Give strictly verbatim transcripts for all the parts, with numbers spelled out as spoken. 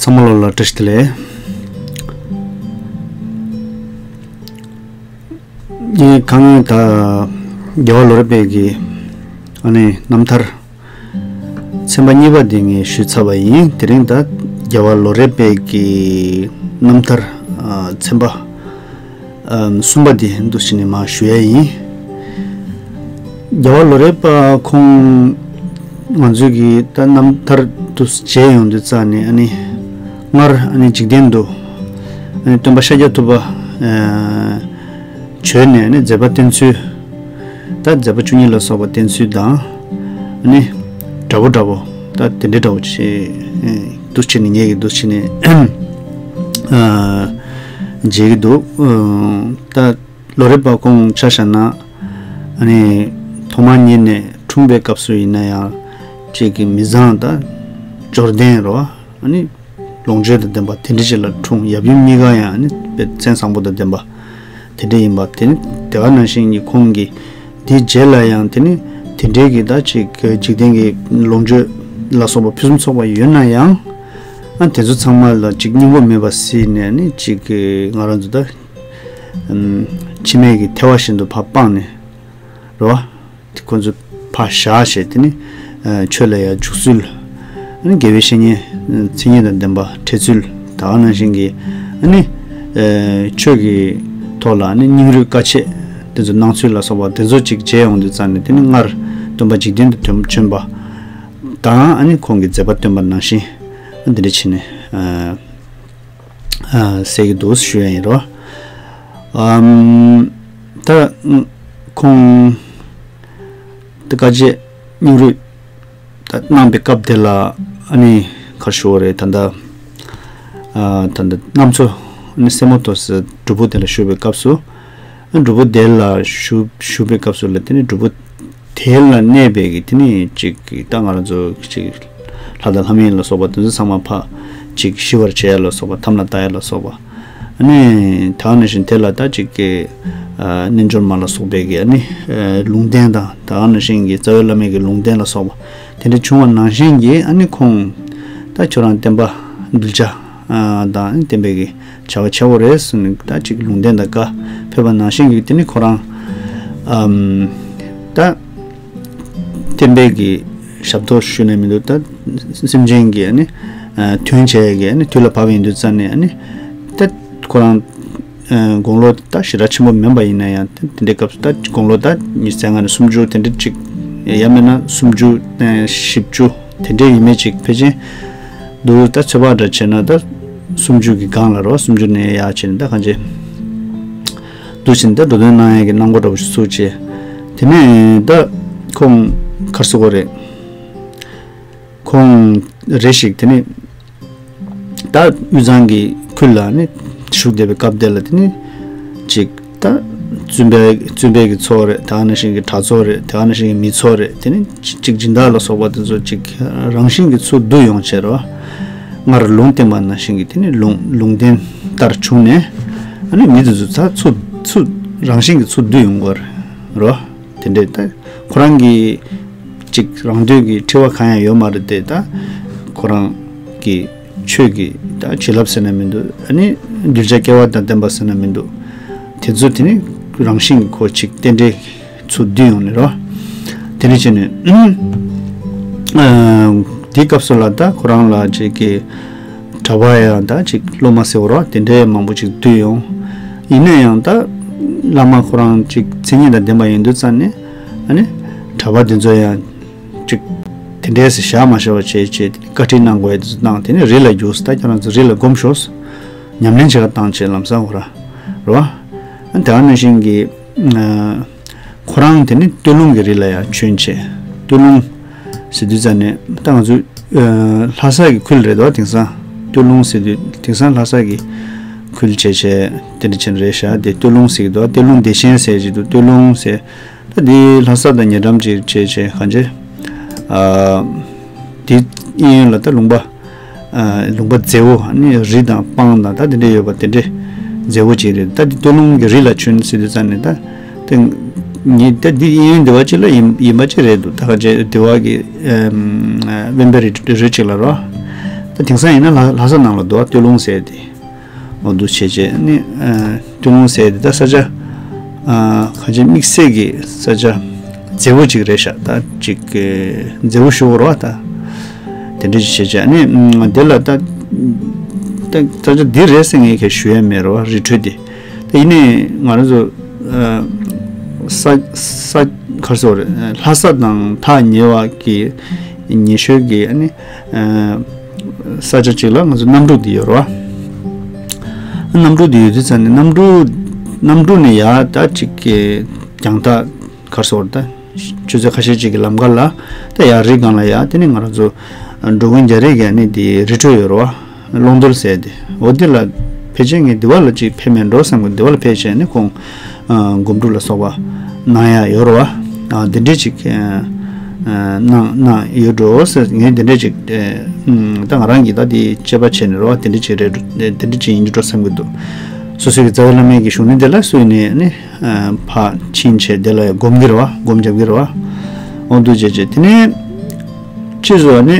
ཚང་མ་ལོ་ལ་བཀྲ་ཤིས་བདེ་ལེགས། ངས་གང་ད་རྒྱལ་བ་ལོ་རས་པའི་གི་ཨ་ནི་རྣམ་ཐར་ཚན་པ་གཉིས་པ་འདི་ངས་ཞུས་ཚར་བ་ཡིན། དེ་རིང་ད་རྒྱལ་བ་ལོ་རས་པའི་གི་རྣམ་ཐར་ཨ་ཚན་པ་ཨམ་གསུམ་པ་དེ་འདུག་བྱས་ནས་མར་ཞུ་ཡ་ཡིན། རྒྱལ་བ་ལོ་རས་པ་ཁོང་ང་ཚོས་ཀྱི་ད་རྣམ་ཐར་དུ་མཇལ་ཡོང་དུས་ཙང་ནས་ཨ་ནི་སྔར་ཨ་ནི་འཇིག་རྟེན་དུ་ཨ་ནི་སྟོན་པ་ཤཱཀྱ་ཐུབ་པ་ཨ་བྱོན་ནས་ཨ་ནི་མཛད་པ་བསྟན་ཚུལ། ད་མཛད་པ་བཅུ་གཉིས་ལ་སོགས་པ་བསྟན་ཚུལ་དང་ཨ་ནི་འདྲ་པོ་འདྲ་པོ་ད་དེ་འདྲའི་འདྲ་པོ་ཅིག་འདུག་བྱས་ནས་ངས་ཀྱི་འདུག་བྱས་ནས་ཨ་མཇལ་གྱི་འདུག་ད་ལོ་རས་པ་ཁོང་ཆ་བཞག་ན་ཨ་ནི་ཐོག་མ་ཉིད་ནས་འཁྲུངས་པའི་སྐབས་སུ་ཡིན་ན་ཡང་ཅིག་གི་མི་བཟང་ད་འབྱོར་ལྡན་རོ། ཨ་ནི་ལོངས་སྤྱོད་དང་ལྡན་པ་དེ་འདྲ་ཅིག་ལ་འཁྲུངས། ཡབ་ཡུམ་གཉིས་ཀ་ཡང་ཨ་ནི་དཔེ་མཚན་བཟང་པོ་དང་ལྡན་པ་དེ་འདྲ་ཡིན་པ། དེ་ནི་དེ་ག་ནང་བཞིན་གྱི་ཁོང་གིས་དེའི་རྗེས་ལ་ཡང་དེ་ནི་དེ་འདྲའི་གི་ད་ཅིག་འཇིག་རྟེན་གྱི་ལོངས་སྤྱོད་ལ་སོགས་པ་ཕུན་སུམ་ཚོགས་པ་ཡོད་ན་ཡང་ཨ་དེ་ཚོ་ཚང་མ་ལ་ཅིག་སྙིང་པོ་མེད་པ་བཟོས་ནས་ནི་ཅིག་གི་ང་རང་ཚོ་ད་ཨམ་མཆི་མས་ཀྱི་ཐལ་བ་བཞིན་དུ་ཕར་སྤངས་ནས་རེད་བ། ཁོ་ཚོ་ཕར་བཞག་བྱས་དེ་ནི་ཨ་ཆོས་ལ་ཡང་འཇུག་ཚུལ། ཨ་ནི་དགེ་བའི་བཤེས་གཉེན་མཚན་ཉིད་དང་ལྡན་པ་འཕྲད་ཚུལ་ད་ག་ནང་བཞིན་གྱི་ཨ་ནི་ཨ་ཆོས་ཀྱི་ཐོག་ལ་ཨ་ནི་སྙིང་རུས་དཀའ་སྤྱད་དེ་ཚོ་གནང་ཚུལ་ལ་སོགས་པ་དེ་ཚོ་ཅིག་མཇལ་ཡོང་དུས་ཙང་ནས་དེ་ནི་སྔར་སྟོན་པ་འཇིག་རྟེན་དུ་བྱོན་པ་དང་ཨ་ནི་ཁོང་གི་མཛད་པ་སྟོན་པ་ནང་བཞིན་ཨ་འདི་འདྲ་བྱས་ནས་ཨ། ཨ་གསལ་གྱི་འདུག་ཞུ་ཡ་ཡིན་རོ། ཨམ་ད་ཁོང་ད་དཀའ་སྤྱད་སྙིང་རུས་ད་གནང་པའི་སྐབས་དེ་ལ་ཨ་ནི་ག་རེ་ཞུ་དགོས་རེད། ད་ལྟ་ཨ་ད་ལྟ་གནམ་མཚོ་ཨ་ནི་སེ་མོ་ཏོ་སི་སྒྲུབ་ཕུག་དེ་ལ་བཞུགས་པའི་སྐབས་སུ། སྒྲུབ་ཕུག་དེ་ལ་བཞུགས་བཞུགས་པའི་སྐབས་སུ་ལ་དེ་ནི་སྒྲུབ་ཕུག་དེ་ལ་གནས་པའི་གི་དེ་ནི་ཅིག་གི་ད་ང་རང་ཚོ་ཅིག་ལྷ་དང་ལྷ་མིན་ལ་སོགས་པ་དེ་ཚོ་ཚང་མ་ཕར་ཅིག་ཞི་བར་བྱེད་ཡ་ལ་སོགས་པ་དམ་ལ་བཏགས་ཡ་ལ་སོགས་པ་ཨ་ནི་ད་ག་ནང་བཞིན་དེ་ལ་ད་ཅིག་གི་ཨ་རྣལ་འབྱོར་མ་ལ་སོགས་པའི་གི་ཨ་ནི་ཨ་ལུང་བསྟན་དང་ད་ག་ནང་བཞིན་གི་རྩ་བའི་བླ་མའི་གི་ལུང་བསྟན་ལ་སོགས་པ་དེ་འདྲ་བྱུང་བ་ནང་བཞིན་གྱི་ཨ་ནི་ཁོང་ད་ཁྱོད་རང་བསྟན་པ་གདུལ་བྱ་ཨ་དང་ཨ་ནི་བསྟན་པའི་གི་བྱ་བ་བྱེད་དགོས་རེད་ཟེར་ནས་ད་ཅིག་ལུང་བསྟན་དང་བཀའ་ཕེབས་པ་ནང་བཞིན་གྱི་དེ་ནི་ཁོ་རང་ཨམ་ད་བསྟན་པའི་གི་ཞབས་ཏོག་ཞུས་ནས་མི་འདུག་ད་སེམས་ཅན་གྱི་ཨ་ནི་ཨ་དོན་བྱེད་ཡ་གི་ཨ་ནི་དུས་ལ་བབ་ཡིན་དུས་ཙང་ནས་ཨ་ནི་ད་ཁོ་རང་ཨ་དགུང་ལོ་ད་ཞེ་དྲག་ཆེན་པོ་མིན་པ་ཡིན་ན་ཡང་དེ་འདྲའི་སྐབས་སུ་ད་དགུང་ལོ་ད་ཉི་ཤུ་རྩ་ལྔ་ནས་སུམ་ཅུ་དེ་འདྲ་ཅིག་ཡང་མིན་ན་སུམ་ཅུ་ཨ་བཞི་བཅུ་དེ་འདྲའི་ཡིན་མིན་ཅིག་ཕལ་ཆེར་འདུག་ད་ཚོད་དཔག་འདྲ་བྱས་ན་ད་སུམ་ཅུ་གི་སྒང་ལ་རོ། སུམ་ཅུ་ནས་ཡར་བྱས་ནས་ད་གང་བྱེད་འདུག་བྱས་ནས་ད་འགྲོ་དོན་གནང་ཡས་ཀྱི་གནང་སྒོ་འདྲ་པོ་ཞིག་ཚུགས་བྱས། དེ་ནས་ད་ཁོང་ག་རེ་ཟེར་དགོས་རེད། ཁོང་རེ་ཞིག་དེ་ནས་ད་དབུས་གཙང་གི་ཁུལ་ལ་ནི་བཞུགས་བསྡད་པའི་སྐབས་དེ་ལ་དེ་ནི་ཅིག་ད་བཙུན་པའི་བཙུན་པའི་གི་ཚོགས་རེད། ད་ག་ནང་བཞིན་གྱི་གྲྭ་ཚོགས་རེད། ད་ག་ནང་བཞིན་གྱི་མི་ཚོགས་རེད། དེ་ནི་ཅིག་སྦྱིན་བདག་ལ་སོགས་པ་དེ་ཚོ་ཅིག་རང་བཞིན་གྱིས་ཚུར་བསྡུ་ཡོང་བྱས་རོ། སྔར་ལུང་བསྟན་པ་ནང་བཞིན་གྱི་དེ་ནི་ལུང་ལུང་བསྟན་ལྟར་བྱུང་ནས་ཨ་ནི་མི་དེ་ཚོ་ཚ་ཚུར་ཚུར་རང་བཞིན་གྱིས་ཚུར་བསྡུ་ཡོང་གི་རོ། དེ་འདྲས་ད་ཁོ་རང་གི་ཅིག་རང་འདོད་ཀྱི་འཁྲི་བ་གང་ཡང་ཡོད་མ་རེད་དེ། ད་ཁོ་རང་གི་ཆོས་ཀྱི་ད་བྱིན་རླབས་ཟེར་ན་མི་འདུག་ཨ་ནི་གདུལ་བྱ་སྐལ་བ་དང་ལྡན་པ་ཟེར་ན་མི་འདུག་དེ་ཚོ་དེ་ནི་རང་བཞིན་གྱི་ཁོ་ཅིག་རྟེན་འབྲེལ་ཚུར་བསྡུས་ཡོང་ནས་རོ། དེ་ནི་བྱས་ནས་ཨ་དེའི་སྐབས་སུ་ལ་ད་ཁོ་རང་ལ་ཅིག་གི་གྲྭ་པ་ཡང་ད་ཅིག་སློབ་མ་ཟེར་བ་རོ། དེ་འདྲའི་མང་པོ་ཅིག་བསྡུས་ཡོང་། ཡིན་ན་ཡང་ད་བླ་མ་ཁོ་རང་ཅིག་མཚན་ཉིད་དང་ལྡན་པ་ཡིན་དུས་ཙང་ནས་ཨ་ནི་གྲྭ་པ་དེ་ཚོ་ཡང་ཅིག་དེ་འདྲའི་ཟེར་བཞག་མ་བཞག་པ་བྱས་བྱས་དེ་ནི་བཀའ་ཁྲིད་གནང་དགོས་ཡ་དེ་ཚོ་གནང་། དེ་ནི་རི་ལ་རྒྱུགས། ད་ཁྱོད་རང་ཚོ་རི་ལ་སྒོམ་ཤོག་ཉམས་ལེན་བྱེད་ག་བཏང་བྱས་ལམ་སང་ཁོ་ར་རོ། ཨ་དེ་ག་ནང་བཞིན་གྱི་ཨ་ཁོ་རང་དེ་ནི་སྟོད་ལུང་གི་རི་ལ་ཡང་བྱོན་བྱས། སྟོད་ལུང་ཟེར་དུས་ཙང་ནས་ད་ང་ཚོ་ཨ་ལྷ་ས་གི་ཁུལ་རེད་དོ། དེང་སང་སྟོད་ལུང་ཟེར་དུས་དེང་སང་ལྷ་ས་གི་ཁུལ་བྱས་བྱས་དེ་འདྲ་ཅན་རེད་ཤག་དེ་སྟོད་ལུང་ཟེར་གི་འདུག་སྟོད་ལུང་བདེ་ཆེན་ཟེར་གྱི་འདུག་སྟོད་ལུང་ཟེར། ད་འདི་ལྷ་ས་དང་ཉེ་འགྲམ་ཅིག་བྱས་བྱས་གང་བྱས། ཨ་དེ་གཡས་གཡོན་ལ་ད་ལུང་པ། ཨ་ལུང་པ་མཛེས་པོ་ནི་རི་དང་སྤང་དང་ད་དེ་འདྲ་ཡོད་པ་དེ་འདྲ་མཛེས་པོ་ཅིག་རེད། ད་འདི་སྟོད་ལུང་གི་རི་ལ་བྱོན་ཟེར་དུས་ཙང་ནས་ད་དེ་ངས་ད་འདི་གཡས་གཡོན་འདི་བ་ཅིག་ལ་ཡིན་ཡིན་པ་ཅིག་རེད་འདུག་ད་ག་ཅེ་འདི་བ་གི་ཨམ་དབེན་པའི་རི་རི་ཅིག་ལ་རོ། ད་དེང་སང་ཡིན་ན་ལྷ་ལྷ་ས་ནང་ལ་འདུག་བ། སྟོད་ལུང་ཟེར་དེ། འོ་འདུག་བྱས་བྱས་ནི། ཨ། སྟོད་ལུང་ཟེར་དེ་ད་ས་ཆ། ཨ། གང་ཅི་དམིགས་བསལ་གྱི་ས་ཆ་མཛེས་པོ་ཅིག་རེད་ཤག་ད་ཅིག་མཛེས་པོ་ཞུ་དགོས་རེད་བ་ད། དེ་འདྲ་ཅིག་བྱས་བྱས་ནི། ཨ། དེ་ལ་ད་ད་ས་ཆ་འདི་རེད་ཟེར་ངས་གས་ཞུ་ཡ་མེད་རེད་བ། རི་ཁྲོད་དེ། ད་ཡིན་ནའི་ང་རང་ཚོ། ཨ། ས་ས་ག་རེ་ཟེར་དགོས་རེད། ལྷ་ས་དང་ཐག་ཉེ་བ་གི་ཉེ་ཤོས་ཀྱི་ཨ་ནི། ཨ། ས་ཆ་གཅིག་ལ་ང་ཚོ་གནམ་གྲུ་འདི་ཡོད་རེད་བ། གནམ་གྲུ་འདི་ཡོད་དུས་ཙང་ནས་གནམ་གྲུ་གནམ་གྲུ་ནས་ཡར་ད་ཅིག་གི་རྒྱང་ཐག་ག་རེ་ཟེར་དགོས་རེད། ད་ཆུ་ཚོད་ཁ་ཤས་ཅིག་གི་ལམ་ཁ་ལ་ད་ཡར་རི་སྒང་ལ་ཡར་དེ་ནས་ང་རང་ཚོ་འགྲོ་མགོན་རྒྱ་རས་ཀྱི་ཨ་ནི་འདི་རི་ཁྲོད་ཡོད་རེད་བ། ཀློང་རྡོལ་ཟེར་དེ། འོ་འདི་ལ་ཕལ་ཆེར་ངས་འདི་བ་ལ་ཅིག་ཕེབས་མེད་འགྲོ་བསམ་གི། འདི་བ་ལ་ཕེབས་བྱས་ནས་ཁོང་། ཨ། སྒོམ་སྒྲུབ་ལ་སོགས་པ་གནང་ཡ་ཡོད་རེད་བ། ཨ། འདི་འདྲས་ཅིག་ཨ། གནང་གནང་ཡོད་འགྲོ་ཟེར། ངས་འདི་འདྲས་ཅིག་ཨ། ད་ང་རང་གིས་ད་འདི་དཔྱད་པ་བྱས་ནས་རེད་བ། འདི་འདྲས་ཅིག་རེད་འགྲོ། འདི་འདྲས་ཅིག་ཡིན་རྒྱུ་འགྲོ་བསམ་གི་འདུག་སོ་སོ་གི་རྩ་བའི་བླ་མའི་གི་བཞུགས་གནས་འདི་ལ་སུ་ཡིན་ནའི་ནི། ཨ། ཕར་ཕྱིན་བྱས་དེ་ལ་ཡང་སྒོམ་གྱི་རེད་བ། སྒོམ་རྒྱབ་ཀྱི་རེད་བ། འོ་འདུག་བྱས་བྱས་དེ་ནས་ཕྱིས་སུ་ནི་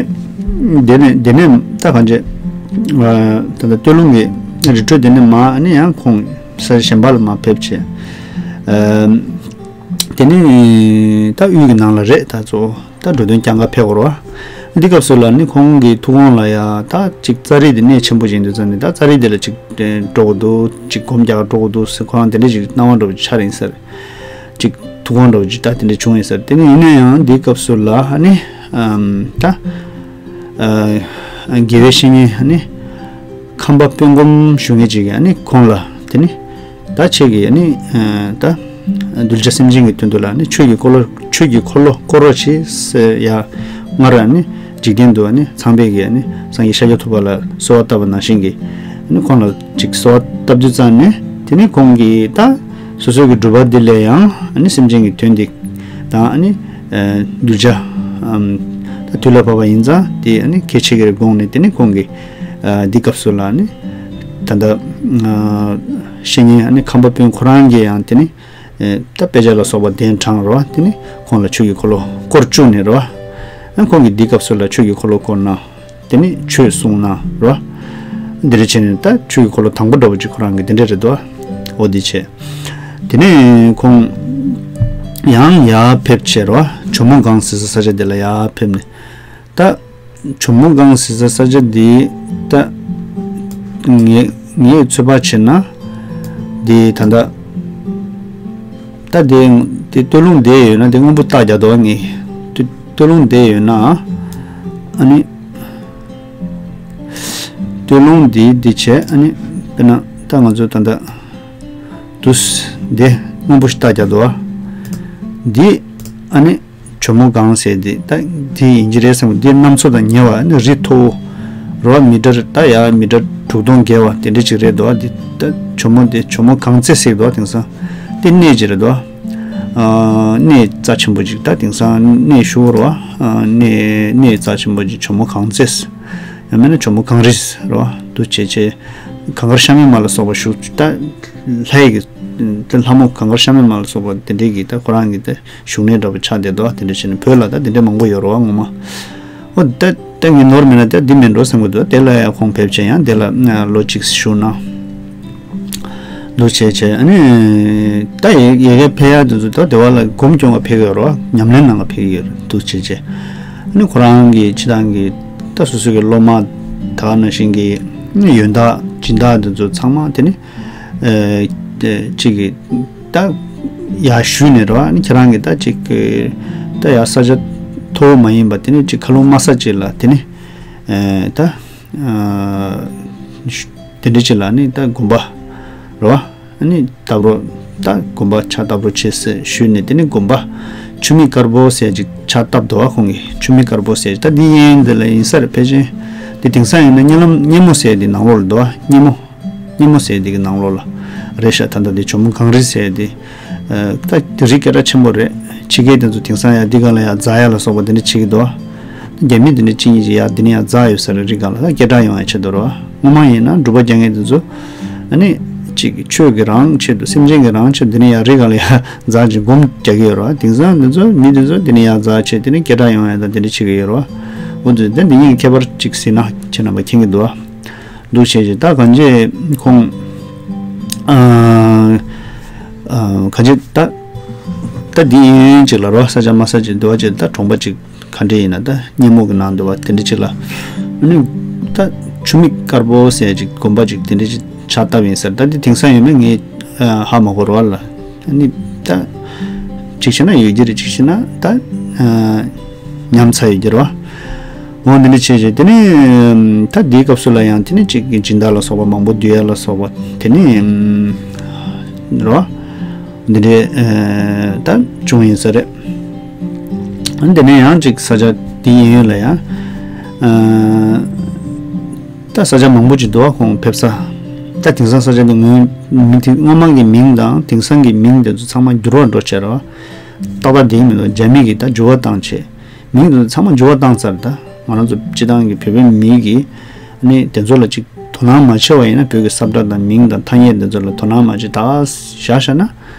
དེ་ནས་དེ་ནས་ད་གང་བྱས། ཨ། ད་ལྟ་སྟོད་ལུང་གི་རི་ཁྲོད་དེ་ནས་མར་ནི་ཡང་ཁོང་ས་ཆ་གཞན་པ་ལ་མར་ཕེབས་བྱས། ཨ། དེ་ནས་ད་དབུས་ཀྱི་ནང་ལ་རེད། ད་གཙོ་བོ་ད་འགྲོ་དོན་རྐྱང་ག་ཕེབས་དགོས་རེད་བ། འདི་སྐབས་སུ་ལ་ནི་ཁོང་གི་ཐུགས་དགོངས་ལ་ཡ་ད་ཅིག་ཙཱ་རི་དེ་གནད་ཆེན་པོ་ཅིག་ཡིན་དུས་ཙང་ནས། ད་ཙཱ་རི་དེ་ལ་ཅིག་འགྲོ་དགོས་འདུག་ཅིག་སྒོམ་རྒྱག་འགྲོ་དགོས་འདུག་ཟེར་ཁོ་རང་དེ་འདྲ་ཅིག་སྣང་བ་འདྲ་པོ་ཅིག་འཆར་ཡིན་ས་རེད། ཅིག་ཐུགས་དགོངས་འདྲ་པོ་ཅིག་ད་དེ་འདྲ་བྱུང་ཡིན་ས་རེད། དེ་ནི་ཡིན་ན་ཡང་འདི་སྐབས་སུ་ལ་ཨ་ནི། ཨམ། ད། ཨ། དགེ་བའི་བཤེས་གཉེན་ཨ་ནི་ཁམས་པ་དཔལ་མགོན་ཞུ་མཁན་ཅིག་གིས་ཨ་ནི་ཁོང་ལ་དེ་ནི་ད་ཁྱེད་ཀྱིས་ཨ་ནི། ཨ། ད་གདུལ་བྱ་སེམས་ཅན་གྱི་དོན་དུ་ལ་ཨ་ནི་ཆོས་ཀྱི་འཁོར་ལོ། ཆོས་ཀྱི་འཁོར་ལོ་བསྐོར་རོགས་བྱེད་ཟེར་ཡ། སྔར་ཨ་ནི་འཇིག་རྟེན་དུ་ཨ་ནི་ཚངས་པས་ཀྱིས་ཨ་ནི་སངས་རྒྱས་ཤཱཀྱ་ཐུབ་པ་ལ་གསོལ་བ་བཏབ་པ་ནང་བཞིན་གྱི་ཨ་ནི་ཁོང་ལ་ཅིག་གསོལ་བ་བཏབ་དུས་ཙང་ནས། དེ་ནི་ཁོང་གིས་ད་སོ་སོའི་གི་སྒྲུབ་པ་འདི་ལས་ཡང་ཨ་ནི་སེམས་ཅན་གྱི་དོན་འདི་དང་ཨ་ནི། ཨ། གདུལ་བྱ། ཨམ། ད་དུས་ལ་བབ་པ་ཡིན་ཙང་དེ་ཨ་ནི་གལ་ཆེ་གི་རེད་དགོངས་ནས། དེ་ནི་ཁོང་གིས། ཨ། འདི་སྐབས་སུ་ལ་ཨ་ནི་ད་ལྟ། ཨ། བཤེས་གཉེན་ཨ་ནི་ཁམས་པ་དཔོན་ཁོ་རང་གིས་ཡང་དེ་ནི། ཨ། ད་དཔེ་ཆ་ལ་སོགས་པ་གདན་དྲངས་རེད་བ། དེ་ནི་ཁོང་ལ་ཆོས་ཀྱི་འཁོར་ལོ་བསྐོར་བཅུག་ནས་རེད་བ། ཨ། ཁོང་གིས་འདི་སྐབས་སུ་ལ་ཆོས་ཀྱི་འཁོར་ལོ་བསྐོར་གནང་། དེ་ནི་ཆོས་གསུངས་གནང་རེད་བ། འདི་འདྲ་བྱས་ནས་ད་ཆོས་ཀྱི་འཁོར་ལོ་དང་པོ་འདྲ་པོ་ཅིག་ཁོ་རང་གི་འདི་འདྲ་རེད་དོ། འོ་འདི་བྱས། དེ་ནས་ཁོང་ཡང་ཡར་ཕེབས་བྱས་རེད་བ། ཇོ་མོ་སྒང་ཟེར་ས་ས་ཆ་འདི་ལ་ཡར་ཕེབས་ནས། ད་ཇོ་མོ་སྒང་ཟེར་ས་ས་ཆ་འདི་ད་ངས་ངས་ཚོད་དཔག་བྱས་ན་འདི་ད་ལྟ། ད་དེ་དེ་སྟོད་ལུང་བསྡད་ཡོད་ན་དེ་སྔོན་པོ་རྟགས་རྒྱག་འདུག་ངས། སྟོད་སྟོད་ལུང་བསྡད་ཡོད་ན་ཨ་ནི། སྟོད་ལུང་འདི་འདི་བྱས་ཨ་ནི། དཔེར་ན་ད་ང་ཚོ་ད་ལྟ་དུས་འདི་སྔོན་པོ་ཞིག་རྟགས་རྒྱག་འདུག་བ། འདི་ཨ་ནི་ཇོ་མོ་སྒང་ཟེར་འདི་ད་འདི་ཡིན་གྱི་རེད་བསམ་གི། འདི་གནམ་མཚོ་དང་ཉེ་བ་ཨ་ནི་རི་མཐོ་བོ་རེད་བ། མི་ཊར་ད་ཡ་མི་ཊར་དྲུག་སྟོང་བརྒལ་བ་དེ་འདྲ་ཅིག་རེད་འདུག་བ། འདི་ད་ཇོ་མོ་འདི་ཇོ་མོ་སྒང་རྩེ་ཟེར་འདུག་བ། དེང་སང་འདི་གནས་ཅིག་རེད་འདུག་བ། ཨ། གནས་རྩ་ཆེན་པོ་ཅིག་ད་དེང་སང་གནས་ཞུ་བ་རེད་བ། ཨ། གནས་གནས་རྩ་ཆེན་པོ་ཅིག་ཇོ་མོ་སྒང་རྩེ། ཡང་མིན་ན་ཇོ་མོ་གངས་རི་རེད་བ། འདུག་བྱས་བྱས་གངས་དཀར་ཤ་མེད་མ་ལ་སོགས་པ་བཞུགས། ད་ལྷ་ཡི་གི་ད་ལྷ་མོ་གངས་དཀར་ཤ་མེད་མ་ལ་སོགས་པ་དེ་འདྲའི་གི་ད་ཁོ་རང་གི་ད་བཞུགས་གནས་འདྲ་པོ་ཆགས་བསྡད་འདུག་དེ་འདྲ་བྱས་ནས་བོད་ལ་ད་དེ་འདྲ་མང་པོ་ཡོད་རེད་བ་ངོ་མ། འོ་ད་ད་ངས་ནོར་མེད་ན་ད་འདི་མིན་འགྲོ་བསམ་གི་འདུག་དེ་ལ་ཡང་ཁོང་ཕེབས་བྱས་ཡང་དེ་ལ་ལོ་གཅིག་བཞུགས་གནང་། འདུག་བྱས་བྱས་ཨ་ནི་ད་ཡ་ཡ་གི་ཕེབས་ཡ་དེ་ཚོ་ད་དེ་བ་ལ་སྒོམ་སྐྱོང་བ་ཕེབས་ཡོད་རེད་བ། ཉམས་ལེན་གནང་བ་ཕེབས་ཡོད་རེད། འདུག་བྱས་བྱས་ཨ་ནི་ཁོ་རང་གི་ཕྱི་ཐང་གི་ད་སོ་སོ་གི་སློབ་མ་ད་ག་ནང་བཞིན་གི་ཡོན་བདག་སྦྱིན་བདག་དེ་ཚོ་ཚང་མ་དེ་ནི་ཨ་དེ་གཅིག་གི་ད་ཡར་ཞུས་ནས་རེད་བ། ཨ་ནི་ཁྱེད་རང་གི་ད་གཅིག་གི་ད་ཡར་ས་ཆ་མཐོ་བོ་མ་ཡིན་པ་དེ་ནི་གཅིག་མཁའ་རླུང་དམའ་ས་གཅིག་ལ་དེ་ནི་ཨ་ད། ཨ་དེ་འདྲ་ཅིག་ལ་ནི་ད་དགོན་པ་རེད་བ། ཨ་ནི་བཏབ་རོགས། ད་དགོན་པ་ཕྱག་བཏབ་རོགས་བྱེད་ཟེར་ཞུས་ནས་དེ་ནི་དགོན་པ་ཆུ་མིག་དཀར་པོ་ཟེར་ཅིག་ཕྱག་བཏབ་འདུག་བ། ཁོང་གིས་ཆུ་མིག་དཀར་པོ་ཟེར་ཅིག་ད་འདི་ཡན་འདི་ལ་ཡིན་ས་རེད། ཕལ་ཆེར་འདི་དེང་སང་ཡིན་ན་གཉའ་ལམ་སྙེ་མོ་ཟེར་འདི་ནང་ལོགས་ལ་འདུག་བ། སྙེ་མོ། སྙེ་མོ་ཟེར་འདི་གི་ནང་ལོགས་ལ་རེད་ཤག་ད་ལྟ་འདི་ཇོ་མོ་གངས་རི་ཟེར་འདི། ཨ་ད་རི་སྐད་གྲགས་ཆེན་པོ་རེད། ཕྱི་རྒྱལ་དེ་ཚོ་དེང་སང་ཡང་འདི་ག་ལ་ཡང་འཛེག་ཡ་ལ་སོགས་པ་དེ་འདྲ་བྱེད་ཀྱི་འདུག་རྒྱ་མི་དེ་འདྲ་གཅིག་གཉིས་ཅིག་ཡང་འདི་ནས་ཡང་འཛེག་ཡོད་ས་རེད། རི་སྒང་ལ་ད་སྐད་གྲགས་ཡོང་ཡ་ཆེད་དུ་རེད་བ། སྔོན་མ་ཡིན་ན་སྒྲུབ་པ་རྒྱག་མཁན་དེ་ཚོ་ཨ་ནི་ཅིག་ཆོས་ཀྱི་རང་ཆེད་དུ་སེམས་ཅན་གྱི་རང་ཆེད་དུ་འདི་ནས་ཡང་རི་སྒང་ལ་ཡང་འཛེག་ཅིག་སྒོམ་རྒྱག་གི་ཡོད་རེད་བ། དེང་སང་དེ་ཚོ་མི་དེ་ཚོ་འདི་ནས་ཡང་འཛེག་བྱས་དེ་ནས་སྐད་གྲགས་ཡོང་ཡ་ད་དེ་འདྲ་བྱེད་ཀྱི་ཡོད་རེད་བ། འོ་དེ་དེ་འདི་གཉིས་ཀྱི་ཁྱད་པར་ཅིག་ཟེར་ན་ཁྱེད་རྣམ་པ་མཁྱེན་གྱི་འདུག་ཨ། འདུག་བྱས་ཅིག་ད་གང་ཅི་ཁོང་ཨ་ཨ་གང་ཅི་ད་ད་འདི་ཡིན་ཅིག་ལ་རོ། ས་ཆ་མ་ས་ཅིག་འདུག་བ་ཅིག་ད་གྲོང་པ་ཅིག་ག་འདྲ་ཡིན་ན་ད་སྙེ་མོ་གི་ནང་འདུག་བ་དེ་འདྲ་ཅིག་ལ། ཨ་ནི་ད་ཆུ་མིག་དཀར་པོ་ཟེར་ཅིག་དགོན་པ་ཅིག་དེ་འདྲ་ཅིག་ཕྱག་བཏབ་ཡིན་ཟེར། ད་འདི་དེང་སང་ཡོད་མེད་ངས་ཨ་ཧ་མ་གོ་རོགས་ལ། ཨ་ནི་ད་ཅིག་བྱས་ན་ཡོད་ཀྱི་རེད། ཅིག་བྱས་ན་ད་ཨ་ཉམས་ཚར་ཡོད་ཀྱི་རེད་བ། འོ་འདི་འདྲ་བྱས་བྱས་དེ་ནས་ད་འདིའི་སྐབས་སུ་ལ་ཡང་དེ་ནས་ཅིག་སྦྱིན་བདག་ལ་སོགས་པ་མང་པོ་བསྡུ་ཡ་ལ་སོགས་པ་དེ་ནས་རེད་བ། འདི་འདྲའི་ཨ་ད་བྱུང་ཡིན་ས་རེད། འདི་ནས་ཡང་ཅིག་ས་ཆ་འདི་གཡས་གཡོན་ལ་ཡང་ཨ་ད་ས་ཆ་མང་པོ་ཅིག་འདུག་བ། ཁོང་ཕེབས་ས་ད་དེང་སང་ས་ཆ་འདི་སྔོན་མི་དེ་སྔོན་མ་གི་མིང་དང་དེང་སང་གི་མིང་དེ་ཚོ་ཚང་མ་འགྱུར་བ་འགྲོ་བྱས་རེད་བ། ཏག་ཏག་འགྲིག་མི་འདུག་རྒྱ་མི་གིས་ད་འགྱུར་བ་བཏང་བྱས། མིང་དེ་ཚོ་ཚང་མ་འགྱུར་བ་བཏང་ཚར། ད་ང་རང་ཚོ་སྤྱི་བཏང་གི་བོད་པའི་མི་གིས་ཨ་ནི་དེ་ཚོ་ལ་ཅིག་དོ་སྣང་མ་བྱས་པ་ཡིན་ན། བོད་ཀྱི་ས་བཀྲ་དང་མིང་དང་ཐ་སྙད་དེ་ཚོ་ལ་དོ་སྣང་མ་བྱས་ད་བཞག་བཞག་ན།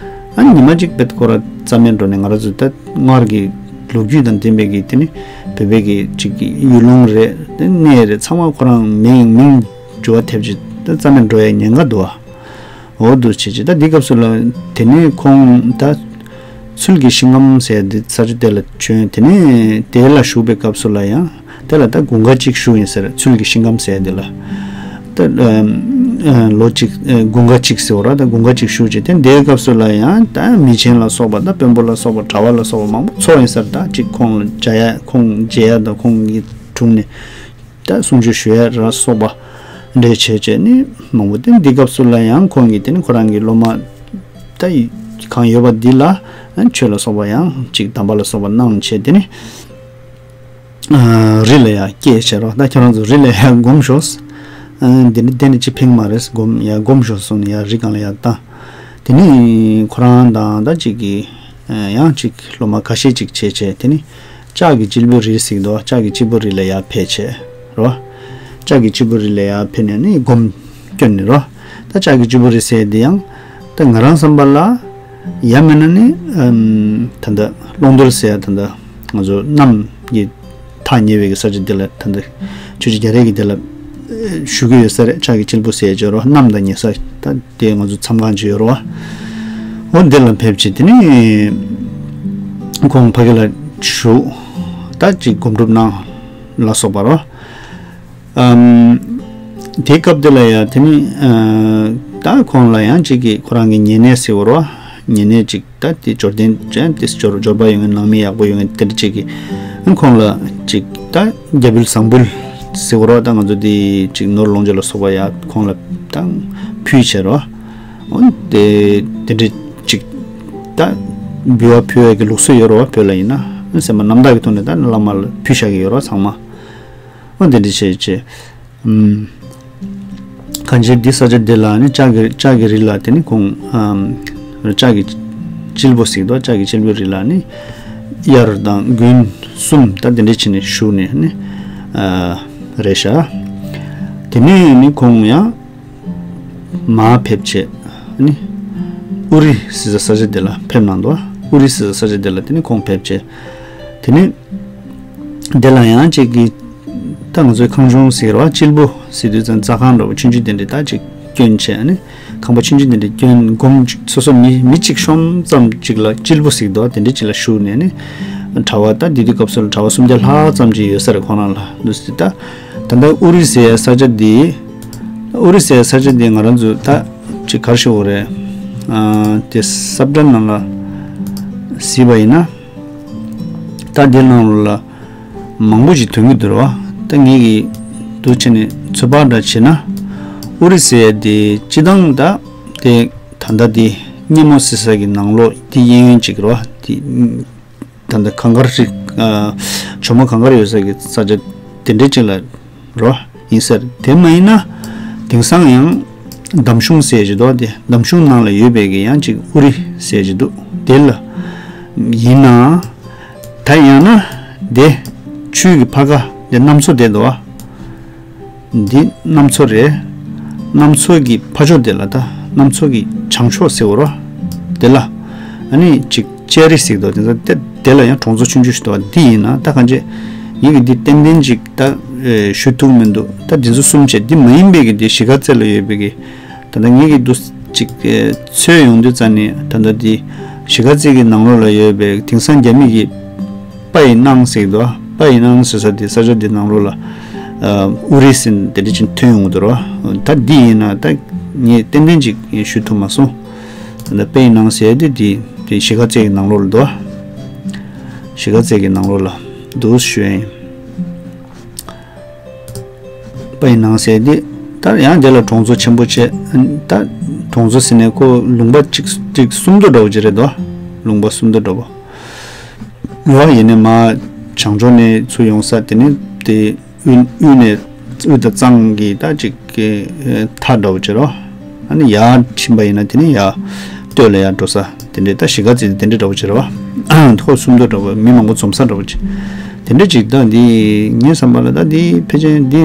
ཨ་ནི་ཉི་མ་གཅིག་བེད་ཁོ་ར་རྩ་མེད་འགྲོ་ནས་ང་རང་ཚོ་ད་སྔར་གྱི་ལོ་རྒྱུས་དང་ལྡན་པའི་གི་དེ་ནི་བོད་པའི་གི་ཅིག་གི་ཡུལ་ལུང་རེད། དེ་གནས་རེད། ཚང་མ་ཁོ་རང་མིང་མིང་འགྱུར་བ་ཐེབས་ཅིག་ད་རྩ་མེད་འགྲོ་ཡའི་ཉེན་ཁ་འདུག་བ། འོ་འདུག་བྱས་ཅིག་ད་འདི་སྐབས་སུ་ལ་དེ་ནས་ཁོང་ད་ཚུལ་གྱི་ཤིང་སྒམ་ཟེར་འདི་ས་ཆ་དེ་ལ་བྱོན། དེ་ནས་དེ་ལ་བཞུགས་པའི་སྐབས་སུ་ལ་ཡང་དེ་ལ་ད་དགུན་ཁ་གཅིག་བཞུགས་ཡིན་ཟེར། ཚུལ་གྱི་ཤིང་སྒམ་ཟེར་འདི་ལ་ད་ཨ་ཨ་ལོ་གཅིག་ཨ་དགུན་ཁ་གཅིག་ཟེར་བ་ར། ད་དགུན་ཁ་གཅིག་བཞུགས་བྱས་དེ་འདིའི་སྐབས་སུ་ལ་ཡང་ད་མི་ཆེན་ལ་སོགས་པ་ད་དཔོན་པོ་ལ་སོགས་པ་གྲྭ་བ་ལ་སོགས་པ་མང་པོ་ཚོགས་ཡིན་ཟེར། ད་གཅིག་ཁོང་ལ་མཇལ་ཡ་ཁོང་མཇལ་ཡ་དང་ཁོང་གི་དྲུང་ནས་ད་གསུང་ཆོས་ཞུ་ཡ་ར་སོགས་པ་འདྲ་བྱས་བྱས་ནས་མང་པོ། དེ་འདི་སྐབས་སུ་ལ་ཡང་ཁོང་གིས་དེ་ནི་ཁོ་རང་གི་སློབ་མ་ད་གང་ཡོད་པ་འདི་ལ་ཆོས་ལ་སོགས་པ་ཡང་ཅིག་གདམས་པ་ལ་སོགས་པ་གནང་བྱས་དེ་ནི་ཨ་རི་ལ་ཡང་སྐྱེལ་བྱས་རོགས། ད་ཁྱོད་རང་ཚོ་རི་ལ་ཡང་སྒོམ་ཤོག་ཨ་འདི་ནི་དེ་ནི་ཅི་ཕན་མ་རེད། སྒོམ་ཡ་སྒོམ་ཤོག་གསུངས་ནས་ཡ་རི་སྒང་ལ་ཡ་བཏང་། དེ་ནི་ཁོ་རང་དང་ད་ཅིག་གི་ཨ་ཡང་ཅིག་སློབ་མ་ཁ་ཤས་ཅིག་བྱས་བྱས་དེ་ནི་ལྕགས་ཀྱི་དཔྱིད་འབུ་རི་ཟེར་གི་འདུག་ལྕགས་ཀྱི་དཔྱིད་འབུ་རི་ལ་ཡར་ཕེབས་བྱས་རོ། ལྕགས་ཀྱི་དཔྱིད་འབུ་རི་ལ་ཡར་ཕེབས་ནས་ནི་སྒོམ་སྐྱོན་ནས་རོ། ད་ལྕགས་ཀྱི་དཔྱིད་འབུ་རི་ཟེར་དེ་ཡང་ད་ང་རང་བསམ་པ་ལ་ཡ་མིན་ན་ནི་ཨམ་ད་ལྟ་ཀློང་རྡོལ་ཟེར་ཡ་ད་ལྟ་ང་ཚོ་གནམ་གྱི་ཐག་ཉེ་བའི་གི་ས་ཆ་དེ་ལ་ད་ལྟ་ཆོས་རྗེ་རྒྱ་རས་ཀྱིས་དེ་ལ་བཞུགས་ཀྱི་ཡོད་ས་རེད། ལྕགས་ཀྱི་དཔྱིད་འབུ་ཟེར་ཡ་ཅིག་ཡོད་རོ། གནམ་དང་ཉེ་ས་ད་དེ་ང་ཚོ་མཚམས་ཁང་ཅིག་ཡོད་རོ་བ། འོ་འདི་ལ་ཕེབས་བྱས་དེ་ནས་ཁོང་ཕ་གི་ལ་བཞུགས། ད་ཅིག་སྒོམ་སྒྲུབ་གནང་ལ་སོགས་པ་རོ། ཨམ། དེའི་སྐབས་དེ་ལ་ཡང་དེ་ནི་ཨ་ད་ཁོང་ལ་ཡང་ཅིག་གིས་ཁོ་རང་གི་ཉེ་གནས་ཟེར་བ་རོ། ཉེ་གནས་ཅིག་ད་དེ་འབྱོར་ལྡན་ཅན་དེ་འབྱོར་འབྱོར་པ་ཡོད་མཁན་ནང་མི་ཡག་པོ་ཡོད་མཁན་དེ་འདྲ་ཅིག་གིས་ཁོང་ལ་ཅིག་ད་རྒྱ་ཕུལ་ཟངས་ཕུལ་ཟེར་བ་རོ། ད་ང་ཚོ་དེ་ཅིག་ནོར་ལོངས་སྤྱོད་ལ་སོགས་པ་ཡ་ཁོང་ལ་ད་ཕུལ་བྱས་རོ། འོན་ཏེ་དེ་འདྲ་ཅིག་ད་འབུལ་བ་ཕུལ་བའི་གི་ལུགས་སྲོལ་ཡོད་རོ་བ། བོད་ལ་ཡིན་ན་སེམས་པ་རྣམ་དག་གི་ཐོག་ནས་ད་བླ་མ་ལ་ཕུལ་བཞག་གི་ཡོད་རོ་ཚང་མ། འོ་དེ་འདྲ་བྱས་བྱས། ཨུམ། གང་ཅི་འདི་ས་ཆ་འདི་ལ་ནི་ལྕགས་ཀྱི་ལྕགས་ཀྱི་རི་ལ་དེ་ནི་ཁོང་ཨམ། ལྕགས་ཀྱི་དཔྱིད་འབུ་ཟེར་གི་འདུག་ལྕགས་ཀྱི་དཔྱིད་འབུ་རི་ལ་ནི་དབྱར་དང་དགུན་གསུམ་ད་དེ་འདྲ་བྱས་ནས་བཞུགས་ནས་ནི་ཨ་རེད་ཤག་དེ་ནས་ནི་ཁོང་ཡང་མར་ཕེབས་བྱས་ནི་ཨུ་རི་ཟེར་ས་ས་ཆ་དེ་ལ་ཕེབས་གནང་འདུག་ཨུ་རི་ཟེར་ས་ས་ཆ་དེ་ལ་དེ་ནི་ཁོང་ཕེབས་བྱས་དེ་ནི། དེ་ལ་ཡང་ཅིག་གིས་ད་ང་ཚོའི་ཁང་ཆུང་ཟེར་བ་དཔྱིད་འབུ་ཟེར་དུས་ཙང་རྩྭ་ཁང་འདྲ་བོ་ཆུང་ཆུང་དེ་འདྲ་ད་ཅིག་སྐྱོན་བྱས་ནས་ཁང་པ་ཆུང་ཆུང་དེ་འདྲ་སྐྱོན་སྒོམ་སོ་སོ་མི་མི་གཅིག་ཤོམ་ཙམ་ཅིག་ལ་དཔྱིད་འབུ་ཟེར་འདུག་དེ་འདྲ་ཅིག་ལ་བཞུགས་ནས་ནི་གྲྭ་པ་ད་དེ་དུས་སྐབས་སུ་ལ་གྲྭ་པ་སུམ་བརྒྱ་ལྷག་ཙམ་ཅིག་ཡོད་ས་རེད་ཁོང་རང་ལ་འདུག་ཟེར། ད་ད་ལྟ་ཨུ་རི་ཟེར་ས་ཆ་འདི་ཨུ་རི་ཟེར་ས་ཆ་འདི་ང་རང་ཚོ་ད་ཅིག་གར་ཤོག་རེད། ཨ་དེ་ས་བཀྲ་ནང་ལ་གཟིགས་པ་ཡིན་ན། ད་འདི་ནང་ལོགས་ལ་མང་པོ་ཞིག་ཐོན་གྱི་འདུག་རེད་བ། ད་ངེད་ཀྱིས་འདུག་བྱས་ནས་ཚོད་དཔག་འདྲ་བྱས་ན། ཨུ་རི་ཟེར་དེ་སྤྱི་བཏང་ད་དེ་ད་ལྟ་དེ་སྙེ་མོ་ཟེར་ས་གི་ནང་ལོགས་དེ་གཡས་གཡོན་ཅིག་རེད་བ། དེ་ད་ལྟ་གངས་དཀར་ཞིག་ཇོ་མོ་གངས་དཀར་ཡོད་ས་གི་ས་ཆ་དེ་འདྲ་ཅིག་ལ། རོ། ཡིན་ཟེར། དེ་མ་ཡིན་ན། དེང་སང་ཡང་། འདམ་གཞུང་ཟེར་གྱི་འདུག་དེ་འདམ་གཞུང་ནང་ལ་ཡོད་པའི་གི་ཡང་ཅིག་ཨུ་རི་ཟེར་གྱི་འདུག་དེ་ལ། ཡིན་ན། ད་ཡང་ན། དེ། ཆུའི་གི་ཕ་ཁ་དེ་གནམ་མཚོ་དེ་འདུག་བ། འདི་གནམ་མཚོ་རེད། གནམ་མཚོ་གི་ཕ་ཕྱོགས་དེ་ལ་ད་གནམ་མཚོ་གི་བྱང་ཕྱོགས་ཟེར་བ་རོ། དེ་ལ། ཨ་ནི་ཅིག་ལྕགས་རི་ཟེར་གྱི་འདུག་དེ་ཚོ་དེ་དེ་ལ་ཡང་གྲོང་ཚོ་ཆུང་ཆུང་ཞིག་འདུག་བ། འདི་ཡིན་ན་ད་གང་ཅི། ངེད་ཀྱིས་འདི་ཏན་ཏན་ཅིག་ད་ཞུ་ཐུབ་མི་འདུག་ད་འདི་ཚོ་གསུམ་བྱས། འདི་མ་ཡིན་པའི་གི་འདི་གཞིས་ཀ་རྩེ་ལ་ཡོད་པའི་གི། ད་ལྟ་ངེད་ཀྱིས་འདུག་ཅིག་འཚོལ་ཡོང་དུས་ཙ་ནས། ད་ལྟ་འདི་གཞིས་ཀ་རྩེ་གི་ནང་ལོགས་ལ་ཡོད་པའི་དེང་སང་རྒྱ་མི་གི་པ་ཡི་སྣང་ཟེར་གི་འདུག་པ་ཡི་སྣང་ཟེར་ས་དེ་ས་ཆ་འདི་ནང་ལོགས་ལ་ཨུ་རི་ཟེར་དེ་འདྲ་ཅིག་ཐོན་ཡོང་གི་འདུག་རོ། ད་འདི་ཡིན་ན་ད་ངས་ཏན་ཏན་ཅིག་ཞུ་ཐུབ་མ་སོང་། ད་ལྟ་པ་ཡི་སྣང་ཟེར་དེ་འདི་དེ་གཞིས་ཀ་རྩེ་གི་ནང་ལོགས་ལ་འདུག་གཞིས་ཀ་རྩེ་གི་ནང་ལོགས་ལ་འདུག་ཞུ་ཡ་ཡིན། པ་ཡི་སྣང་ཟེར་དེ། ད་ཡང་དེ་ལ་གྲོང་ཚོ་ཆེན་པོ་བྱས། ད་གྲོང་ཚོ་ཟེར་ནས་ཁོ་ལུང་པ་གཅིག་གཅིག་སུམ་མདོ་འདྲ་བོ་ཅིག་རེད་དོ། ལུང་པ་སུམ་མདོ་འདྲ་བོ། ལོ་ཡིན་ནས་མ་བྱང་ཕྱོགས་ནས་ཚུར་ཡོང་ས་དེ་ནི་དེ་དབུས་དབུས་ནས་དབུས་དང་གཙང་གི་ད་ཅིག་མཐའ་འདྲ་བོ་ཅིག་རོ། ཨ་ནི་ཡར་ཕྱིན་པ་ཡིན་ན་དེ་ནི་ཡར་སྟོད་ལ་ཡར་འགྲོ་ས་དེ་འདྲས། ད་གཞིས་ཀ་རྩེ་དེ་འདྲས་འདྲ་བོ་ཅིག་རེད་བ། ཁོ་སུམ་མདོ་འདྲ་བོ། མི་མང་པོ་འཛོམས་ས་འདྲ་བོ་ཅིག་དེ་འདྲས་ཅིག་ད་འདི་ངའི་བསམ་པ་ལ་ད་འདི་ཕལ་ཆེར་འདི་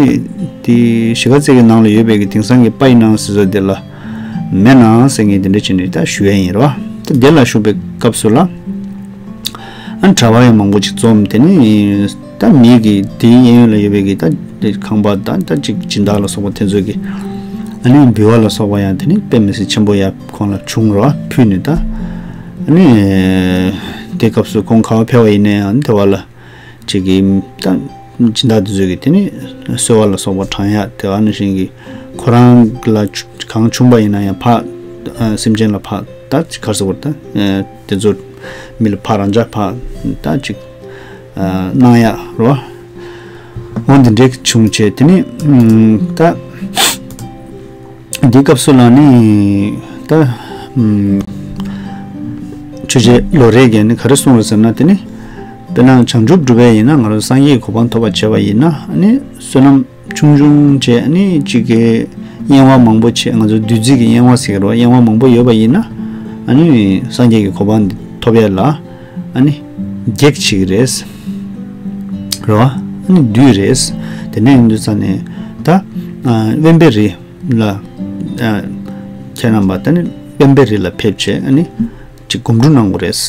འདི་གཞིས་ཀ་རྩེ་གི་ནང་ལ་ཡོད་པའི་གི་དེང་སང་གི་པ་ཡི་སྣང་ཟེར་ས་དེ་ལ་མེད་ན་ཟེར། ངས་དེ་འདྲས་བྱས་ནས་ད་ཞུ་ཡ་ཡིན་རེད་བ། ད་དེ་ལ་བཞུགས་པའི་སྐབས་སུ་ལ། ཨ་གྲྭ་པ་ཡང་མང་པོ་ཅིག་འཛོམས། དེ་ནས་ད་མི་གི་དེའི་གཡས་གཡོན་ལ་ཡོད་པའི་གི་ད་ཁང་པ་ད་ད་ཅིག་སྦྱིན་བདག་ལ་སོགས་པ་དེ་ཚོ་གི་ཨ་ནི་འབུལ་བ་ལ་སོགས་པ་ཡང་དེ་ནི་དཔེ་མི་སྲིད་ཆེན་པོ་ཡང་ཁོང་ལ་བྱུང་རོགས་ཕུལ་ནས། ད་ཨ་ནི་དེ་སྐབས་སུ་ཁོང་ག་པར་ཕེབས་པ་ཡིན་ནའང་དེ་བ་ལ་ཅིག་གི་ད་སྦྱིན་བདག་དེ་ཚོ་གི་དེ་ནི་གསོལ་བ་ལ་སོགས་པ་དྲང་ཡག་དེ། ཨ་ནི་བཞིན་གི་ཁོ་རང་ལ་གང་བྱུང་པ་ཡིན་ན་ཡང་ཕར་སེམས་ཅན་ལ་ཕར་ད་ག་རེ་ཟེར་དགོས་རེད། ད་དེ་ཚོ་མི་ལ་ཕར་རང་འཇགས་ཕར་ད་ཅིག་གནང་ཡག་རོ། འོ་འདི་འདྲའི་བྱུང་བྱས། དེ་ནི་ད་འདི་སྐབས་སུ་ལ་ནི་ད་ཆོས་རྗེ་ལོ་རས་ཀྱིས་ནི་ག་རེ་གསུངས་རེད་ཟེར་ན། དེ་ནི་དཔེར་ན་བྱང་ཆུབ་སྒྲུབ་པ་ཡིན་ན་ང་རང་སངས་རྒྱས་ཀྱི་གོ་འཕང་ཐོབ་པར་བྱ་བ་ཡིན་ན། ཨ་ནི་བསོད་ནམས་ཆུང་ཆུང་བྱས། ཨ་ནི་གཅིག་གི་གཡེང་བ་མང་པོ་བྱས། ང་ཚོ་བདུད་རྩི་གི་གཡེང་བ་ཟེར་གི་རེད་བ། གཡེང་བ་མང་པོ་ཡོད་པ་ཡིན་ན་ཨ་ནི་སངས་རྒྱས་ཀྱི་གོ་འཕང་འདི་ཐོབ་ཡ་ལ་ཨ་ནི་གེགས་བྱེད་ཀྱི་རེད། རེད་བ། ཨ་ནི་བདུད་རེད། དེ་ནས་ཡིན་དུས་ཙ་ནས་ད་དབེན་པའི་རི་ལ་ཁྱེད་རྣམ་པ་ད་ནི་དབེན་པའི་རི་ལ་ཕེབས་བྱས། ཨ་ནི་གཅིག་སྒོམ་སྒྲུབ་གནང་དགོས་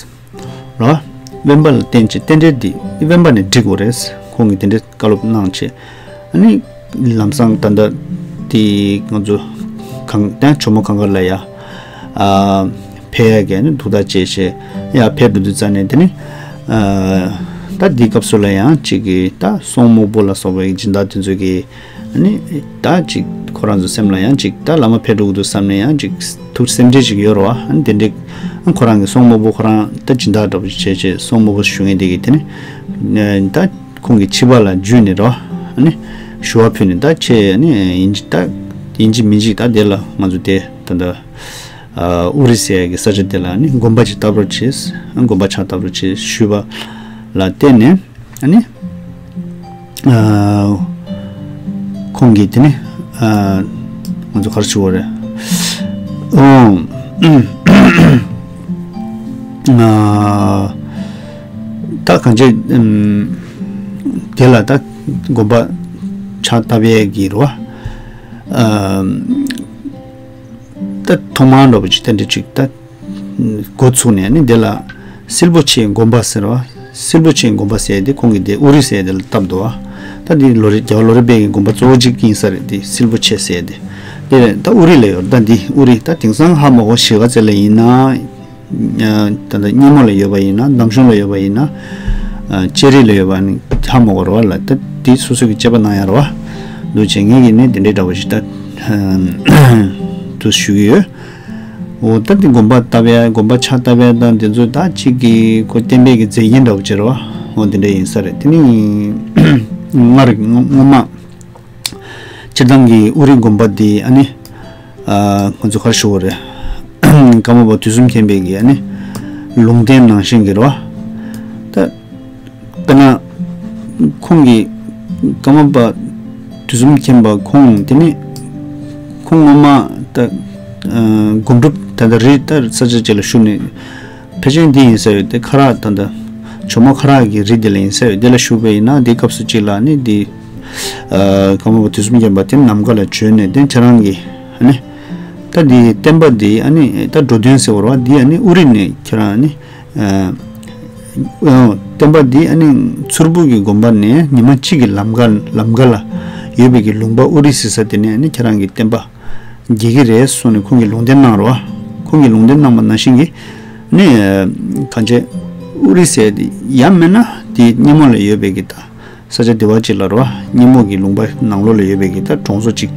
རེད། རོ། དབེན་པ་ལ་བརྟེན་བྱས་རྟེན་འབྲེལ་འདི་དབེན་པ་ནས་འགྲིག་དགོས་རེད། ཁོང་གིས་དེ་འདྲའི་བཀའ་སློབ་གནང་བྱས། ཨ་ནི་ལམ་སང་ད་ལྟ་དེ་ང་ཚོ་གང་ལྟར་ཇོ་མོ་གངས་དཀར་ལ་ཡ་ཨ་ཕེབས་ཡ་གི་ཨ་ནི་ཐུགས་ཐག་བཅད་བྱས་ཡར་ཕེབས་འགྲོ་དུས་ཙ་ནས། དེ་ནི་ཨ་ད་འདིའི་སྐབས་སུ་ལ་ཡང་གཅིག་གིས་ད་སོག་མོ་པོ་ལ་སོགས་པའི་སྦྱིན་བདག་དེ་ཚོ་གིས་ཨ་ནི་ད་ཅིག་ཁོ་རང་ཚོའི་སེམས་ལ་ཡང་ཅིག་ད་བླ་མ་ཕེབས་འགྲོ་གི་འདུག་བསམ་ནས་ཡང་ཅིག་ཐུགས་སེམས་ཁྲལ་ཅིག་ཡོད་རེད་བ། ཨ་ནི་དེ་འདྲའི་ཨ་ཁོ་རང་གི་སོག་མོ་པོ་ཁོ་རང་ད་སྦྱིན་བདག་འདྲ་པོ་ཅིག་བྱས་བྱས། སོག་མོ་པོ་ཞུ་མཁན་དེ་གིས་དེ་ནི་ད་ཁོང་གི་ཕྱི་པ་ལ་འཇུས་ནས་རེད་བ། ཨ་ནི་ཞུ་བ་ཕུལ་ནས། ད་ཁྱེད་ཨ་ནི་ཡིན་གཅིག་ད་ཡིན་གཅིག་མིན་གཅིག་ད་དེ་ལ་ང་ཚོ་དེ་ད་ད་ཨ་ཨུ་རི་ཟེར་ཡ་གི་ས་ཆ་དེ་ལ་ཨ་ནི་དགོན་པ་ཅིག་བཏབ་རོགས་བྱེད། ཨ་དགོན་པ་ཆགས་བཏབ་རོགས་བྱེད་ཞུས་པ་ལ་བརྟེན་ནས། ཨ་ནི་ཨ་ཁོང་གིས་དེ་ནི་ཨ་ང་ཚོ་ག་རེ་ཞུ་དགོས་རེད། ཨོ། ཨ་ད་གང་ཅི་ཨམ་དེ་ལ་ད་དགོན་པ་ཆགས་བཏབ་ཡས་ཀྱི་རེད་བ། ཨམ་ད་ཐོག་མར་འདྲ་པོ་ཅིག་དེ་འདྲ་ཅིག་ད་འགོ་ཚུགས་ནས་ནི་དེ་ལ་སིལ་བུ་ཆེའི་དགོན་པ་ཟེར་བ། སིལ་བུ་ཆེའི་དགོན་པ་ཟེར་དེ་ཁོང་གིས་དེ་ཨུ་རི་ཟེར་དེ་ལ་བཏབ་འདུག་བ། ད་འདི་ལོ་རེ་རྒྱལ་བ་ལོ་རས་པའི་གི་དགོན་པ་གཙོ་བོ་གཅིག་ཡིན་ས་རེད། དེ་སིལ་བུ་ཆེ་ཟེར་དེ། དེ་ད་ཨུ་རི་ལ་ཡོད། ད་འདི་ཨུ་རི་ད་དེང་སང་ཧ་མ་གོ། གཞིས་ཀ་རྩེ་ལ་ཡིན་ན། ད་ལྟ་སྙེ་མོ་ལ་ཡོད་པ་ཡིན་ན། འདམ་གཞུང་ལ་ཡོད་པ་ཡིན་ན། ཨ་ལྕགས་རི་ལ་ཡོད་པ་ནི་ཧ་མ་གོ་རེད་བ་ལ། ད་འདི་སོ་སོ་གི་དཔྱད་པ་གནང་ཡ་རེད་བ། འདུག་བྱས་ངེད་ཀྱིས་ནི་དེ་འདྲའི་འདྲ་བོ་ཞིག་ད་དུ་ཞུ་གི་ཡོད། འོ་ད་འདི་དགོན་པ་བཏབ་ཡ། དགོན་པ་ཆགས་བཏབ་ཡ་དང་དེ་ཚོ་ད་གཅིག་གི་ཁོ་བསྟན་པའི་གི་མཛེས་རྒྱན་འདྲ་བོ་བྱེད་རོགས། འོ་དེ་འདྲ་ཡིན་ས་རེད། དེ་ནི་སྔར་སྔོན་མ་སྤྱིར་བཏང་གི་ཨུ་རི་དགོན་པ་འདི་ཨ་ནི་ཨ་ང་ཚོ་ག་རེ་ཞུ་དགོས་རེད། ཀརྨ་པ་དུས་གསུམ་མཁྱེན་པའི་གི་ཨ་ནི་ལུང་བསྟན་ནང་བཞིན་གི་རེད་བ། ད་དཔེར་ན་ཁོང་གིས་ཀརྨ་པ་དུས་གསུམ་མཁྱེན་པ་ཁོང་དེ་ནི་ཁོང་སྔོན་མ་ད་ཨ་སྒོམ་སྒྲུབ་ད་ལྟ་རི་ད་ས་ཆ་ཅིག་ལ་བཞུགས་ནས། ཕལ་ཆེར་འདི་ཡིན་ས་ཡོད་དེ། ཁ་རག་ད་ལྟ་ཇོ་མོ་ཁ་རག་གི་རི་དེ་ལ་ཡིན་ས་ཡོད། དེ་ལ་བཞུགས་པ་ཡིན་ན་འདི་སྐབས་སུ་གཅིག་ལ་ནི་འདི་ཨ་ཀརྨ་པ་དུས་གསུམ་མཁྱེན་པ་དེ་ནམ་མཁའ་ལ་བྱོན་ནས་དེ་ཁྱེད་རང་གི་ཨ་ནི་ད་འདི་བསྟན་པ་འདི་ཨ་ནི་ད་འགྲོ་དོན་ཟེར་བ་རེད་བ། འདི་ཨ་ནི་ཨུ་རི་ནས་ཁྱེད་རང་ཨ་ནི་ཨ་ ཨ་བསྟན་པ་འདི་ཨ་ནི་མཚུར་ཕུ་གི་དགོན་པ་ནས་ཉི་མ་གཅིག་གི་ལམ་ཁ་ལམ་ཁ་ལ་ཡོད་པའི་གི་ལུང་པ་ཨུ་རི་ཟེར་ས་དེ་ནས་ཨ་ནི་ཁྱེད་རང་གི་བསྟན་པ་རྒྱས་ཀྱི་རེད་གསུངས་ནས་ཁོང་གིས་ལུང་བསྟན་གནང་རོ། ཁོང་གིས་ལུང་བསྟན་གནང་པ་ནང་བཞིན་གྱི་ནི་གང་བྱས་ཨུ་རི་ཟེར་དེ་ཡང་མིན་ན་དེ་སྙེ་མོ་ལ་ཡོད་པའི་གི་ད། ས་ཆ་དེ་བ་ཅིག་ལ་རོ། སྙེ་མོ་གི་ལུང་པ་ནང་ལོགས་ལ་ཡོད་པའི་གི་ད་གྲོང་ཚོ་ཅིག་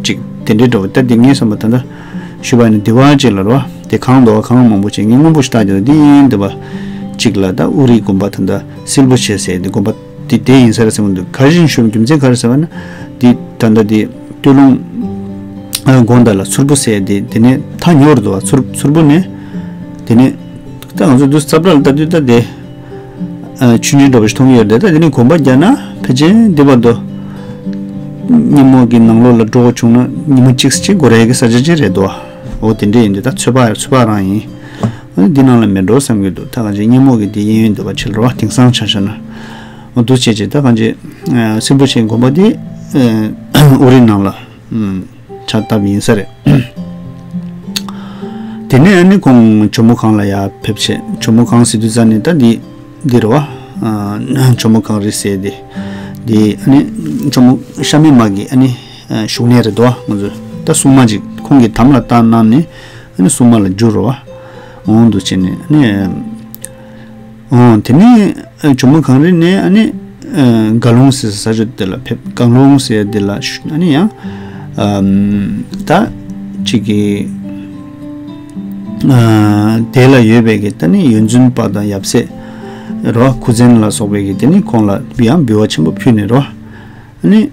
ཅིག་དེ་འདྲའི་འདྲ་བོ་ད་དེ་ངའི་བསམ་པ་ད་ད་ཞུས་པ་ནི་དེ་བ་ཅིག་ལ་རོ། དེ་གང་འདུག་བ་གང་མང་པོ་ཅིག་ངས་སྔོན་པོ་ཞིག་བལྟ་རྒྱུ་དེ་ཡིན་དེ་བ་ཅིག་ལ་ད་ཨུ་རིའི་དགོན་པ་ད་ད་སིལ་བུ་ཆེ་ཟེར་དེ་དགོན་པ་དེ་དེ་ཡིན་ས་རེད་བསམ་གི་འདུག་ག་རེ་བཞིན་ཞུ་རྒྱུ་མཚན་ག་རེ་ཟེར་བ་ན་དེ་ད་ད་དེ་སྟོད་ལུང་དགོང་ད་ལ་མཚུར་ཕུ་ཟེར་དེ་དེ་ནས་ད་ཉོ་རུ་འདུག་བ་མཚུར་མཚུར་ཕུ་ནས་དེ་ནས་ད་ང་ཚོ་དུས་རྩ་བྲལ་ལ་ལྟ་དུས་ད་དེ། ཨ་ཆུང་ཆུང་འདྲ་པོ་ཞིག་མཐོང་གི་ཡོད་རེད། ད་དེ་ནས་གོམ་པ་རྒྱག་ན་ཕལ་ཆེར་འདི་བར་དུ་སྙེ་མོ་གི་ནང་ལོགས་ལ་འགྲོ་དགོས་བྱུང་ན་ཉི་མ་གཅིག་ཅིག་འགོར་ཡས་ཀྱི་ས་ཆ་ཅིག་རེད་དོ། འོ་དེ་འདྲས་ཡིན་དུས་ད་ཚོད་དཔག་ཚོད་དཔག་རང་ཡིན། ཨ་ནི་འདི་ནང་ལ་མེད་འགྲོ་བསམ་གྱི་འདུག་ད་གང་ཅི་སྙེ་མོ་གི་དེ་གཡས་གཡོན་འདི་བ་ཕྱིར་རོ་དེང་སང་ཆ་བཞག་ན། འོ་འདུག་བྱས་བྱས་ད་གང་ཅི་སྲིན་པོ་ཆེན་དགོན་པ་དེ་ཨུ་རི་ནང་ལ། ཕྱག་བཏབ་ཡིན་ས་རེད། དེ་ནས་ཨ་ནི་ཁོང་ཇོ་མོ་གང་ལ་ཡར་ཕེབས་བྱས་ཇོ་མོ་གང་ཟེར་དུས་ཙ་ནས་ད་འདི་འདི་རེད་བ། ཇོ་མོ་གང་རེད་ཟེར་དེ། འདི་ཨ་ནི་ཇོ་མོ་ཤ་མེད་མ་གི་ཨ་ནི་བཞུགས་གནས་རེད་དོ། ང་ཚོ་ད་སྲུང་མ་ཅིག་ཁོང་གིས་དམ་ལ་བཏགས་གནང་ནས་ཨ་ནི་སྲུང་མ་ལ་བསྒྱུར་རེད་བ། འོང་དུ་བྱས་ནས་ཨ་ནི། ཨོ་དེ་ནས་ཇོ་མོ་གངས་རི་ནས་ཨ་ནི་དགའ་ལུང་ཟེར་ས་ཆ་དེ་ལ་ཕེབས། དགའ་ལུང་ཟེར་དེ་ལ་ཨ་ནི་ཡང་ད་ཅིག་གི་དེ་ལ་ཡོད་པའི་གི་ད་ནི་ཡོན་བཙུན་པ་དང་ཡབ་སྲས་རོ་ཁུ་བཙན་ལ་སོགས་པའི་གི་དེ་ནི་ཁོང་ལ་ཡང་འབུལ་བ་ཆེན་པོ་ཕུལ་ནས་རོ། ཨ་ནི་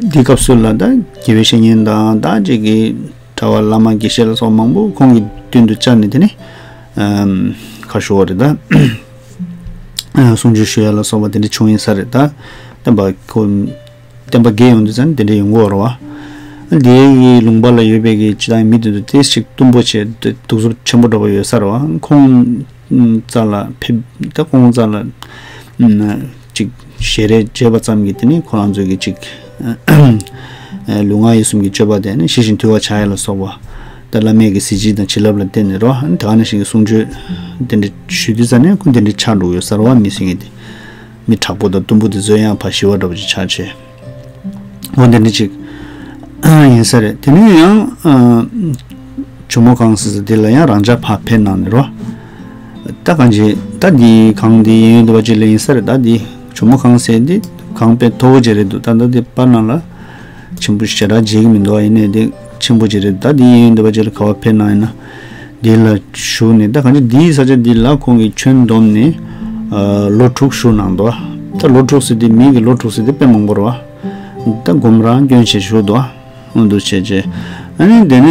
འདི་སྐབས་སུ་ལ་ད་དགེ་བའི་བཤེས་གཉེན་དང་ད་ཅིག་གི་གྲྭ་པ་བླ་མ་དགེ་བཤེས་ལ་སོགས་མང་པོ་ཁོང་གི་མདུན་དུ་བཅར་ནས་དེ་ནི་ཁ་ཤོ་བ་རེད་ད། གསུང་ཆོས་ཞུ་ཡ་ལ་སོགས་པ་དེ་འདྲ་བྱུང་ཡིན་ས་རེད་ད། བསྟན་པ་ཁོ་བསྟན་པ་རྒྱས་ཡོང་དུས་ཙང་དེ་འདྲ་ཡོང་གི་ཡོད་རེད་བ། འདིའི་ལུང་པ་ལ་ཡོད་པའི་གི་སྤྱི་བཏང་མི་དེ་ཚོ་ཏོག་ཙམ་གཏུམ་པོ་བྱས་ཏེ་གདུག་རྩུབ་ཆེན་པོ་འདྲ་པོ་ཡོད་ས་རེད་བ། ཁོང་རྩ་ལ་ཕེབས་ད་ཁོང་རྩ་ལ་ཅིག་ཞལ་རས་མཇལ་བ་ཙམ་གྱིས་དེ་ནི་ཁོ་རང་ཚོའི་གི་ཅིག་ལུས་ངག་ཡིད་གསུམ་གྱི་སྤྱོད་པ་དེ་ནི་ཤེས་བཞིན་དུལ་བར་བྱ་ཡ་ལ་སོགས་པ། ད་བླ་མའི་གི་གཟི་བརྗིད་དང་བྱིན་རླབས་ལ་བརྟེན་ནས་རོ། ད་ག་ནང་བཞིན་གྱི་གསུང་ཆོས་དེ་འདྲ་ཞུས་དུས་ཙ་ནས་ཁོ་དེ་འདྲ་ཆགས་འགྲོ་ཡོད་ས་རེད་བ། མི་སེང་གེ་དེ་མི་དྲག་པོ་དང་གཏུམ་པོ་དེ་ཚོ་ཡང་ཕར་ཞི་བ་འདྲ་པོ་ཅིག་ཆགས་བྱས། འོ་དེ་འདྲ་ཅིག་ཡིན་ས་རེད། དེ་ནས་ཡང་ཇོ་མོ་གང་ཟེར་ས་དེ་ལ་ཡང་རང་ཅག་ཕར་ཕེབས་གནང་ནས་རོ། ད་གང་ཅི་ད་འདི་གང་འདི་ཡིན་ཡོད་འདུག་པ་ཅིག་ལ་ཡིན་ས་རེད། ད་འདི་ཇོ་མོ་གང་ཟེར་འདི་གང་དཔེ་མཐོ་བོ་ཅིག་རེད་འདུག་ད་ད་འདི་པར་ནང་ལ་ཆེན་པོ་ཞེ་དྲག་མཇལ་གི་མི་འདུག་ཡིན་ནའི་འདི་ཆེན་པོ་ཅིག་རེད། ད་འདི་ཡིན་ཡོད་འདུག་པ་ཅིག་ལ་ག་བ་ཕེབས་གནང་ཡིན་ན། འདི་ལ་བཞུགས་ནས་ད་གང་ཅི་འདིའི་ས་ཆ་འདི་ལ་ཁོང་གིས་ཁྱོན་བསྡོམས་ནས་ལོ་དྲུག་བཞུགས་གནང་འདུག་ད་ལོ་དྲུག་ཟེར་དེ་མི་གི་ལོ་དྲུག་ཟེར་དེ་དཔེ་མང་པོ་རེད་བ། ད་སྒོམ་རང་སྐྱོན་བྱས་བཞུགས་འདུག་འོ་འདུག་བྱས་བྱས། ཨ་ནི་དེ་ནས་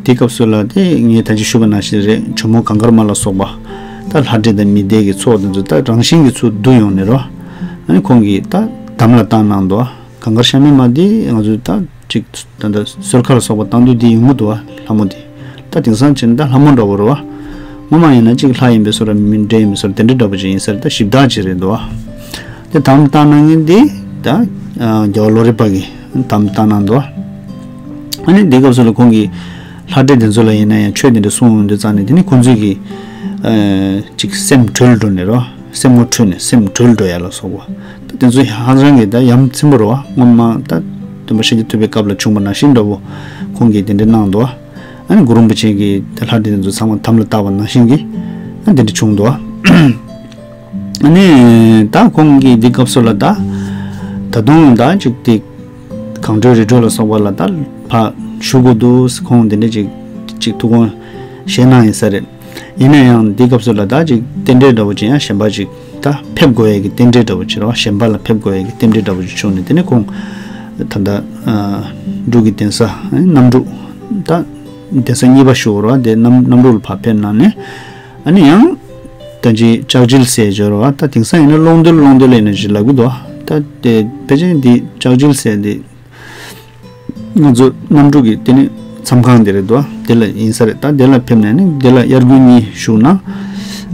དེ་སྐབས་སུ་ལ་དེ་ངས་ད་ཅི་ཞུས་པ་ནང་བཞིན་རེད། ཇོ་མོ་གངས་དཀར་མ་ལ་སོགས་པ་ད་ལྷ་འདྲེ་དང་མི་སྡེ་གི་ཚོགས་དེ་ཚོ་ད་རང་བཞིན་གྱི་ཚུར་བསྡུ་ཡོང་ནས་རོ། ཨ་ནི་ཁོང་གིས་ད་དམ་ལ་བཏགས་གནང་འདུག་གངས་དཀར་ཤ་མེད་མ་དེ་ང་ཚོས་ད་ཅིག་ད་ལྟ་གསོལ་ཁ་ལ་སོགས་པ་བཏང་དུས་འདི་ཡོང་གི་འདུག་བ། ལྷ་མོ་འདི་ད་དེང་སང་བྱས་ན་ད་ལྷ་མོ་འདྲ་བོ་རེད་བ། སྔོན་མ་ཡིན་ན་ཅིག་ལྷ་ཡིན་པའི་བཟོ་འདྲ་མི་འདྲ་ཡིན་པའི་བཟོ་འདྲ་དེ་འདྲ་འདྲ་བོ་ཅིག་ཡིན་ས་རེད། ད་ཞིབ་བརྟག་ཅིག་རེད་འདུག་བ། དེ་དམ་བཏགས་གནང་མཁན་འདི་ད་རྒྱལ་བ་ལོ་རས་པ་གིས་དམ་བཏགས་གནང་འདུག་བ། ཨ་ནི་འདི་སྐབས་སུ་ལ་ཁོང་གིས་ལྷ་འདྲེ་དེ་ཚོ་ལ་ཡིན་ན་ཡང་ཆོས་དེ་འདྲ་གསུང་ཡོང་དུས་ཙང་ནས་དེ་ནི་ཁོང་ཚོས་ཀྱིས་ཅིག་སེམས་གྲོལ་འགྲོ་ནས་རོ། སེམས་ངོ་འཕྲོད་ནས་སེམས་གྲོལ་འགྲོ་ཡ་ལ་སོགས་པ། ད་དེ་ཚོ་ཧང་སང་གི་ད་ཡ་མཚན་པོ་རེད་བ། སྔོན་མ་ད་སྟོན་པ་ཤཱཀྱ་ཐུབ་པའི་སྐབས་ལ་བྱུང་བ་ནང་བཞིན་འདྲ་བོ་ཁོང་གིས་དེ་འདྲ་གནང་འདུག་ཨ་ནི་གུ་རུ་རིན་པོ་ཆེ་གིས་ད་ལྷ་འདྲེ་དེ་ཚོ་ཚང་མ་དམ་ལ་བཏགས་པ་ནང་བཞིན་གྱི་ཨ་དེ་འདྲ་བྱུང་འདུག་ཨ་ནི་ད་ཁོང་གིས་འདི་སྐབས་སུ་ལ་ད་ད་དུང་ད་ཅིག་དེ་གངས་ཁྲོད་རི་ཁྲོད་ལ་སོགས་པ་ལ་ད་ཕར་བཞུགས་དགོས་འདུག་ཁོང་དེ་འདྲ་ཅིག་ཅིག་ཐུགས་དགོངས་བཞེས་གནང་ཡིན་ས་རེད། ཡིན་ན་ཡང་འདི་སྐབས་སུ་ལ་ད་ཅིག་རྟེན་འབྲེལ་འདྲ་བོ་ཅིག་ཡང་གཞན་པ་ཅིག་ད་ཕེབས་དགོས་ཡས་ཀྱི་རྟེན་འབྲེལ་འདྲ་བོ་ཅིག་རེད་བ། གཞན་པ་ལ་ཕེབས་དགོས་ཡས་ཀྱི་རྟེན་འབྲེལ་འདྲ་བོ་ཅིག་བྱུང་ནས་དེ་ནས་ཁོང་ད་ལྟ་འབྲུག་གི་གདན་ས་གནམ་འབྲུག་ད་གདན་ས་གཉིས་པ་ཞུ་བར་བ་དེ་གནམ་གནམ་འབྲུག་ལ་ཕར་ཕེབས་གནང་ནས་ཨ་ནི་ཡང་ད་ཅིག་ལྕགས་བྱིལ་ཟེར་སྦྱོར་བ། ད་དེང་སང་ཡིན་ན་ཀློང་རྡོལ་ཀློང་རྡོལ་ཡིན་ན་ཅིག་ལབ་ཀྱི་འདུག་ད་དེ་ཕལ་ཆེར་འདི་ལྕགས་བྱིལ་ཟེར་འདི། ང་ཚོ་གནམ་འབྲུག་གི་དེ་ནི་མཚམས་ཁང་དེ་རེད་འདུག་དེ་ལ་ཡིན་ས་རེད། ད་དེ་ལ་ཕེབས་ནས་ནི་དེ་ལ་དབྱར་དགུན་གཉིས་བཞུགས་ན།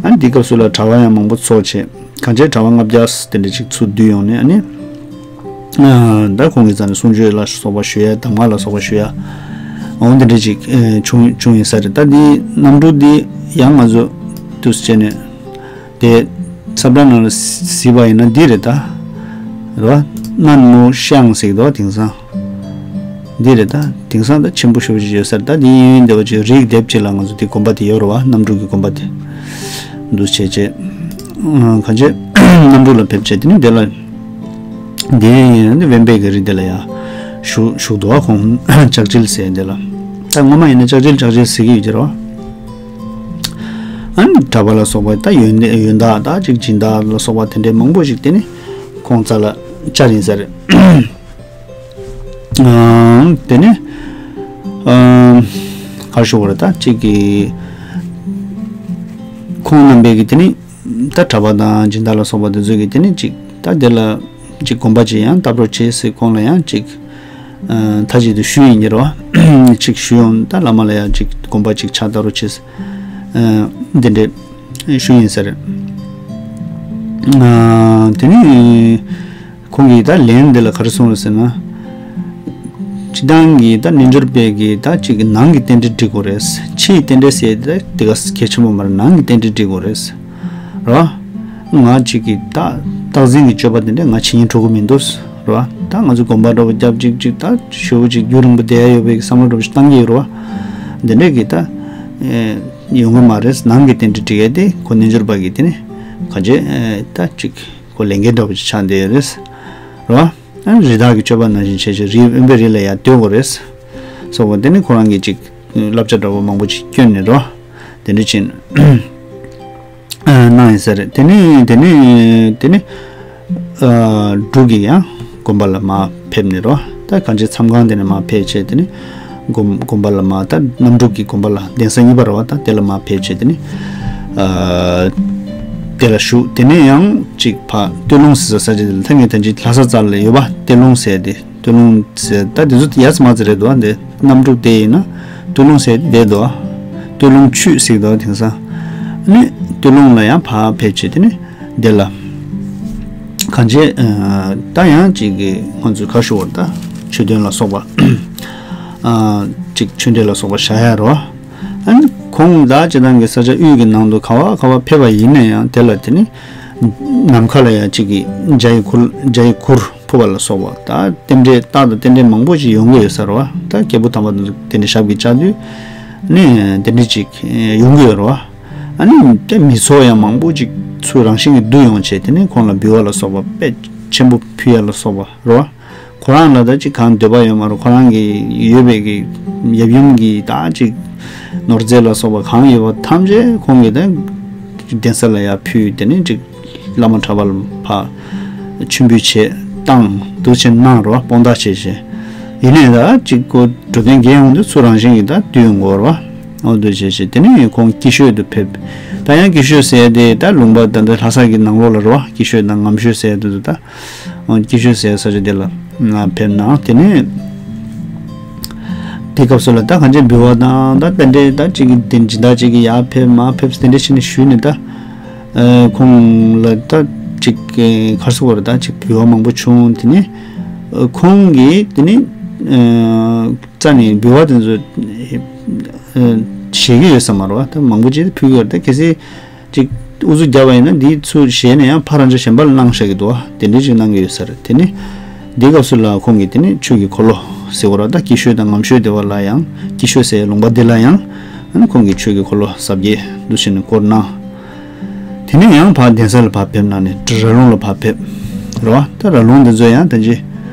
ཨ་ནི་དེ་སྐབས་སུ་ལ་གྲྭ་པ་ཡང་མང་པོ་ཚོགས་བྱས། གང་བྱས་གྲྭ་པ་ལྔ་བརྒྱ་དེ་འདྲ་ཅིག་ཚུར་བསྡུས་ཡོང་ནས་ཨ་ནི། ད་ཁོང་གི་རྩ་ནས་གསུང་ཆོས་ལ་སོགས་པ་ཞུ་ཡ་གདམས་ངག་ལ་སོགས་པ་ཞུ་ཡ། འོ་དེ་འདྲ་ཅིག་བྱུང་བྱུང་ཡིན་ས་རེད། ད་འདི་གནམ་འབྲུག་འདི་ཡང་ང་ཚོ་དུས་བྱས་ནས། དེ་ ས་བཀྲ་ནང་ལ་གཟིགས་པ་ཡིན་ན་འདི་རེད་ད། རེད་བ། སྣ་མོ་ཤང་ཟེར་གི་འདུག་བ། དེང་སང་འདི་རེད་ད། དེང་སང་ད་ཆེན་པོ་ཞེ་པོ་ཅིག་ཡོད་ས་རེད་ད། འདི་གཡས་གཡོན་འདི་བ་ཅིག་རིའི་ལྡེབས་ཅིག་ལ་ང་ཚོ་དེ་དགོན་པ་དེ་ཡོད་རེད་བ། གནམ་འབྲུག་གི་དགོན་པ་དེ། འདུག་བྱས་བྱས། གང་བྱས། གནམ་འབྲུག་ལ་ཕེབས་བྱས་དེ་ནས་དེ་ལ། འདི་ནི་བེམ་པོའི་གི་རི་དེ་ལ་ཡ་བཞུགས་བཞུགས་འདུག་བ། ཁོང་ལྕགས་བྱིལ་ཟེར་འདི་ལ། ད་སྔོན་མ་ཡིན་ན་ལྕགས་བྱིལ་ལྕགས་བྱིལ་ཟེར་གི་ཡོད་ཀྱི་རེད་བ། ཨ་ནི་གྲྭ་པ་ལ་སོགས་པ་ད་ཡོན་ཡོན་བདག་ད་ཅིག་སྦྱིན་བདག་ལ་སོགས་པ་དེ་འདྲའི་མང་པོ་ཞིག་དེ་ནི་ཁོང་རྩ་ལ་བཅར་ཡིན་ས་རེད། ཨང་། དེ་ནི་ཨང་། ག་རེ་ཞུ་དགོས་རེད། ད་ཅིག་གི་ཁོང་རྣམ་པས་གི་དེ་ནི་ད་གྲྭ་པ་དང་སྦྱིན་བདག་ལ་སོགས་པ་དེ་ཚོས་གི་དེ་ནི་ཅིག་ད་དེ་ལ་ཅིག་དགོན་པ་ཅིག་ཡང་བཏབ་རོགས་བྱེད་ཟེར། ཁོང་ལ་ཡང་ཅིག་ཨ་མཐའ་གཅིག་ཏུ་ཞུས་ཡིན་གྱི་རེད་བ། ཅིག་ཞུས་ཡོང་། ད་བླ་མ་ལ་ཡང་ཅིག་དགོན་པ་ཅིག་ཕྱག་བཏབ་རོགས་བྱེད་ཟེར། ཨ་འདི་འདྲས་ཞུས་ཡིན་ས་རེད། ཨ་དེ་ནི་ཁོང་གིས་ད་ལན་འདི་ལ་ག་རེ་གསུངས་རེད་ཟེར་ན། སྤྱིར་བཏང་གི་ད་རྣལ་འབྱོར་པས་གི་ད་ཅིག་གི་ནང་གི་རྟེན་འབྲེལ་འགྲིག་དགོས་རེད། ཕྱིའི་རྟེན་འབྲེལ་ཟེར་ད་དེ་ག་གལ་ཆེན་པོ་མ་རེད། ནང་གི་རྟེན་འབྲེལ་འགྲིག་དགོས་རེད། རེད་བ། ང་ཅིག་གི་ད་རྟག་འཛིན་གྱི་སྤྱོད་པ་དེ་འདྲས་ང་བྱེད་སྙིང་བྲོ་གི་མི་འདུག་རེད་བ། ད་ང་ཚོ་དགོན་པ་འདྲ་བོ་རྒྱབ་ཅིག་ཅིག་ད་ཞེ་པོ་ཅིག་རྒྱུན་རིང་པོ་བསྡད་ཡ་ཡོད་པའི་བསམ་བློ་འདྲ་བོ་ཞིག་བཏང་གི་ཡོད་རེད་བ། འདི་འདྲས་གི་ད་ཨེ་ཡོང་གི་མ་རེད། ནང་གི་རྟེན་འབྲེལ་འགྲིག་ཡ་དེ་ཁོ་རྣལ་འབྱོར་པ་གི་དེ་ནི་ག་བྱེད་ཨེ་ད་ཅིག་ཁོ་ལས་འགན་འདྲ་བོ་ཅིག་ཆགས་བསྡད་ཡོད་རེད། རེད་བ། ཨ་རི་དྭགས་ཀྱི་སྤྱོད་པ་ནང་བཞིན་བྱས་བྱས་རི་དབེན་པའི་རི་ལ་ཡར་སྡོད་དགོས་རེད། སོགས་པ་དེ་ནི་ཁོ་རང་གིས་ཅིག་བསླབ་བྱ་འདྲ་བོ་མང་པོ་ཅིག་བསྐྱོན་ནས་རོ། དེ་འདྲ་ཅིག་གནང་ཡིན་ས་རེད། དེ་ནི་དེ་ནི་དེ་ནི་ཨ་འབྲུག་གི་ཡང་དགོན་པ་ལ་མར་ཕེབས་ནས་རོ། ད་གང་ཅི་མཚམས་ཁང་དེ་ནས་མར་ཕེབས་བྱས་དེ་ནི་དགོན་དགོན་པ་ལ་མར་ད་གནམ་འབྲུག་གི་དགོན་པ་ལ་གདན་ས་གཉིས་པ་རེད་བ། ད་དེ་ལ་མར་ཕེབས་བྱས་དེ་ནི་ཨ་དེ་ལ་བཞུགས། དེ་ནས་ཡང་ཅིག་ཕར་སྟོད་ལུང་ཟེར་ས་ས་ཆ་དེ་ལ། ད་ངས་ད་ཅི་ལྷ་ས་རྩ་ལ་ཡོད་པ་སྟོད་ལུང་ཟེར་དེ། སྟོད་ལུང་ཟེར་ད་དེ་ཚོ་ཡ་ཙམ་མ་ཙམ་རེད་འདུག་ཨ། འདི་གནམ་འབྲུག་དེ་ཡིན་ན་སྟོད་ལུང་ཟེར་དེ་འདུག་ཨ། སྟོད་ལུང་ཆུས་ཟེར་འདུག་ཨ། དེང་སང་ནི་སྟོད་ལུང་ལ་ཡང་ཕར་ཕེབས་བྱས་དེ་ནི་འདི་ལ་གང་བྱས་ད་ཡང་ཅིག་གི་ང་ཚོས་ག་ཞུ་བར་ད་ཆོས་སྟོན་ལ་སོགས་པ་ཨ་ཅིག་ཆོས་འབྲེལ་ལ་སོགས་པ་བྱ་ཡ་རོ། ཨ་ནི་ཁོང་ད་སྤྱིར་བཏང་གི་ས་ཆ་དབུས་ཀྱི་ནང་དུ་ག་བ་ག་བ་ཕེབས་པ་ཡིན་ན་ཡང་དེ་ལ་དེ་ནི་ནམ་མཁའ་ལ་ཡང་ཅིག་གི་འཇའ་ཡི་གུར་འཇའ་ཡི་གུར་འཕུར་བ་ལ་སོགས་པ། ད་རྟེན་འབྲེལ་རྟག་ཏུ་རྟེན་འབྲེལ་མང་པོ་ཞིག་ཡོང་གི་ཡོད་ས་རེད་བ། ད་རྒྱལ་པོ་དམ་པ་དེ་ཚོ་དེ་འདྲའི་ཞབས་ཀྱིས་བཅགས་དུས་ནི་དེ་འདྲ་ཅིག་ཡོང་གི་ཡོད་རེད་བ། ཨ་ནི་དེ་མི་ཚོགས་ཡང་མང་པོ་ཅིག་ཚུར་རང་བཞིན་གྱིས་བསྡུ་ཡོང་བྱས་དེ་ནས་ཁོང་ལ་འབུལ་བ་ལ་སོགས་པ་དཔེ་ཆེན་པོ་ཕུལ་ཡ་ལ་སོགས་པ་རེད་བ། ཁོ་རང་ལ་ད་ཅིག་གང་འདོད་པ་ཡོད་མ་རེད། ཁོ་རང་གི་ཡོད་པའི་གི་ཡབ་ཡུམ་གྱི་ད་ཅིག་ནོར་རྫས་ལ་སོགས་པ་གང་ཡོད་པ་ཐམས་ཅད་ཁོང་གིས་ད་གདན་ས་ལ་ཡར་ཕུལ། དེ་ནས་ཅིག་བླ་མ་གྲྭ་པ་ལ་ཕར་མཆོད་འབུལ་བྱས་བཏང་འདུག་བྱས་གནང་རོ། དཔང་རྟགས་བྱས་བྱས་ཡིན་ནའི་ད་ཅིག་ཁོ་འགྲོ་དོན་འགལ་ཡོང་དུས་ཚུར་རང་བཞིན་གྱིས་ད་བསྡུས་ཡོང་གི་ཡོད་རེད་བ། འོ་འདུག་བྱས་བྱས་དེ་ནས་ཁོང་སྐྱིད་ཤོད་དུ་ཕེབས། ད་ཡང་སྐྱིད་ཤོད་ཟེར་དེ་ད་ལུང་པ་ད་ལྟ་ལྷ་ས་གི་ནང་ལོགས་ལ་རེད་བ། སྐྱིད་ཤོད་དང་ངམ་ཤོད་ཟེར་དུས་ད། སྐྱིད་ཤོད་ཟེར་ས་ཆ་དེ་ལ་ཕེབས་གནང་། དེ་ནས་དེ་སྐབས་སུ་ལ་ད་གང་ཅི་འབུལ་བ་དང་ད་དེ་འདྲའི་ད་ཅིག་གི་དེ་སྦྱིན་བདག་ཅིག་གིས་ཡར་ཕེབས་མར་ཕེབས་དེ་འདྲ་བྱས་ནས་ཞུས་ནས་ད་ཁོང་ལ་ད་ཅིག་ག་རེ་ཟེར་དགོས་རེད། ད་ཅིག་འབུལ་བ་མང་པོ་བྱུང་། དེ་ནས་ཁོང་གིས་དེ་ནས་རྩ་ནས་འབུལ་བ་དེ་ཚོ་བཞེས་ཀྱི་ཡོད་ས་མ་རེད་བ། ད་མང་པོ་ཅིག་ཕུལ་གྱི་ཡོད་རེད། ད་གལ་སྲིད། ཅིག་ཨུ་ཚུགས་བརྒྱབ་པ་ཡིན་ན་འདི་ཚུར་བཞེས་ནས་ཡང་ཕར་རང་ཅག་གཞན་པ་ལ་གནང་བཞག་གི་འདུག་བ། དེ་འདྲའི་ཅིག་གནང་གི་ཡོད་ས་རེད། དེ་ནི་འདི་སྐབས་སུ་ལ་ཁོང་གིས་དེ་ནི་ཆོས་ཀྱི་འཁོར་ལོ་ཟེར་བ་ར། ད་སྐྱིད་ཤོད་དང་ངམ་ཤོད་དེ་བ་ལ་ཡང་། སྐྱིད་ཤོད་ཟེར་ལུང་པ་འདི་ལ་ཡང་ཨ་ནི་ཁོང་གིས་ཆོས་ཀྱི་འཁོར་ལོ་གཟབ་རྒྱས་འདུག་བྱས་ནས་བསྐོར་གནང་། དེ་ནས་ཡང་ཕར་གདན་ས་ལ་ཕར་ཕེབས་གནང་ནས་ར་ལུང་ལ་ཕར་ཕེབས་རེད་བ། ད་ར་ལུང་འདི་ཚོ་ཡང་ད་ཅི་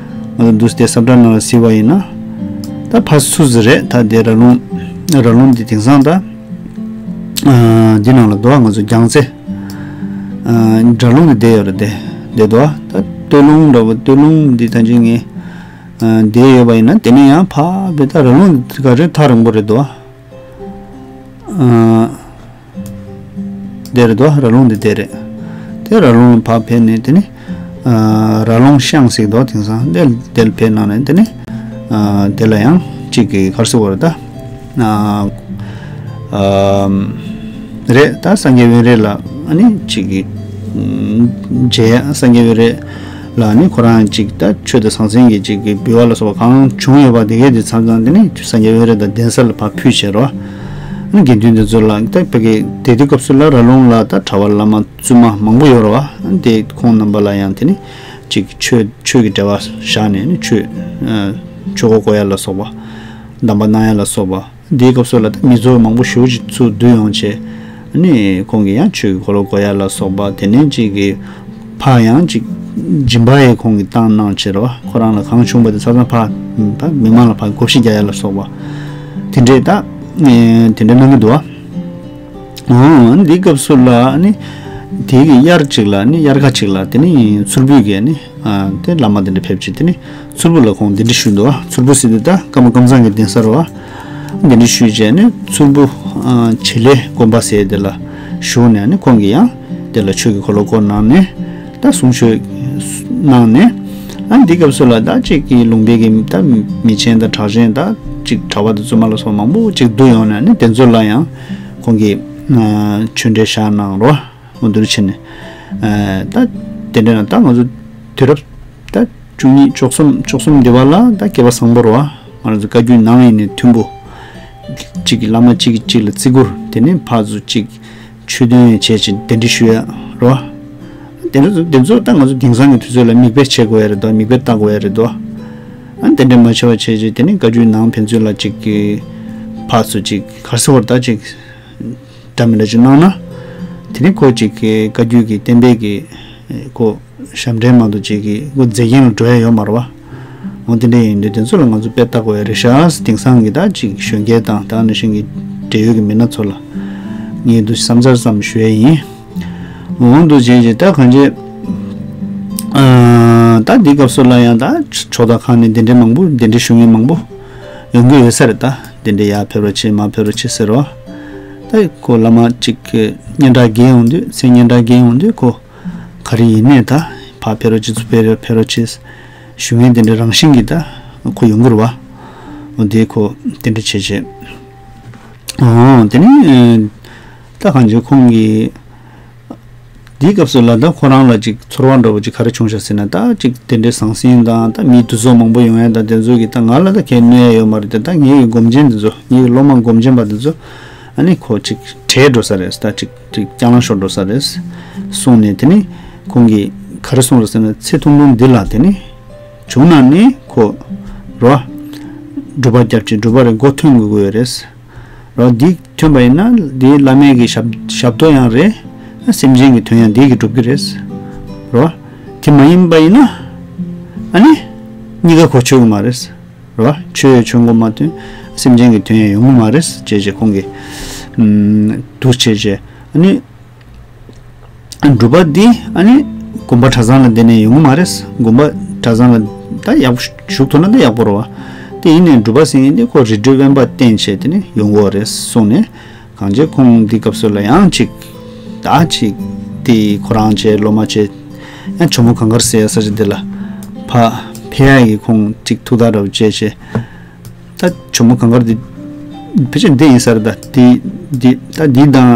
ང་ཚོ་འདུག་སྟེ་ས་བཀྲ་ནང་ལ་གཟིགས་པ་ཡིན་ན་ད་ཕར་ཚུར་ཟིག་རེད། ད་དེ་ར་ལུང་ར་ལུང་འདི་དེང་སང་ད། ཨ་འདི་ནང་ལ་འདུག་བ། ང་ཚོ་རྒྱང་རྩེ། ཨ་ར་ལུང་འདི་བསྡད་ཡོད་རེད། དེ་བསྡད་འདུག་བ། ད་སྟོད་ལུང་འདྲ་བོ། སྟོད་ལུང་འདི་ད་ཅི་ངས་ཨ་བསྡད་ཡོད་པ་ཡིན་ན་དེ་ནས་ཡང་ཕར་བས་ད་ར་ལུང་འདི་ག་རེ་ཐག་རིང་པོ་རེད་འདུག་བ། ཨ་དེ་རེད་འདུག་བ། ར་ལུང་འདི་དེ་རེད། དེ་ར་ལུང་ཕར་ཕེབས་ནས་དེ་ནས་ཨ་ར་ལུང་ཤང་ཟེར་འདུག་བ། དེང་སང་དེ་དེར་ཕེབས་གནང་ནས་དེ་ནས་ཨ་དེ་ལ་ཡང་གཅིག་གི་ག་རེ་ཟེར་དགོས་རེད་ད། ཨ་ཨམ་རེད། ད་སངས་རྒྱས་དཔལ་རི་ལ་ཨ་ནི་གཅིག་གི་མཇལ་ཡ། སངས་རྒྱས་དཔལ་རི་ལ་ཨ་ནི་ཁོ་རང་གཅིག་ད་ཆོས་དང་ཟང་ཟིང་གི་གཅིག་གི་འབུལ་བ་ལ་སོགས་པ་གང་བྱུང་ཡོད་པ་དེ་གས་དེ་མཚམས་མཚམས་དེ་ནི་སངས་རྒྱས་དཔལ་རི་དང་གདན་ས་ལ་ཕར་ཕུལ་བྱས་རོ། དགེ་འདུན་དེ་ཚོ་ལ་ད་ཕ་གི་དེ་དུས་སྐབས་སུ་ལ་ར་ལུང་ལ་ད་གྲྭ་པ་བླ་མ་བཙུན་མ་མང་པོ་ཡོད་རེད་བ། དེ་ཁོང་རྣམ་པ་ལ་ཡང་དེ་ནི་ཅིག་ཆོས་ཆོས་ཀྱི་འབྲེལ་བ་བཞག་ནས་ནི་ཆོས་ཆོས་འཁོར་བསྐོར་ཡ་ལ་སོགས་པ། གདམས་པ་གནང་ཡ་ལ་སོགས་པ། དེའི་སྐབས་སུ་ལ་ད་མི་ཚོགས་མང་པོ་ཞེ་པོ་ཅིག་ཚུར་འདུས་ཡོང་བྱས། ཨ་ནི་ཁོང་གིས་ཡང་ཆོས་ཀྱི་འཁོར་ལོ་བསྐོར་ཡ་ལ་སོགས་པ། དེ་ནས་ཅིག་གི་ཕར་ཡང་ཅིག་སྦྱིན་པ་ཡང་ཁོང་གིས་བཏང་གནང་བྱས་རེད་བ། ཁོ་རང་ལ་གང་བྱུང་བ་དེ་ཚང་མ་ཕར་ཕར་མི་མང་ལ་ཕར་བགོ་བཤའ་རྒྱག་ཡ་ལ་སོགས་པ། དེ་འདྲས་ད་དེ་འདྲས་གནང་གི་འདུག་བ། འོ་འདི་སྐབས་སུ་ལ་ནི་དེ་གི་དབྱར་གཅིག་ལ་ནི་དབྱར་ཁ་གཅིག་ལ་དེ་ནི་མཚུར་ཕུ་གི་ནི། ཨ། དེ་བླ་མ་དེ་འདྲ་ཕེབས་ཀྱི་དེ་ནི་མཚུར་ཕུ་ལ་ཁོང་གདན་འདྲེན་ཞུས་འདུག་མཚུར་ཕུ་ཟེར་དུས་ད་ཀརྨ་ཀམ་ཚང་གི་གདན་ས་རེད་བ། གདན་འདྲེན་ཞུས་བྱས་ནས་མཚུར་ཕུ། ཨ། བྱེད་ལས་དགོན་པ་ཟེར་དེ་ལ་བཞུགས་ནས་ནི་ཁོང་གིས་ཡང་དེ་ལ་ཆོས་ཀྱི་འཁོར་ལོ་བསྐོར་གནང་ནས་ད་གསུང་ཆོས་གནང་ནས། ཨ། འདི་སྐབས་སུ་ལ་ད་ཅིག་གི་ལུང་པའི་གི་ད་མི་ཆེན་དང་གྲགས་ཆེན་ད་ཅིག་གྲྭ་པ་དང་བཙུན་མ་ལ་སོགས་མང་པོ་ཅིག་འདུ་ཡོང་ནས་ནི་དེ་ཚོ་ལ་ཡང་ཁོང་གིས་ཆོས་འབྲེལ་བཞག་གནང་རོགས། འོ་འདུར་ཕྱིན་ནས། ཨ། ད་དེ་འདྲ་ན་ད་ང་ཚོ་དུས་རབས་ད་བཅུ་གཉིས་བཅུ་གསུམ་བཅུ་གསུམ་འདི་བ་ལ་ད་སྐལ་བ་བཟང་པོ་རེད་བ། ང་རང་ཚོ་བཀའ་བརྒྱུད་ནང་ཡིན་ནའི་མཐུན་པོ། གཅིག་གི་བླ་མ་གཅིག་གིས་གཅིག་ལ་བརྩི་བཀུར། དེ་ནས་ཕར་ཚུར་གཅིག་ཆོས་སྟོན་བྱས་ཅིག་གདན་འདྲེན་ཞུ་ཡ་རེད་བ། དེ་ཚོ་དེ་ཚོ་ད་ང་ཚོ་དེང་སང་གི་དུས་ཚོད་ལ་མིག་དཔེ་བྱེད་དགོས་ཡ་རེད་དོ། མིག་དཔེ་ལྟ་དགོས་ཡ་རེད་དོ། ཨ། དེ་འདྲ་མ་བྱས་པ་བྱས་ཅིག་དེ་ནས་བཀའ་བརྒྱུད་ནང་ཕན་ཚུན་ལ་གཅིག་གི་ཕར་ཚུར་གཅིག་ག་རེ་ཟེར་བ་རེད་ད་གཅིག་འདྲ་མི་འདྲ་ཅིག་གནང་ན། དེ་ནི་ཁོ་ཅིག་གི་བཀའ་བརྒྱུད་ཀྱི་བསྟན་པའི་གི་ཁོ་ཞབས་འདྲེན་མ་གཏོགས་ཅིག་གི་ཁོ་མཛད་འགན་ལ་འགྲོ་ཡ་ཡོད་མ་རེད་བ། འོ་དེ་འདྲ་ཡིན་དུས་དེ་ཚོ་ལ་ང་ཚོ་དཔེ་ལྟ་དགོས་ཡ་རེད་ཤག་དེང་སང་གི་ད་ཅིག་གཞོན་སྐྱེས་དང་ད་ནང་བཞིན་གྱི་འབྲེལ་ཡོད་ཀྱི་མི་སྣ་ཚོ་ལ་ངས་འདུག་བསམ་ཚར་ཙམ་ཞུ་ཡ་ཡིན། འོ་འདུག་བྱས་བྱས་ད་གང་བྱས། ཨ། ད་འདི་སྐབས་སུ་ལ་ཡང་ད་ཕྱོགས་དང་ཁག་ནས་གདན་འདྲེན་མང་པོ་གདན་འདྲེན་ཞུ་མཁན་མང་པོ་ཡོང་གི་ཡོད་ས་རེད། ད་གདན་འདྲེན་ཡར་ཕེབས་རོགས་བྱེད་མར་ཕེབས་རོགས་བྱེད་ཟེར་རོ། ད་ཁོ་བླ་མ་གཅིག་གི་སྙན་གྲགས་རྒྱས་ཡོང་དུས་མཚན་སྙན་གྲགས་རྒྱས་ཡོང་དུས་ཁོ་ག་རེ་ཡིན་ནས་ད་ཕར་ཕེབས་རོགས་བྱེད་ཚུར་ཕེབས་རོགས་ཕེབས་རོགས་བྱེད་ཞུ་མཁན་དེ་འདྲ་རང་བཞིན་གྱིས་ད་ཁོ་ཡོང་གི་རེད་བ། འོ་དེ་ཁོ་དེ་འདྲ་བྱས་བྱས། འོ་དེ་ནི་ད་གང་བྱས་ཁོང་གིས། འདིའི་སྐབས་སུ་ལ་ད་ཁོ་རང་ལ་ཅིག་ཚོར་བ་འདྲ་བོ་ཅིག་ག་རེ་བྱུང་ཤག་ཟེར་ན། ད་ཅིག་དེ་འདྲའི་ཟང་ཟིང་དང་ད་མི་འདུ་ཚོགས་མང་པོ་ཡོང་ཡ་ད་དེ་ཚོ་གིས་ད་ང་ལ་ད་གལ་གནོད་ཡ་ཡོད་མ་རེད་དེ། ད་ངའི་གི་སྒོམ་ཆེན་དེ་ཚོ་ངའི་གི་སློབ་མ་སྒོམ་ཆེན་པ་དེ་ཚོ་ཨ་ནི་ཁོ་ཅིག་བྲལ་འགྲོ་ས་རེད། ད་ཅིག་ཅིག་རྐྱང་ལངས་ཤོར་འགྲོ་ས་རེད་གསུངས་ནས། དེ་ནི་ཁོང་གིས་ག་རེ་གསུངས་རེད་ཟེར་ན། ཚེ་ཐུང་ཐུང་འདི་ལ་དེ་ནི་བྱུང་ན་ནི་ཁོ་རོ་སྒྲུབ་པ་རྒྱབ་ཅིང་སྒྲུབ་པ་རེ་མགོ་ཐོན་དགོས་ཀྱི་ཡོད་རེད། རོ་འདི་ཐོན་པ་ཡིན་ན་འདི་བླ་མའི་གི་ཞབས་ཞབས་ཏོག་ཡང་རེད། སེམས་ཅན་གྱི་དོན་ཡང་འདི་གིས་འགྲུབ་ཀྱི་རེད། རོ་དེ་མ་ཡིན་པ་ཡིན་ན་ཨ་ནི་གཉིས་ཀ་གོ་ཆོད་ཀྱི་མ་རེད། རོ་ཆོས་ཡང་ཆོས་མགོ་མ་ཐོན། སེམས་ཅན་གྱི་དོན་ཡང་ཡོང་གི་མ་རེད་ཅེས་བྱས་ཁོང་གིས་འདུ་བྱས་བྱས་ཨ་ནི། སྒྲུབ་པ་འདི་ཨ་ནི་དགོན་པ་གྲྭ་ཚང་ལ་བསྡད་ནས་ཡོང་གི་མ་རེད། དགོན་པ་གྲྭ་ཚང་ལ་ད་ཡག་པོ་བཞུགས་ཐུབ་ན་ད་ཡག་པོ་རེད་བ། དེ་ཡིན་ནའི་སྒྲུབ་པ་ཟེར་མཁན་འདི་ཁོ་རི་ཁྲོད་དབེན་པ་བསྟེན་བྱས་དེ་ནས་ཡོང་གི་ཡོད་རེད་གསུངས་ནས། གང་བྱས་ཁོང་འདི་སྐབས་སུ་ལ་ཡང་ཅིག་ད་ཅིག་དེ་ཁོ་རང་བྱས་སློབ་མ་བྱས་ཡང་ཇོ་མོ་གངས་དཀར་ཟེར་ཡ་ས་ཆ་འདི་ལ་ཕར་ཕེབས་ཡ་གི་ཁོང་ཅིག་ཐུགས་ཐག་འདྲ་བོ་བཅད་བྱས། ད་ཇོ་མོ་གངས་དཀར་འདི་ཕལ་ཆེར་འདི་ཡིན་ས་རེད། ད་འདི་འདི་ད་འདི་དང་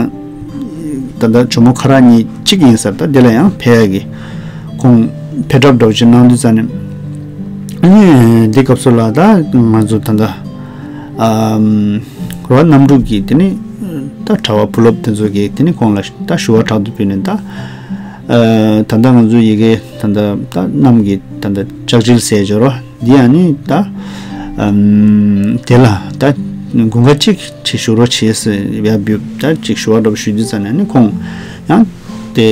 ད་ལྟ་ཇོ་མོ་ཁ་རག་གཉིས་གཅིག་ཡིན་ས་རེད། ད་འདི་ལ་ཡང་ཕེབས་ཡ་གི་ཁོང་ཕེབས་གྲབས་འདྲ་བོ་ཅིག་གནང་དུས་ཙང་ནས། ཨ་ནི་འདི་སྐབས་སུ་ལ་ད་ང་ཚོ་ད་ལྟ་ཨམ་རོ་གནམ་འབྲུག་གི་དེ་ནི་ད་གྲྭ་པ་བུ་སློབ་དེ་ཚོ་གིས་དེ་ནི་ཁོང་ལ་ད་ཞུ་བ་དྲག་ཏུ་ཕུལ་ནས། ད་ཨ་ད་ལྟ་ང་ཚོ་ཡི་གེ་ད་ལྟ་ད་གནམ་གྱི་ད་ལྟ་ལྕགས་བྱིལ་ཟེར་བྱས་རོ། འདི་ཡང་ནི་ད་ཨམ་དེ་ལ་ད་དགུན་ཁ་གཅིག་ཅིག་བཞུགས་རོགས་བྱེད་ཟེར་ཡ་འབུལ། ད་ཅིག་ཞུ་བ་འདྲ་པོ་ཞུས་དུས་ཙང་ནས་ནི་ཁོང་ཡང་དེ་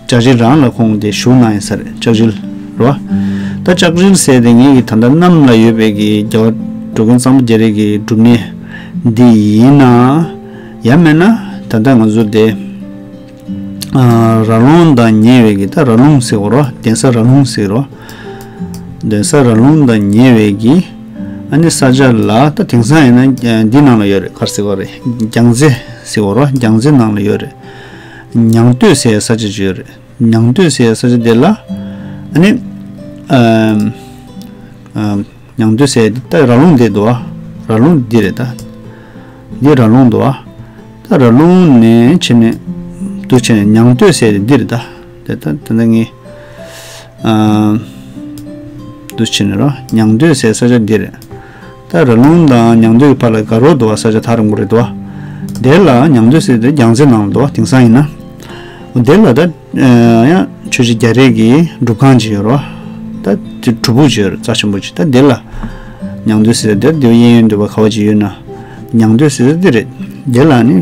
ལྕགས་བྱིལ་རང་ལ་ཁོང་དེ་བཞུགས་གནང་ཡིན་ས་རེད། ལྕགས་བྱིལ་རོ། ད་ལྕགས་བྱིལ་ཟེར་དེ་ངེད་ཀྱི་ད་ལྟ་གནམ་ལ་ཡོད་པའི་གི་རྒྱལ་བ་འགྲོ་མགོན་གཙང་པ་རྒྱ་རས་ཀྱི་སྒྲུབ་གནས་འདི་ཡིན་ན་ཡང་མེད་ན་ད་ལྟ་ང་ཚོ་དེ། ཨ་ར་ལུང་དང་ཉེ་བའི་གི་ད་ར་ལུང་ཟེར་གོ་རོ། གདན་ས་ར་ལུང་ཟེར་རོ། གདན་ས་ར་ལུང་དང་ཉེ་བའི་གི་ཨ་ནི་ས་ཆ་ལ་ད་དེང་སང་ཡིན་ན་འདི་ནང་ལ་ཡོད་རེད། ག་རེ་ཟེར་གོ་རེད། རྒྱང་རྩེ་ཟེར་གོ་རོ། རྒྱང་རྩེ་ནང་ལ་ཡོད་རེད། ཉང་སྟོད་ཟེར་ས་ཆ་ཅིག་ཡོད་རེད། ཉང་སྟོད་ཟེར་ས་ཆ་དེ་ལ་ཨ་ནི་ཨམ་ཨམ། ཉང་སྟོད་ཟེར་ད་ར་ལུང་འདི་འདུག་ཨ། ར་ལུང་འདི་རེད་ད། འདི་ར་ལུང་འདུག་ཨ། ད་ར་ལུང་ནས་ཕྱིན་ནས་འདུག་ཕྱིན་ནས་ཉང་སྟོད་ཟེར་འདི་རེད་ད། དེ་ད་ད་ད་ངས་ཨ་འདུག་ཕྱིན་ནས་རོ། ཉང་སྟོད་ཟེར་ས་ཆ་འདི་རེད། ད་ར་ལུང་དང་ཉང་སྟོད་ཀྱི་བར་ལ་དགའ་རོགས་འདུག་ཨ། ས་ཆ་ཐག་རིང་པོ་རེད་འདུག་ཨ། དེ་ལ་ཉང་སྟོད་ཟེར་དེ་རྒྱལ་རྩེ་ནང་ལ་འདུག་དེང་སང་ཡིན་ན། དེ་ལ་ད་ཡང་ཆོས་རྗེ་རྒྱ་རས་ཀྱི་སྒྲུབ་ཁང་ཅིག་ཡོད་རོ། ད་དེ་སྒྲུབ་ཕུག་ཅིག་ཡོད་རོ། རྩ་ཆེན་པོ་ཅིག་ད་དེ་ལ་ཉང་སྟོད་ཟེར་དེ་དེ་གཡས་གཡོན་འདུག་པ་ག་བ་ཅིག་ཡོད་ན། ཉང་སྟོད་ཟེར་དེ་རེད། དེ་ལ་ནི་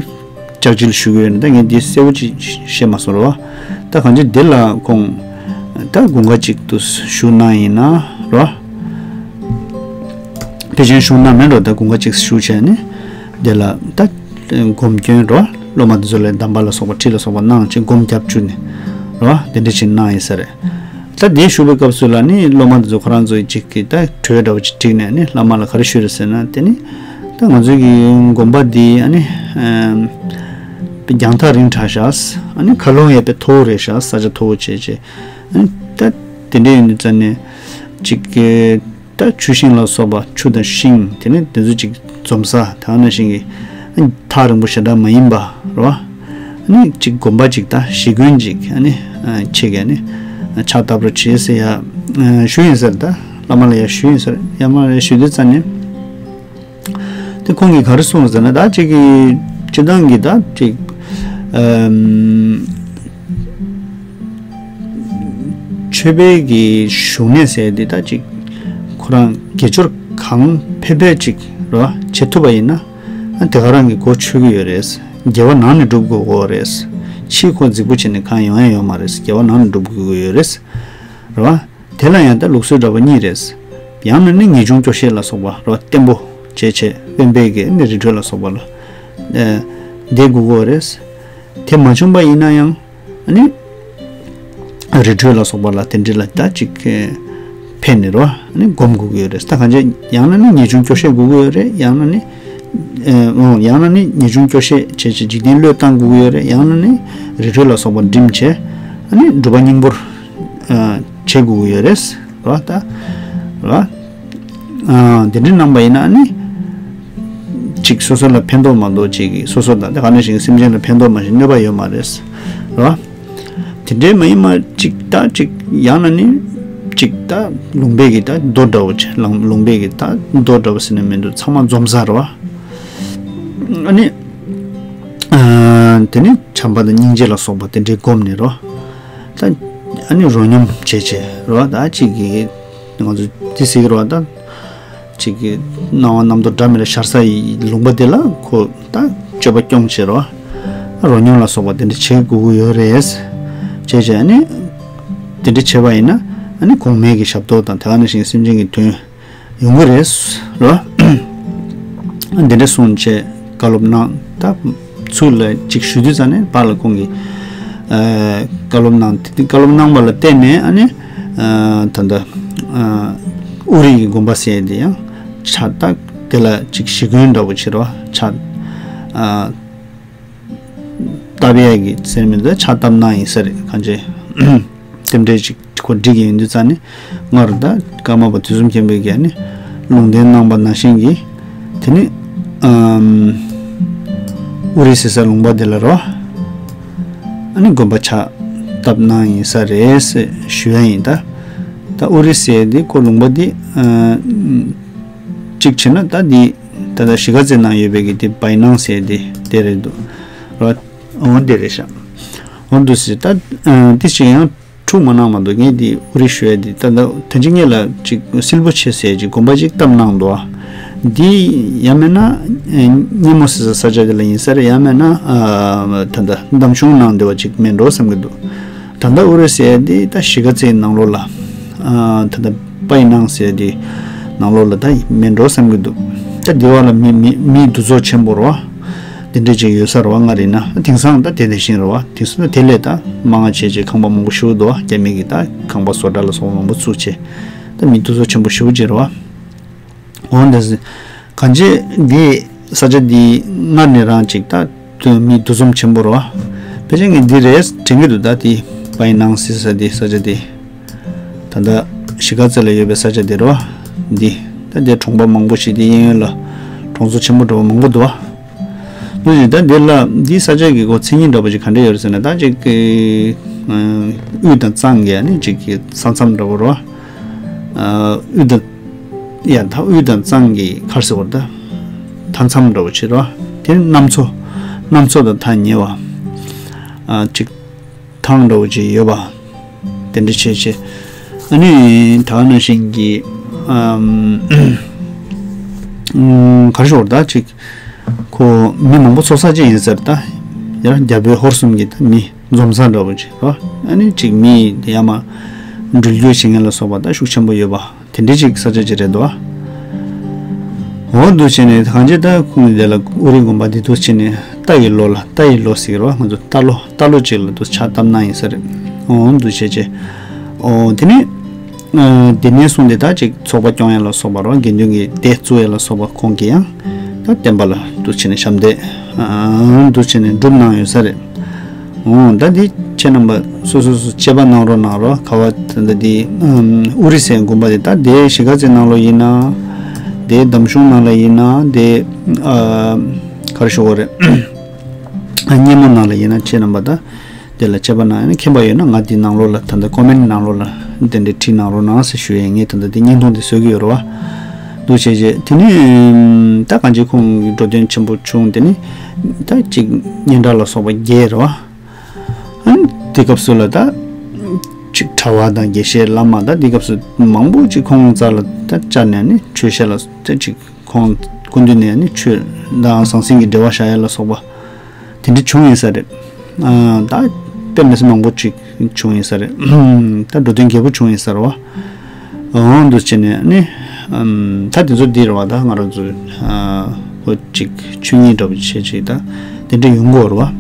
ལྕགས་བྱིལ་ཞུ་གི་ཡོད་ན། ད་ངས་འདི་གསལ་པོ་ཅིག་བཤད་མ་སོང་རོ། ད་གང་ཅི་དེ་ལ་ཁོང་ད་དགུན་ཁ་ཅིག་ཏུ་བཞུགས་གནང་ཡིན་ན་རོ། ཕལ་ཆེར་བཞུགས་གནང་མེད་འགྲོ། ད་དགུན་ཁ་ཅིག་བཞུགས་བྱས་ནས་དེ་ལ་ད་སྒོམ་སྐྱོན་རོ། སློབ་མ་དེ་ཚོ་ལ་གདམས་པ་ལ་སོགས་པ་ཁྲིད་ལ་སོགས་པ་གནང་བྱས་སྒོམ་རྒྱབ་བཅུག་ནས་རོ། དེ་འདྲ་ཅིག་གནང་ཡིན་ས་རེད། ད་དེ་བཞུགས་པའི་སྐབས་སུ་ལ་ནི་སློབ་མ་དེ་ཚོ་ཁོ་རང་ཚོའི་ཅིག་གི་ད་གྲོས་འདྲ་བོ་ཅིག་བསྒྲིགས་ནས་ནི་བླ་མ་ལ་ག་རེ་ཞུས་རེད་ཟེར་ན། དེ་ནི་ད་ང་ཚོའི་གི་དགོན་པ་འདི་ཨ་ནི་ཨམ་རྒྱང་ཐག་རིང་དྲགས་ཤག་ཨ་ནི་མཁའ་རླུང་ཡང་དཔེ་མཐོ་བོ་རེད་ཤག་ས་ཆ་མཐོ་བོ་བྱས་བྱས། ཨ་ནི་ད་དེ་འདྲ་ཡིན་དུས་ཙང་ནས་ཅིག་གི་ད་ཆུ་ཤིང་ལ་སོགས་པ་ཆུ་དང་ཤིང་དེ་ནི་དེ་ཚོ་ཅིག་འཛོམས་ས་དེ་ནང་བཞིན་གྱི་ཐག་རིང་པོ་ཞེ་དྲག་མ་ཡིན་པ་རོ། ཨ་ནི་ཅིག་དགོན་པ་ཅིག་ད་གཞིས་དགོན་ཅིག་ཨ་ནི་ཨ་ཆེ་གེ་ཨ་ནི་ཕྱག་བཏབ་རོགས་བྱེད་ཟེར་ཡ་ཨ་ཞུས་ཡིན་ས་རེད། ད་བླ་མ་ལ་ཡ་ཞུས་ཡིན་ས་རེད། བླ་མ་ལ་ཡ་ཞུས་དུས་ཙང་ནས་དེ་ཁོང་གིས་ག་རེ་གསུངས་ཟེར་ན། ད་ཅིག་གི་སྤྱིར་བཏང་གི་ད་ཅིག་ཨམ། ཆོས་པའི་གི་བཞུགས་གནས་ཟེར་འདི་ད་ཅིག་ཁོ་རང་དགེ་སྦྱོར་གང་ཕན་ཕན་ཅིག་རོ་བྱེད་ཐུབ་པ་ཡིན་ན། ཨ་དེ་ག་རང་གི་གོ་ཆོད་ཀྱི་ཡོད་རེད། དགེ་བ་ནང་ནས་སྒྲུབ་དགོས་ཀྱི་ཡོད་རེད། ཕྱིའི་ཁོ་རྫིག་པོ་བྱས་ནས་གང་ཡོང་ཡ་ཡོད་མ་རེད། དགེ་བ་ནང་ནས་སྒྲུབ་དགོས་ཀྱི་ཡོད་རེད། རོ། དེ་ལ་ཡང་ད་ལུགས་སྲོལ་འདྲ་པོ་གཉིས་རེད། ཡང་ན་ནི་ངེས་འབྱུང་སྐྱོ་ཤས་ལ་སོགས་པ་རོ་བརྟན་པོ་བྱས་བྱས་དབེན་པའི་གི་ནི་རི་ཁྲོད་ལ་སོགས་པ་ལ་ཨ་བསྡད་དགོས་ཀྱི་ཡོད་རེད། དེ་མ་བྱུང་པ་ཡིན་ན་ཡང་། ཨ་ནི་རི་ཁྲོད་ལ་སོགས་པ་ལ་དེ་འདྲ་ལ་ད་ཅིག་ཕེབས་ནས་རོ། ཨ་ནི་སྒོམ་དགོས་ཀྱི་ཡོད་རེད། ད་གང་ཅི་ཡང་ན་ནི་ངེས་འབྱུང་སྐྱོ་ཤས་དགོས་ཀྱི་ཡོད་རེད། ཡང་ན་ནི་ཨ་འོ་ཡང་ན་ནི་ངེས་འབྱུང་སྐྱོ་ཤས་བྱས་བྱས་འཇིག་རྟེན་བློས་བཏང་དགོས་ཀྱི་ཡོད་རེད། ཡང་ན་ནི་རི་ཁྲོད་ལ་སོགས་པ་འགྲིམ་བྱས་ཨ་ནི་སྒྲུབ་པ་སྙིང་པོར་ཨ་བྱེད་དགོས་ཀྱི་ཡོད་རེད་རོ། ད་རོ། ཨ་དེ་འདྲ་གནང་པ་ཡིན་ན་ནི་ཅིག་སོ་སོ་ལ་ཕན་ཐོགས་མ་གཏོགས་ཅིག་གི་སོ་སོ་དང་དེ་ག་ནང་བཞིན་སེམས་ཅན་ལ་ཕན་ཐོགས་མ་ཞིག་གནོད་པ་ཡོད་མ་རེད་རོ། དེ་འདྲའི་མ་ཡིན་མ་ཅིག་ད་ཅིག་ཡང་ན་ནི་ཅིག་ད་ལུང་པའི་གི་ད་མདོ་འདྲ་བོ་ཅིག་ལུང་ལུང་པའི་གི་ད་མདོ་འདྲ་བོ་ཟེར་ན་མི་འདུག་ཚང་མ་འཛོམས་ས་རོ། ཨ་ནི་ཨ་དེ་ནི་བྱམས་པ་དང་སྙིང་རྗེ་ལ་སོགས་པ་དེ་འདྲའི་སྒོམ་ནས་རོ། ད་ཨ་ནི་རོ་སྙོམས་བྱས་བྱས་རོ། ད་ཅིག་གི་ང་ཚོ་དེ་ཟེར་གི་རོ། ད་ཅིག་གི་སྣང་བ་རྣམ་རྟོག་འདྲ་མི་འདྲ་ཤར་ས་ཡི་ལུང་པ་དེ་ལ་ཁོ་ད་སྤྱོད་པ་སྐྱོང་བྱེད་རོ། རོ་སྙོམས་ལ་སོགས་པ་དེ་འདྲ་བྱེད་དགོས་ཀྱི་ཡོད་རེད། བྱས་བྱས་ནི་དེ་འདྲ་བྱས་པ་ཡིན་ན་ཨ་ནི་གོང་མའི་གི་ཞབས་ཏོག་དང་དེ་ག་ནང་བཞིན་སེམས་ཅན་གྱི་དོན་ཡོང་གི་རེད་རོ། འདི་འདྲ་གསུངས་བྱས་བཀའ་སློབ་གནང་། ད་ཚུར་ལ་ཅིག་ཞུ་དུས་ཙ་ནས་ཕར་ལ་ཁོང་གིས་ཨ་བཀའ་སློབ་གནང་། དེ་བཀའ་སློབ་གནང་བ་ལ་བརྟེན་ནས་ཨ་ནི་ཨ་ད་ལྟ་ཨ་ཨུ་རི་ཡི་དགོན་པ་ཟེར་དེ་ཡང་ཕྱག་ད་དེ་ལ་ཅིག་གཞིས་དགོན་འདྲ་པོ་བྱེད་རོགས་ཕྱག་ཨ་བཏབ་ཡས་ཀྱི་ཟེར་མི་འདུག་ཕྱག་བཏབ་གནང་ཡིན་ས་རེད། གང་ཅི་རྟེན་འབྲེལ་ཅིག་ཁོ་འགྲིག་གི་ཡིན་དུས་ཙ་ནི་སྔར་ད་ཀརྨ་པ་དུས་གསུམ་མཁྱེན་པའི་གིས་ནི་ལུང་བསྟན་གནང་པ་ནང་བཞིན་གྱི་དེ་ནི་ཨམ་ཨུ་རི་ཟེར་ས་ལུང་པ་དེ་ལ་རོ། ཨ་ནི་དགོན་པ་ཕྱག་བཏབ་གནང་ཡིན་ས་རེད་ཟེར་ཞུ་ཡ་ཡིན། ད་ད་ཨུ་རི་ཟེར་དེ་ཁོ་ལུང་པ་དེ་ཨ་གཅིག་བྱས་ན་ད་དེ་ད་ལྟ་གཞིས་ཀ་རྩེ་ནང་ཡོད་པའི་གི་དེ་བའི་ནང་ཟེར་དེ་དེ་རེད་འདུག་རོ། འོ་དེ་རེད་ཤག་འོ་འདུག་ཟེར། ད་ཨ་དེ་ཅིག་ཡང་འཁྲུག་མ་གནང་མ་གཏོགས། ངས་འདི་ཨུ་རི་ཞུ་ཡ་འདི་ད་ལྟ་དོན་གཅིག་ངེད་ལ་ཅིག་སིལ་བུ་ཆེ་ཟེར་ཅིག་དགོན་པ་ཅིག་བཏབ་གནང་འདུག་འདི་ཡང་མིན་ན་ཨ་སྙེ་མོ་ཟེར་ས་ས་ཆ་དེ་ལ་ཡིན་ས་རེད། ཡང་མིན་ན་ཨ་ད་ལྟ་འདམ་གཞུང་ནང་འདི་བ་ཅིག་མེད་འགྲོ་བསམ་གི་འདུག་ད་ལྟ་ཨུ་རི་ཟེར་ཡ་འདི་ད་གཞིས་ཀ་རྩེའི་ནང་ལོགས་ལ་ཨ་ད་ལྟ་པའི་ནང་ཟེར་ཡ་འདི་ནང་ལོགས་ལ་ད་མེད་འགྲོ་བསམ་གི་འདུག་ད་འདི་བ་ལ་མི་མི་མི་འདུ་ཚོགས་ཆེན་པོ་རོ། དེ་འདྲ་ཅིག་ཡོད་ས་རེད་བ། སྔར་ཡིན་ན་དེང་སང་ད་དེ་དེ་བཞིན་རེད་བ། དེང་སང་ད་དེ་ལས་ད་མང་ང་བྱས་བྱས་ཁང་པ་མང་པོ་ཞིག་འདུག་བ། རྒྱ་མི་གི་ད་ཁང་པ་བཟོ་གྲྭ་ལ་སོགས་པ་མང་པོ་བཙུགས་བྱས་ད་མི་འདུ་ཚོགས་ཆེན་པོ་ཞེ་པོ་ཅིག་རེད་བ། འོན་ཏེ་གང་ཅི་འདི་ས་ཆ་འདི་སྔར་ནས་རང་ཅིག་ད་དུ་མི་འདུ་འཛོམས་ཆེན་པོ་རེད་བ། ཕལ་ཆེར་ངས་འདི་རེད་དྲན་གྱི་འདུག་ད་དེ་པའི་ནང་ཟེར་ས་དེ་ས་ཆ་དེ། ད་ལྟ་གཞིས་ཀ་རྩེ་ལ་ཡོད་པའི་ས་ཆ་དེ་རེད་བ། འདི་ད་དེ་གྲོང་པ་མང་པོ་ཞིག་དེ་གཡས་གཡོན་ལ་གྲོང་ཚོ་ཆེན་པོ་འདྲ་བོ་མང་པོ་འདུག་བ། ནུ་ཞིག་ད་འདི་ལ་འདིའི་ས་ཆ་གི་གོ་མཚན་ཉིད་འདྲ་པོ་ཞིག་ག་འདྲ་ཡོད་རེད་ཟེར་ན། ད་ཅིག་གི་དབུས་དང་གཙང་གི་ཨ་ནི་ཅིག་གི་ས་མཚམས་འདྲ་པོ་རེད་བ། དབུས་དང་ཡ་ད་དབུས་དང་གཙང་གི་ག་རེ་ཟེར་བ་རེད། ད་མཐའ་མཚམས་འདྲ་པོ་ཅིག་རེད་བ། དེ་ནི་གནམ་མཚོ་ གནམ་མཚོ་དང་ཐག་ཉེ་བ། ཨ་ཅིག་ཐང་འདྲ་བོ་ཅིག་ཡོད་པ། དེ་འདྲ་བྱས་བྱས། ཨ་ནི་ད་ག་ནང་བཞིན་གྱི་ཨམ། ཨམ། ག་རེ་ཞུ་དགོས་རེད། ད་ཅིག་ཁོ་མི་མང་པོ་ཚོགས་ས་ཅིག་ཡིན་ས་རེད། ད་ཡར་རྒྱ་བོད་ཧོར་གསུམ་གྱི་ད་མི་འཛོམས་ས་འདྲ་བོ་ཅིག་རེད། ཨ་ནི་ཅིག་མི་ཡར་མར་འགྲུལ་སྐྱོད་བྱེད་མཁན་ལ་སོགས་པ་ད་ཤུགས་ཆེན་པོ་ཡོད་པ། དེ་འདྲའི་ཅིག་ས་ཆ་ཅིག་རེད་འདུག། འོ་འདུག་བྱས་ནས་གང་ཅི་ད་ཁོང་གི་དེ་ལ་ཨོ་རི་དགོན་པ་འདི་འདུག་བྱས་ནས་རྟ་ཡི་ལོ་ལ། རྟ་ཡི་ལོ་ཟེར་གི་རེད་བ། ང་ཚོ་རྟ་ལོ། རྟ་ལོ་ཅིག་ལ་འདུག་ཕྱག་བཏབ་གནང་ཡིན་ས་རེད། འོ་འདུག་བྱས་བྱས། འོ་དེ་ནས་ཨ་དེ་ནས་བཟུང་སྟེ་ད་ཅིག་ཚོགས་པ་སྐྱོང་ཡ་ལ་སོགས་པ་རེད་བ། དགེ་འདུན་གྱི་སྡེ་བཙུགས་ཡ་ལ་སོགས་པ་ཁོང་གིས་ཡང་ད་བསྟན་པ་ལ་འདུག་བྱས་ནས་ཞབས་འདེགས་ཨ་འདུག་བྱས་ནས་སྒྲུབ་གནང་ཡོད་ས་རེད། འོ་ད་འདི་ཁྱེད་རྣམ་པ་སོ་སོ་སོ་དཔྱད་པ་གནང་རོགས་གནང་རོགས། ག་བ་ད་ལྟ་འདི་ཨུ་རི་སའི་དགོན་པ་དེ་ད་དེ་གཞིས་ཀ་རྩེ་ནང་ལོགས་ཡིན་ན། དེ་འདམ་གཞུང་ནང་ལ་ཡིན་ན། དེ་ཨ་ག་རེ་ཞུ་དགོས་རེད། ཨ་སྙེ་མོ་ནང་ལ་ཡིན་ན། ཁྱེད་རྣམ་པ་ད་དེ་ལ་དཔྱད་པ་གནང་ཡ་ན་མཁྱེན་པ་ཡོད་ན་ང་འདི་ནང་ལོགས་ལ་ད་ལྟ་ཀོ་མེན་ནང་ལོགས་ལ་དེ་འདྲའི་བྲིས་གནང་རོགས་གནང་ཟེར་ཞུ་ཡས། ངས་ད་ལྟ་འདི་བརྙན་ཐུང་དེ་བཟོ་གི་ཡོད་རེད་བ། འདུག་བྱས་བྱས་དེ་ནས་ད་གང་ཅི་ཁོང་གི་འགྲོ་དོན་ཆེན་པོ་བྱུང་། དེ་ནས་ད་ཅིག་སྙན་གྲགས་ལ་སོགས་པ་རྒྱས་རེད་བ། ཨ་ནི་དེ་སྐབས་སུ་ལ་ད་ཅིག་གྲྭ་བ་དང་དགེ་བཤེས་བླ་མ་ད་དེ་སྐབས་སུ་མང་པོ་ཅིག་ཁོང་རྩ་ལ་ད་བཅར་ནས་ནི་ཆོས་བཤད་ལ་ད་ཅིག་ཁོང་སྐུ་མདུན་ནས་ནི་ཆོས་དང་ཟང་ཟིང་གི་འབྲེལ་བ་བཞག་ཡ་ལ་སོགས་པ་དེ་འདྲ་བྱུང་ཡིན་ས་རེད། ཨ་ད་དཔེ་མི་སྲིད་མང་པོ་ཅིག་བྱུང་ཡིན་ས་རེད། ད་འགྲོ་དོན་རྒྱས་པོ་བྱུང་ཡིན་ས་རེད་བ། འོ་འདུག་བྱས་ནས་ནི་ཨམ་ད་དེ་ཚོ་འདི་རེད་བ། ད་ང་རང་ཚོ་ཨ་ཁོ་ཅིག་ཆོས་ཉིད་འདྲ་པོ་བྱས་ཅིག་ད་དེ་འདྲ་ཡོང་གི་ཡོད་རེད་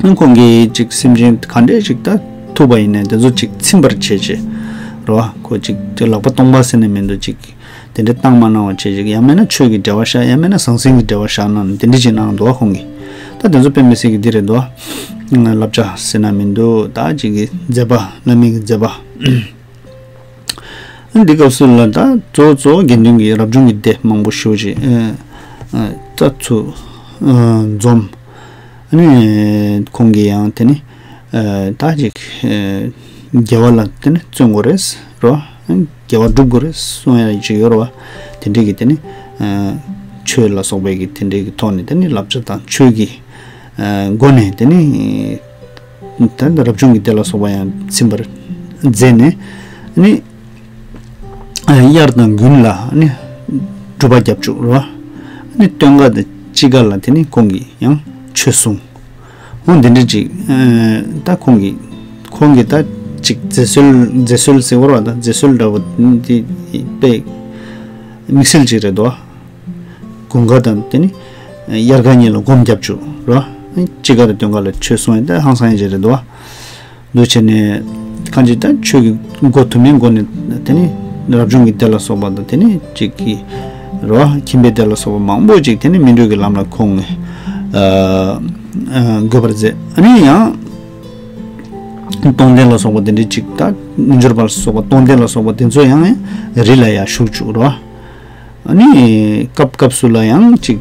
བ། ཁོང་གིས་ཅིག་སེམས་ཅན་ག་འདྲས་ཅིག་ད་ཐུག་པ་ཡིན་ནའི་དེ་ཚོ་ཅིག་ཚིམ་པར་བྱས་ཅིག་རེད་བ། ཁོ་ཅིག་དེ་ལག་པ་སྟོང་པ་ཟེར་ནས་མི་འདུག་ཅིག་དེ་འདྲ་བཏང་མ་གནང་བ་བྱས་ཅིག་ཡང་མིན་ན་ཆོས་ཀྱི་འབྲེལ་བ་བཞག་ཡང་མིན་ན་ཟང་ཟིང་གི་འབྲེལ་བ་བཞག་གནང་། དེ་འདྲ་ཅིག་གནང་འདུག་བ་ཁོང་གིས། ད་དེ་ཚོ་དཔེ་མི་སྲིད་ཀྱི་འདི་རེད་འདུག་བ། བསླབ་བྱ་ཟེར་ན་མི་འདུག་ད་ཅིག་གི་མཛད་པ་བླ་མའི་གི་མཛད་པ། འདི་སྐབས་སུ་ལ་ད་གཙོ་བོ་གཙོ་བོ་དགེ་འདུན་གྱི་རབ་བྱུང་གི་སྡེ་མང་པོ་ཞེ་པོ་ཅིག་ཨ་ཨ་ད་ཚུར་ཨ་འཛོམས། ཨ་ནི་ཁོང་གིས་ཡང་དེ་ནི་ཨ་ད་ཅིག་ཨ་དགེ་བ་ལ་དེ་ནི་བརྩོན་དགོས་རེད་རོ། དགེ་བ་སྒྲུབ་དགོས་རེད་གསུང་ཡ་ཅིག་ཡོད་རེད་བ། དེ་འདྲའི་གི་དེ་ནི་ཨ་ཆོས་ལ་སོགས་པའི་གི་དེ་འདྲའི་གི་ཐོག་ནས་དེ་ནི་བསླབ་བྱ་དང་ཆོས་ཀྱི་ཨ་སྒོ་ནས་དེ་ནི། ད་ལྟ་རབ་བྱུང་གི་སྡེ་ལ་སོགས་པ་ཡང་ཚིམ་པར་མཛད་ནས་ནི། དབྱར་དང་དགུན་ལ་ནི་སྒྲུབ་པ་རྒྱབ་བཅུག་རོ། ནི་སྟོན་ཁ་དང་དཔྱིད་ཀ་ལ་དེ་ནི་ཁོང་གིས་ཡང་ཆོས་གསུང་། འོ་འདི་འདྲ་ཅིག་ད་ཁོང་གིས་ཁོང་གིས་ད་ཅིག་མཛད་སྲོལ་མཛད་སྲོལ་ཟེར་བ་རེད་བ། ད་མཛད་སྲོལ་འདྲ་བོ་འདི་དཔེ་དམིགས་བསལ་ཅིག་རེད་དོ། དགུན་ཁ་དང་དེ་ནི་དབྱར་ཁ་གཉིས་ལ་སྒོམ་རྒྱབ་བཅུག་རོ། དཔྱིད་ཀ་དང་སྟོན་ཁ་ལ་ཆོས་གསུང་ཡ་ད་ཧང་སང་ཡ་ཅིག་རེད་དོ། འདུག་བྱས་ནས་གང་ཅི་ད་ཆོས་ཀྱི་སྒོ་དུ་མའི་སྒོ་ནས་དེ་ནི་རབ་བྱུང་གི་སྡེ་ལ་སོགས་པ་དང་དེ་ནི་ཅིག་གི་རོ། ཁྱིམ་པའི་སྡེ་ལ་སོགས་པ་མང་པོ་ཅིག་དེ་ནི་སྨིན་གྲོལ་གྱི་ལམ་ལ་ཁོང་ཨ་ཨ་འགོད་པར་མཛད། ཨ་ནི་ཡང་སྟོང་སྡེ་ལ་སོགས་པ་དེ་འདྲའི་ཅིག་ད་རྣལ་འབྱོར་པ་ལ་སོགས་པ་སྟོང་སྡེ་ལ་སོགས་པ་དེ་ཚོ་ཡང་རི་ལ་ཡར་ཞུགས་བཅུག་རོ། ཨ་ནི་སྐབས་སྐབས་སུ་ལ་ཡང་ཅིག་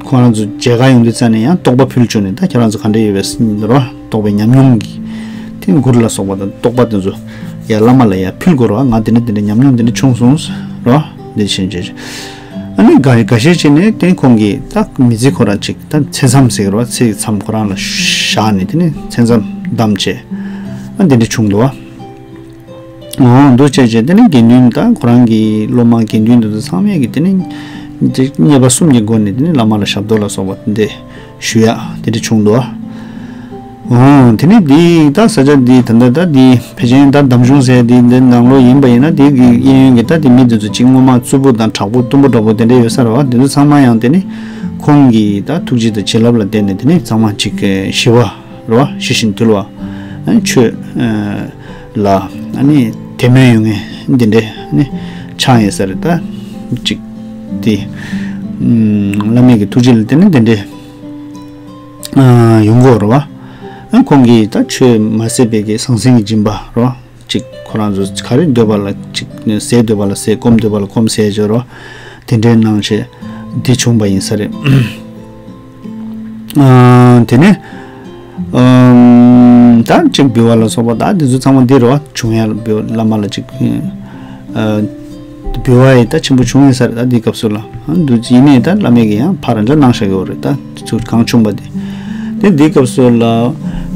ཁོང་རང་ཚོ་མཇལ་ཁ་ཡོང་དུས་ཙ་ནས་ཡང་རྟོགས་པ་ཕུལ་བཅུག་ནས། ད་ཁྱེད་རང་ཚོ་ག་འདྲ་ཡོད་པས་རོ། རྟོགས་པའི་ཉམས་མྱོང་གི་དེ་མགུར་ལ་སོགས་པ་དང་རྟོགས་པ་དེ་ཚོ་ཡར་བླ་མ་ལ་ཡར་ཕུལ་དགོས་རོ། ང་དེ་འདྲ་དེ་འདྲ་ཉམས་མྱོང་དེ་འདྲ་བྱུང་སོང་རོ། འདི་བཞིན་བྱས། ཨ་ནི་འགའ་འགའ་ཤས་ཅིག་ནས་དེ་ཁོང་གིས་ད་མི་ཚེ་ཁོ་རང་ཅིག་ད་མཚན་མཚམས་ཟེར་རོ། ཚེ་ཡི་མཚམས་ཁོ་རང་ལ་བཞག་ནས་དེ་ནས་མཚན་མཚམས་བསྡམས་བྱས། ཨ་འདི་འདྲ་བྱུང་འདུག་བ། འོ་འདུག་བྱས་བྱས་དེ་ནི་དགེ་འདུན་དང་ཁོ་རང་གི་སློབ་མ་དགེ་འདུན་དེ་ཚོ་ཚང་མས་ཀྱི་དེ་ནི་མཉེས་པ་གསུམ་གྱི་སྒོ་ནས་དེ་ནི་བླ་མ་ལ་ཞབས་ཏོག་ལ་སོགས་པ་དེ་འདྲ་ཞུ་ཡག་དེ་འདྲ་བྱུང་འདུག་འོ་དེ་ནི་འདི་ད་ས་ཆ་འདི་ད་ལྟ་ད་འདི་ཕལ་ཆེར་ད་འདམ་གཞུང་ཟེར་འདི་འདི་ནང་ལོགས་ཡིན་པ་ཡིན་ན། དེ་གི་གཡས་གཡོན་གྱི་ད་དེ་མི་དེ་ཚོ་གཅིག་སྔོན་མ་རྩུབ་པོ་དང་དྲག་པོ་གཏུམ་པོ་འདྲ་པོ་དེ་འདྲ་ཡོད་ས་རེད་བ། དེ་ཚོ་ཚང་མ་ཡང་དེ་ནི་ཁོང་གི་ད་ཐུགས་རྗེ་དང་བྱིན་རླབས་ལ་བརྟེན་ནས་དེ་ནི་ཚང་མ་གཅིག་ཞི་བ་རེད་བ། ཞི་ཞིང་དུལ་བ། ཨ་ནི་ཆོས་ཨ་ལ་ཨ་ནི་དད་མོས་ཡོད་མཁན་འདི་འདྲ་ཨ་ནི་ཆགས་ཡོད་ས་རེད། ད་ཅིག་དེ་ཨམ་བླ་མའི་གི་ཐུགས་རྗེ་ལ་བརྟེན་ནས་འདི་འདྲ་ཨ་ཡོང་གི་ཡོད་རེད་བ། ཨ་ཁོང་གིས་ད་ཆོས་མ་ཟད་པའི་གི་ཟང་ཟིང་གི་སྦྱིན་པ་རེད་བ། ཅིག་ཁོ་རང་ཚོ་ག་རེ་འདོད་པ་ལ་ཅིག་ཟས་འདོད་པ་ལ་ཟས། སྐོམ་འདོད་པ་ལ་སྐོམ་ཟས་བྱོས་རོ། དེ་འདྲའི་གནང་བྱས་འདི་བྱུང་བ་ཡིན་ས་རེད། ཨ་དེ་ནས་ཨམ་ད་ཅིག་འབུལ་བ་ལ་སོགས་པ་ད་འདི་ཚོ་ཚང་མ་འདི་རེད་བ། བྱུང་ཡ་ལ་འབུལ་བ་བླ་མ་ལ་ཅིག་ཨ་ འབུལ་བ་ཡི་ད་ཆེན་པོ་བྱུང་ཡིན་ས་རེད། ད་འདི་སྐབས་སུ་ལ་ཨ་འདུག་ཡིན་ནའི་ད་བླ་མས་ཀྱི་ཡང་ཕར་རང་འཇགས་གནང་བཞག་ཡོད་རེད། ད་ཚུར་གང་བྱུང་པ་དེ། དེ་འདི་སྐབས་སུ་ལ་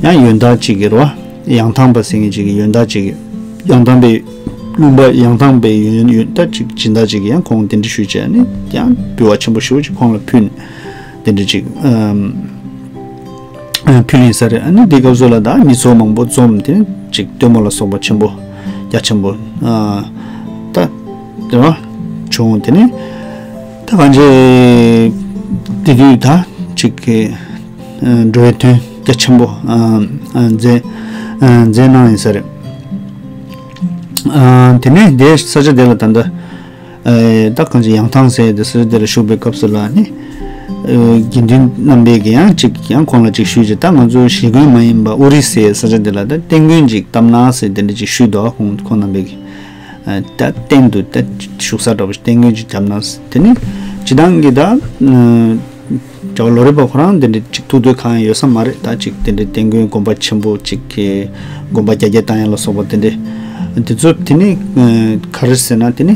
ཡང་ཡོན་བདག་ཅིག་གི་རོ། ཡང་ཐང་པ་ཟེར་མཁན་ཅིག་གི་ཡོན་བདག་ཅིག་གི། ཡང་ཐང་པའི་ལུང་པ་ཡང་ཐང་པའི་ཡོན་ཡོན་བདག་ཅིག་སྦྱིན་བདག་ཅིག་གི་ཡང་ཁོང་གདན་འདྲེན་ཞུས་བྱས་ནས་ཡང་འབུལ་བ་ཆེན་པོ་ཞེ་པོ་ཅིག་ཁོང་ལ་ཕུལ་ནས། དེ་འདྲ་ཅིག་ཨམ། ཨ་ཕུལ་ཡིན་ས་རེད། ཨ་ནི་དེ་སྐབས་སུ་ལ་ད་མི་ཚོགས་མང་པོ་འཛོམས་དེ་ཅིག་སྟོན་མོ་ལ་སོགས་པ་ཆེན་པོ། རྒྱ་ཆེན་པོ། ཨ་ད་དེ་བ་བྱུང་། དེ་ནི་ད་གང་ཅི་དེ་དུས་ད་ཅིག་གི་ཨ་འགྲོ་བའི་དོན་རྒྱ་ཆེན་པོ་ཨ་ཨ་མཛད་ཨ་མཛད་གནང་ཡིན་ས་རེད། ཨ་དེ་ནས་དེ་ས་ཆ་དེ་ལ་ད་ལྟ། ཨེ་ད་གང་ཅི་ཡང་ཐང་ཟེར་དེ་ས་ཆ་དེ་ལ་བཞུགས་པའི་སྐབས་སུ་ལ་ནི། ཨེ་དགེ་འདུན་རྣམ་པས་ཀྱི་ཡང་ཅིག་ཡང་ཁོང་ལ་ཅིག་ཞུས་ཅིག་ད་ང་ཚོ་གཞིས་དགོན་མ་ཡིན་པ་ཨོ་རི་ཟེར་ས་ཆ་དེ་ལ་ད་རྟེན་མགོན་ཅིག་བཏབ་ན་ཟེར་དེ་འདྲ་ཅིག་ཞུས་འདུག་ཁོང་ཁོང་རྣམ་པས་ཀྱི། ཨེ་ད་རྟེན་དུ་ད་བཞུགས་ས་འདྲ་པོ་ཞིག་རྟེན་མགོན་ཅིག་བརྒྱབ་ན་ཟེར། དེ་ནི་སྤྱི་བཏང་གི་ད། ཨ་གྲྭ་པ་ལོ་རས་པ་ཁོ་རང་དེ་འདྲ་ཅིག་ཐུགས་འདོད་གང་ཡང་ཡོད་ས་མ་རེད། ད་ཅིག་དེ་འདྲ་རྟེན་མགོན་དགོན་པ་ཆེན་པོ་ཅིག་གི་དགོན་པ་རྒྱ་སྐྱེད་བཏང་ཡ་ལ་སོགས་པ་དེ་འདྲ་དེ་ཚོ་དེ་ནི་ཨ་ག་རེ་ཟེར་ན་དེ་ནི་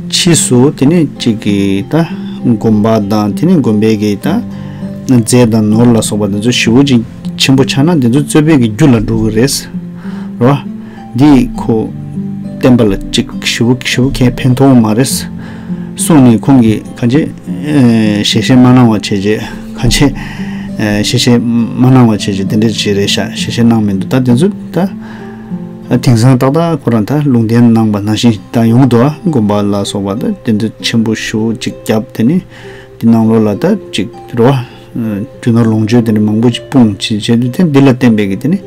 ཕྱིས་སུ་དེ་ནི་ཅིག་གི་ད་དགོན་པ་དང་དེ་ནི་དགོན་པའི་གི་ད་རྫས་དང་ནོར་ལ་སོགས་པ་དེ་ཚོ་ཞེ་པོ་ཅིག་ཆེན་པོ་ཆགས་ན་དེ་ཚོ་རྩོད་པའི་གི་རྒྱུ་ལ་འགྲོ་གི་རེད། རེད་བ། འདི་ཁོ་བསྟན་པ་ལ་ཅིག་ཞེ་པོ་ཞེ་པོ་གས་ཕན་ཐོགས་མ་རེད་གསུངས་ནས་ཁོང་གིས་གང་ཅི་ཨེ་ཞལ་བཞེས་མ་གནང་བ་བྱས་རྗེས་གང་ཅི་ཨེ་ཞལ་བཞེས་མ་གནང་བ་བྱས་རྗེས་དེ་འདྲ་ཅིག་རེད་ཤག་ཞལ་བཞེས་གནང་མི་འདུག་ད་དེ་ཚོ་ད་དེང་སང་ཏག་ཏག་ཁོ་རང་ད་ལུང་བསྟན་གནང་པ་ནང་བཞིན་ད་ཡོང་གི་འདུག་ཨ་དགོན་པ་ལ་སོགས་པ་ད་དེ་ཚོ་ཆེན་པོ་ཞེ་པོ་ཅིག་བརྒྱབ། དེ་ནི་དེ་ནང་ལོགས་ལ་ད་ཅིག་རེད་བ། རྒྱུ་ནོར་ལོངས་སྤྱོད་དེ་འདྲ་མང་པོ་ཅིག་སྤུངས་བྱས་བྱས་དུས་དེ་འདི་ལ་བརྟེན་པའི་གི་དེ་ནི།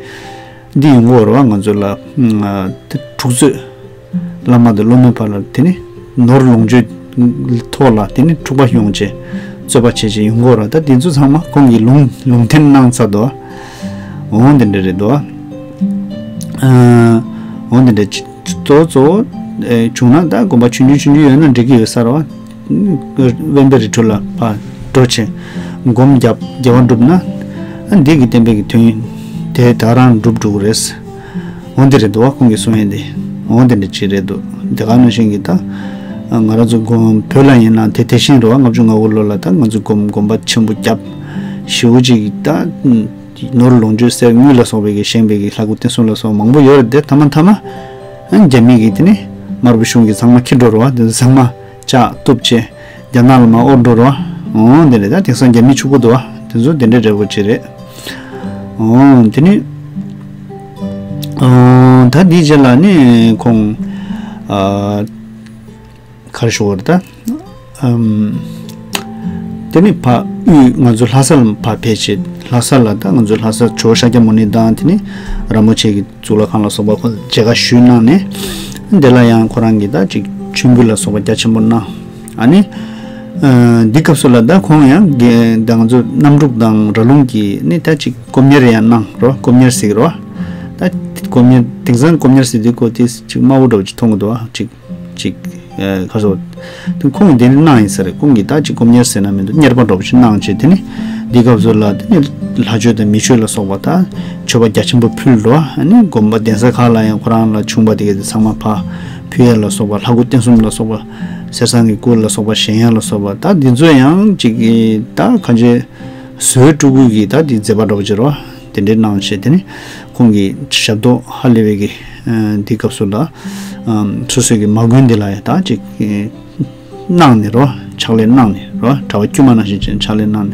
འདི་ཡོང་གི་ཡོད་རེད་བ། ང་ཚོ་ལ་ཨ་དེ་འཁྲུག་རྩོད། བླ་མ་དང་སློབ་མའི་བར་ལ་དེ་ནི་ནོར་ལོངས་སྤྱོད་ཐོག་ལ་དེ་ནི་འཁྲུག་པ་ཡོང་བྱས་རྩོད་པ་བྱས་བྱས་ཡོང་གི་ཡོད་རེད། ད་དེ་ཚོ་ཚང་མ་ཁོང་གིས་ལུང་ལུང་བསྟན་གནང་ཚར་འདུག་འོང་དེ་འདྲ་རེད་འདུག་ཨ་འོང་དེ་འདྲ་གཙོ་བོ་གཙོ་བོ་ཨེ་བྱུང་ན་ད་དགོན་པ་ཆུང་ཆུང་ཆུང་ཆུང་ཡོད་ན་འགྲིག་གི་ཡོད་ས་རེད་བ། དབེན་པའི་རི་ཁྲོད་ལ་ཕར་འགྲོ་བྱས་སྒོམ་བརྒྱབ་དགེ་བ་བསྒྲུབ་ན་ཨ་འདི་གི་བསྟན་པའི་གི་དོན་དེ་ད་རང་འགྲུབ་འགྲོ་གི་རེད། འོ་འདི་རེད་འདུག་བ། ཁོང་གིས་གསུང་ཡས་འདི་འོ་འདི་འདྲ་ཅིག་རེད་འདུག་དེ་ག་ནང་བཞིན་གྱི་ད་ང་རང་ཚོ་སྒོམ་བོད་ལ་ཡིན་ན་དེ་དེ་བཞིན་རེད་བ། ལྔ་བཅུ་ང་དགུ་ལོ་ལ་ད་ང་ཚོ་སྒོམ་སྒོམ་པ་ཆེན་པོ་བརྒྱབ་ཞེ་པོ་ཅིག་ད་ནོར་ལོངས་སྤྱོད་གསེར་དངུལ་ལ་སོགས་པའི་གི་བཞེངས་པའི་གི་ལྷ་སྐུ་བསྟན་སྲུང་ལ་སོགས་མང་པོ་ཡོད་རེད་དེ་ཐ་མ་ཐ་མ་ཨ་རྒྱ་མི་གི་དེ་ནི་དམར་པོ་གཞུང་གི་ཚང་མ་ཁྱེར་འགྲོ་རེད་བ། དེ་ཚོ་ཚང་མ་ལྕགས་གཏུབ་བྱས་རྒྱ་ནག་ལ་མར་དབོར་འགྲོ་རོགས། འོང་དེ་འདྲ་ད་དེང་སང་རྒྱ་མི་ཕྱུག་པོ་འདུག་བ། དེ་ཚོ་དེ་འདྲ་འདྲ་པོ་ཅིག་རེད། འོང་དེ་ནི་འོང་ད་འདིའི་རྗེས་ལ་ནི་ཁོང་ཨ་ག་རེ་ཞུ་དགོས་རེད་ད། ཨམ། དེ་ནི་ཕ་དབུས་ང་ཚོ་ལྷ་ས་ལ་ཕ་ཕེབས་བྱས་ལྷ་ས་ལ་ད་ང་ཚོ་ལྷ་ས་ཇོ་བོ་ཤཱཀྱ་མུ་ནེ་དང་དེ་ནི་ར་མོ་ཆེ་གི་གཙུག་ལག་ཁང་ལ་སོགས་པ་ཁོ་མཇལ་ཁ་ཞུས་གནང་ནས། དེ་ལ་ཡང་ཁོ་རང་གིས་ད་ཅིག་མཆོད་འབུལ་ལ་སོགས་པ་རྒྱ་ཆེན་པོ་གནང་། ཨ་ནི། ཨ་འདི་སྐབས་སུ་ལ་ད་ཁོང་ཡང་དགེ་ད་ང་ཚོ་གནམ་འབྲུག་དང་ར་ལུང་གི་ནི་ད་ཅིག་སྐོམ་གཉེར་ཡང་གནང་རོ། སྐོམ་གཉེར་ཟེར་གི་རོ། ད་སྐོམ་གཉེར་དེང་སང་སྐོམ་གཉེར་ཟེར་དུས་ཁོ་དེ་ཅིག་དམའ་བོ་འདྲ་བོ་ཅིག་མཐོང་གི་འདུག་ཨ་ཅིག་ཅིག་ཨ་ག་རེ་ཟེར། དེ་ཁོང་གིས་དེ་འདྲ་གནང་ཡིན་ས་རེད། ཁོང་གིས་ད་ཅིག་སྐོམ་གཉེར་ཟེར་ན་མི་འདུག་གཉེར་པ་འདྲ་བོ་ཅིག་གནང་བྱས་དེ་ནི་འདི་སྐབས་སུ་ལ་དེ་ནི་ལྷ་མཆོད་དང་མི་མཆོད་ལ་སོགས་པ་ད་མཆོད་པ་རྒྱ་ཆེན་པོ་ཕུལ་འགྲོ། ཨ་ནི་དགོན་པ་གདན་ས་ཁག་ལ་ཡང་ཁོ་རང་ལ་བྱུང་བ་དེ་ག་དེ་ཚང་མ་ཕར་ཕུལ་ཡ་ལ་སོགས་པ་ལྷ་སྐུ་རྟེན་གསུམ་ལ་སོགས་པ་གསེར་ཟངས་ཀྱི་སྐུ་ལ་སོགས་པ་བཞེངས་ཡ་ལ་སོགས་པ་ད་འདི་ཚོ་ཡང་ཅིག་གི་ད་གང་ཅི་བཟོས་སྤྲུལ་སྐུ་གི་ད་འདི་མཛད་པ་འདྲ་བོ་ཅིག་རོ། དེ་འདྲའི་གནང་བྱས་དེ་ནི་ཁོང་གི་ཞབས་ཏོག་ཧ་ལས་པའི་གི་འདི་སྐབས་སུ་ལ་སོ་སོའི་གི་མ་དགོན་འདི་ལ་ཡང་ད་ཅིག་གནང་ནས་རོ། ཕྱག་ལས་གནང་ནས་རོ། གྲྭ་པ་དཀྱུས་མ་ནང་བཞིན་བྱས་ནས་ཕྱག་ལས་གནང་ནས་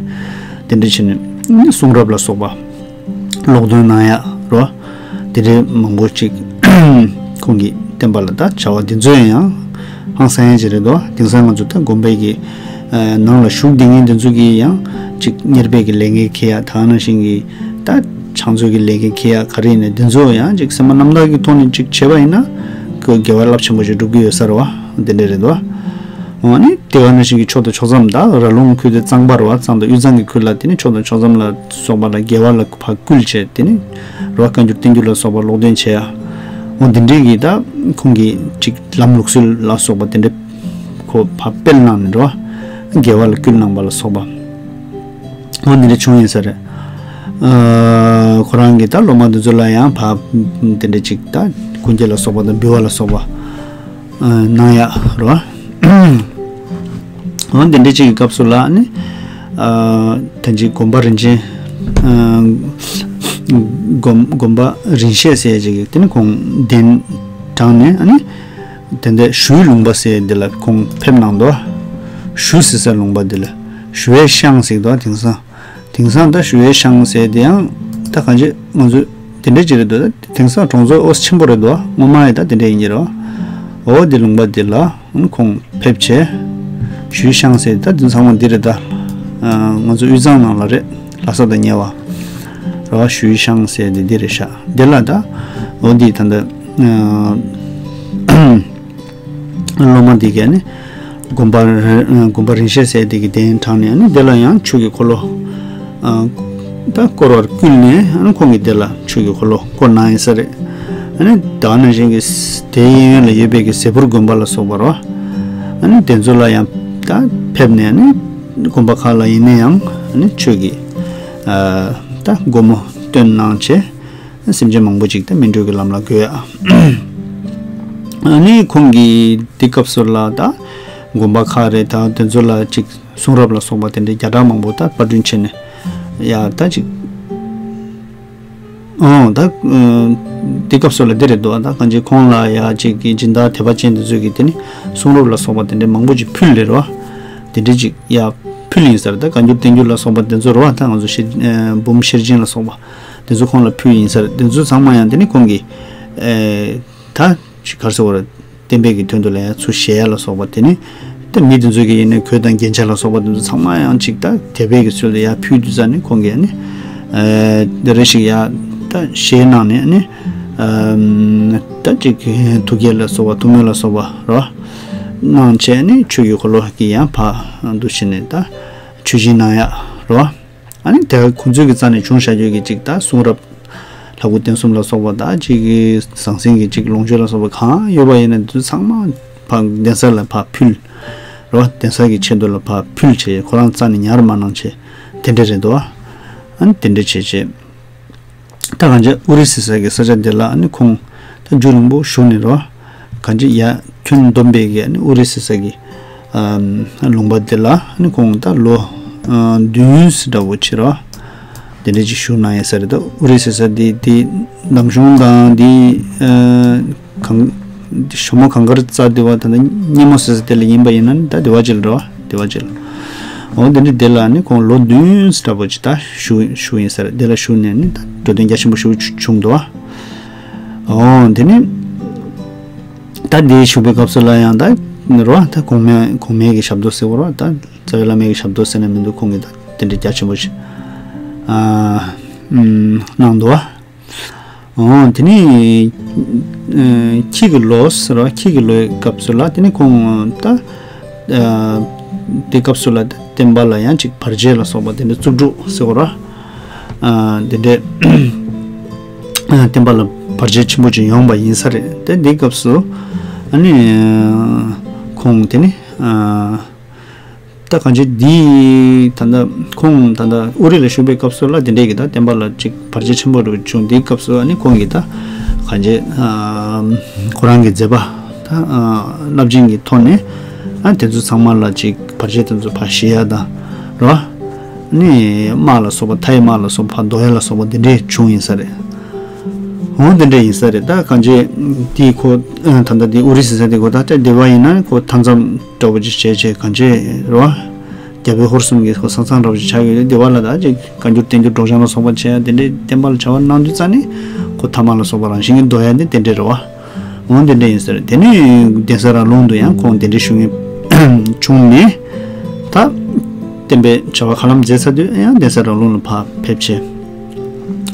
དེ་འདྲ་བྱས་ནས་གསུང་རབ་ལ་སོགས་པ་ཀློག་འདོན་གནང་ཡ་རོ། དེ་འདྲའི་མང་པོ་ཅིག་ཁོང་གིས་བསྟན་པ་ལ་ད་བྱ་བ་འདི་ཚོ་ཡང་ཧང་སང་ཡ་ཅིག་རེད་དོ། དེང་སང་ང་ཚོ་ད་དགོན་པའི་གི་ནང་ལ་བཞུགས་བསྡད་མཁན་འདི་ཚོ་གིས་ཡང་ཅིག་གཉེར་པའི་གི་ལས་འགན་འཁྱེར་ཡ་ད་ནང་བཞིན་གི་ད་ཕྱག་མཛོད་ཀྱི་ལས་འགན་འཁྱེར་ཡ་ག་རེ་ཡིན་ནའི་འདི་ཚོ་ཡང་ཅིག་སེམས་པ་རྣམ་དག་གི་ཐོག་ནས་ཅིག་བྱས་པ་ཡིན་ན་ཁོ་དགེ་བ་རླབས་ཆེན་པོ་ཞིག་སྒྲུབ་ཀྱི་ཡོད་ས་རེད་བ། འདི་འདྲ་རེད་དོ། འོ་ནི་དེ་ག་ནང་བཞིན་གྱི་ཕྱོགས་དང་ཕྱོགས་མཚམས་དང་ར་ལུང་ཁུལ་དེ་གཙང་པ་རེད་བ། གཙང་དང་དབུས་གཙང་གི་ཁུལ་ལ་དེ་ནི་ཕྱོགས་དང་ཕྱོགས་མཚམས་ལ་སོགས་པ་ལ་དགེ་བ་ལ་ཕར་བསྐུལ་བྱས་དེ་ནི་རེད་བ། བཀའ་འགྱུར་བསྟན་འགྱུར་ལ་སོགས་པ་ཀློག་འདོན་བྱས་ཡ། འོ་འདི་འདྲའི་གི་ད་ཁོང་གིས་ཅིག་ལམ་ལུགས་སྲོལ་ལ་སོགས་པ་དེ་འདྲ་ཁོ་ཕར་སྤེལ་གནང་ནས་རེད་བ། དགེ་བ་ལ་བསྐུལ་གནང་པ་ལ་སོགས་པ། འོ་འདི་འདྲ་བྱུང་ཡིན་ས་རེད། ཨ་ཁོ་རང་གིས་ད་སློབ་མ་འདི་ཚོ་ལ་ཡང་ཕར་དེ་འདྲ་ཅིག་ད་སྐུ་འགྱེད་ལ་སོགས་པ་དང་འབུལ་བ་ལ་སོགས་པ་གནང་ཡ་རེད་བ། འོ་འདི་འདྲ་ཅིག་གི་སྐབས་སུ་ལ་ནི། ཨ་ད་ཅིག་དགོན་པ་རིན་ཆེན། ཨ་དགོན་དགོན་པ་རིན་ཤེས་ཟེར་ཅིག་གི་དེ་ནི་ཁོང་གདན་དྲངས་ནས་ཨ་ནི། དེ་འདྲ་ཞུའི་ལུང་པ་ཟེར་འདི་ལ་ཁོང་ཕེབས་གནང་འདུག་ཞུ་ཟེར་ས་ལུང་པ་འདི་ལ་ཞུ་བའི་ཤང་ཟེར་འདུག་དེང་སང་། དེང་སང་ད་ཞུ་བའི་ཤང་ཟེར་དེ་ཡང་ད་གང་ཅི་ང་ཚོས་དེ་འདྲ་ཅིག་རེད་འདུག་དེང་སང་གྲོང་ཚོ་ཨོ་ཆེན་པོ་རེད་འདུག་སྔོན་མ་ཡི་ད་དེ་འདྲ་ཡིན་གྱི་རེད། འོ་དེ་ལུང་པ་དེ་ལ་ཁོང་ཕེབས་བྱས། ཞུའི་ཤང་ཟེར་ད་དེ་ཚང་མ་འདི་རེད་ད། ང་ཚོ་དབུས་གཙང་ནང་ལ་རེད། ལྷ་ས་དང་ཉེ་བ། རེད་བ། ཞུའི་ཤང་ཟེར་དེ་འདི་རེད་ཤག་དེ་ལ་ད་འོ་འདི་ད་ད། སློབ་མ་འདི་གས་ནི་དགོན་པ་རི་དགོན་པ་རིན་ཤེས་ཟེར་དེ་གི་གདན་དྲངས་ནས་ནི་དེ་ལ་ཡང་ཆོས་ཀྱི་འཁོར་ལོ། ཨ་ད་བསྐོར་བར་བསྐུལ་ནས་ཨ་ནི་ཁོང་གིས་དེ་ལ་ཆོས་ཀྱི་འཁོར་ལོ་བསྐོར་གནང་ཡིན་ས་རེད། ཨ་ནི་ད་ག་ནང་བཞིན་གྱི་དེའི་གཡས་གཡོན་ལ་ཡོད་པའི་གི་ཟས་ཕུར་དགོན་པ་ལ་སོགས་པ་རོ། ཨ་ནི་དེ་ཚོ་ལ་ཡང་ད་ཕེབས་ནས་ནི་དགོན་པ་ཁག་ལ་ཡིན་ན་ཡང་ཨ་ནི་ཆོས་ཀྱི་ཨ་ད་སྒོ་མོ་སྟོན་གནང་བྱས། སེམས་ཅན་མང་པོ་ཅིག་ད་སྨིན་གྲོལ་གྱི་ལམ་ལ་འགོད་ཡ། ཨ་ནི་ཁོང་གིས་འདི་སྐབས་སུ་ལ་ད་དགོན་པ་ཁག་རེད། ད་དེ་ཚོ་ལ་ཅིག་གསུང་རབ་ལ་སོགས་པ་དེ་འདྲའི་བརྒྱ་ཕྲག་མང་པོ་ད་པར་སྐྲུན་བྱས་ནས་ཡ་ད་ཅིག་ཨོ་ད་འདི་སྐབས་སུ་ལ་འདི་རེད་འདུག་ད་གང་ཅི་ཁོང་ལ་ཡ་ཅིག་གི་སྦྱིན་བདག་དད་པ་ཅན་དེ་ཚོས་ཀྱི་དེ་ནི་གསུང་རབ་ལ་སོགས་པ་དེ་འདྲའི་མང་པོ་ཅིག་ཕུལ་ལེ་རོ། དེ་འདྲའི་ཅིག་ཡ་ཕུལ་ཡིན་ས་རེད། ད་བཀའ་འགྱུར་བསྟན་འགྱུར་ལ་སོགས་པ་དེ་ཚོ་རོ། ད་ང་ཚོ་ཤེར་འབུམ་ཤེར་ཕྱིན་ལ་སོགས་པ། དེ་ཚོ་ཁོང་ལ་ཕུལ་ཡིན་ས་རེད། དེ་ཚོ་ཚང་མ་ཡང་དེ་ནི་ཁོང་གིས་ཨེ་ད་ཅིག་ག་རེ་ཟེར་བ་རེད། བསྟན་པའི་གི་དོན་དུ་ལ་ཡང་ཚུར་བཞེས་ཡ་ལ་སོགས་པ་དེ་ནི་ད་མི་དེ་ཚོ་གི་ཡིན་ནའི་གོས་དང་རྒྱན་ཆ་ལ་སོགས་པ་དེ་ཚོ་ཚང་མ་ཡང་ཅིག་ད་དད་པའི་གི་ཚུལ་དུ་ཡར་ཕུལ་དུས་ཙ་ནི་ཁོང་གིས་ནི་ཨེ་དེ་རེ་ཞིག་ཡ་ད་བཞེས་གནང་ནས་ནི་ཨམ་ད་ཅིག་ཐུགས་དགྱེས་ལ་སོགས་པ་ཐུགས་སྨོན་ལ་སོགས་པ་རོ་གནང་བྱས་ནི་ཆོས་ཀྱི་འཁོར་ལོ་གི་ཡང་ཕར་འདུ་བྱས་ནས་ད་མཆོད་སྦྱིན་གནང་ཡ་རོ། ཨ་ནི་དེ་ཁོང་ཚོའི་གི་རྩ་ནས་བྱུང་བཞག་རྒྱུ་གི་ཅིག་ད་གསུང་རབ་ལྷ་སྐུ་རྟེན་གསུམ་ལ་སོགས་པ་ད་ཅིག་གི་ཟང་ཟིང་གི་ཅིག་ལོངས་སྤྱོད་ལ་སོགས་པ་གང་ཡོད་པ་ཡིན་ན་དེ་ཚོ་ཚང་མ་ཕར་གདན་ས་ལ་ཕར་ཕུལ་རོ། གདན་ས་གི་ཆེད་དུ་ལ་ཕར་ཕུལ་བྱས་ཁོ་རང་རྩ་ནས་ཉར་མ་གནང་བྱས་དེ་འདྲ་རེད་དོ། ཨ་ནི་དེ་འདྲ་བྱས་བྱས། ད་གང་ཅི་ཨུ་རི་སི་ས་གི་ས་ཆ་འདི་ལ་ནི་ཁོང་ད་རྒྱུན་རིང་པོ་བཞུགས་ནས་རོ། གང་ཅི་ཡ་ཁྱོན་བསྡོམས་པའི་གི་ནི་ཨུ་རི་སི་ས་གི་ཨམ་ལུང་པ་འདི་ལ་ནི་ཁོང་ད་ལོ་ཨ་བདུན་ཙམ་འདྲ་བོ་ཅིག་རོ། དེ་འདྲ་ཅིག་བཞུགས་གནང་ཡ་ས་རེད། ད་ཨུ་རི་སི་ས་འདི་འདི་འདམ་གཞུང་དང་འདི་ཨ་གང་ཞོ་མོ་གངས་དཀར་རྩ་སྡེ་བ་ད་ལྟ་སྙེ་མོ་ཟེར་ས་དེ་ལ་ཡིན་པ་ཡིན་ན་ནི་ད་སྡེ་བ་ཅིག་ལ་འགྲོ་བ་སྡེ་བ་ཅིག་ལ། འོ་འདི་འདྲ་དེ་ལ་ནི་ཁོང་ལོ་བདུན་ཙམ་འདྲ་པོ་ཅིག་ད་བཞུགས་བཞུགས་ཡིན་ས་རེད། དེ་ལ་བཞུགས་ནས་ནི་ད་འགྲོ་དོན་རྒྱ་ཆེན་པོ་ཞིག་བྱུང་འདུག་འོ་དེ་ནི་ད་འདི་བཞུགས་པའི་སྐབས་སུ་ལ་ཡང་ད་རོ་ད་གོང་མའི་གོང་མའི་གི་ཞབས་ཏོག་ཟེར་བ་རོ་ད་རྩ་བའི་བླ་མའི་གི་ཞབས་ཏོག་ཟེར་ན་མི་འདུག་ཁོང་གིས་ད་དེ་འདྲ་རྒྱ་ཆེན་པོ་ཞིག་ཨ་ཨུམ་གནང་འདུག་འོ་དེ་ནས་ཨ་ཁྱི་གི་ལོ་ཟེར་བ་ཁྱི་གི་ལོའི་སྐབས་སུ་ལ་དེ་ནས་ཁོང་ད་ཨ་དེ་སྐབས་སུ་ལ་བསྟན་པ་ལ་ཡང་ཅིག་བར་ཆད་ལ་སོགས་པ་དེ་འདྲ་རྩུབ་སྒྲུག་ཟེར་བ་ར་ཨ་དེ་འདྲ་ཨ་བསྟན་པ་ལ་བར་ཆད་ཆེན་པོ་ཅིག་ཡོང་བ་ཡིན་ས་རེད། དེ་འདི་སྐབས་སུ་ཨ་ནི་ཁོང་དེ་ནས་ཨ། ད་གང་ཅི་འདི་ད་ལྟ་ཁོང་ད་ལྟ་ཨུ་རི་ལ་བཞུགས་པའི་སྐབས་སུ་ལ་དེ་འདྲས་ཀྱི་ད་བསྟན་པ་ལ་ཅིག་བར་ཆད་ཆེན་པོ་རུ་བྱུང་། དེའི་སྐབས་སུ་ཨ་ནི་ཁོང་གིས་ད་གང་ཅི་ཨ་ཁོ་རང་གི་མཛད་པ་ད་ཨ་རླབས་ཆེན་གྱི་ཐོག་ནས་ཨ་དེ་ཚོ་ཚང་མ་ལ་ཅིག་བར་ཆད་དེ་ཚོ་ཕར་ཞི་ཡ་དང་རོ། ཨ་ནི་དམག་ལ་སོགས་པ་མཐའ་ཡི་དམག་ལ་སོགས་པ་ཕར་ཟློག་ཡ་ལ་སོགས་པ་དེ་འདྲས་བྱུང་ཡིན་ས་རེད། འོ་དེ་འདྲས་ཡིན་ས་རེད། ད་གང་ཅི་དེའི་ཁོ་ཨ་ད་ལྟ་དེ་ཨུ་རི་ཟེར་ས་དེ་ཁོ་ད་ལྟ་སྡེ་བ་ཡིན་ན་ཁོ་མཐའ་མཚམས་འདྲ་བོ་ཅིག་བྱས་བྱས་གང་ཅི་རེད་བ། རྒྱ་བོད་ཧོར་གསུམ་གྱི་ཁོ་ས་མཚམས་འདྲ་བོ་ཅིག་ཆགས་ཡོད་དེ་སྡེ་བ་ལ་ད་ཅིག་བཀའ་འགྱུར་བསྟན་འགྱུར་སྒྲོག་སྦྱང་ལ་སོགས་པ་བྱས་ཡ་དེ་འདྲའི་བསྟན་པ་ལ་བྱ་བ་གནང་དུས་ཙ་ནི་ཁོ་ཐ་མག་ལ་སོགས་པ་རང་བཞིན་གྱིས་ཟློག་ཡ་དེ་དེ་འདྲས་རེད་བ། འོ་དེ་འདྲས་ཡིན་ས་རེད། དེ་ནས་གདན་ས་ར་ལུང་དུ་ཡང་ཁོང་དེ་འདྲས་བཞུགས་མཁན་བྱུང་ནས་ད་བསྟན་པའི་བྱ་བ་ཧ་ལམ་མཛད་ཚར་དུས་ཡང་གདན་ས་ར་ལུང་ལ་ཕར་ཕེབས་བྱས།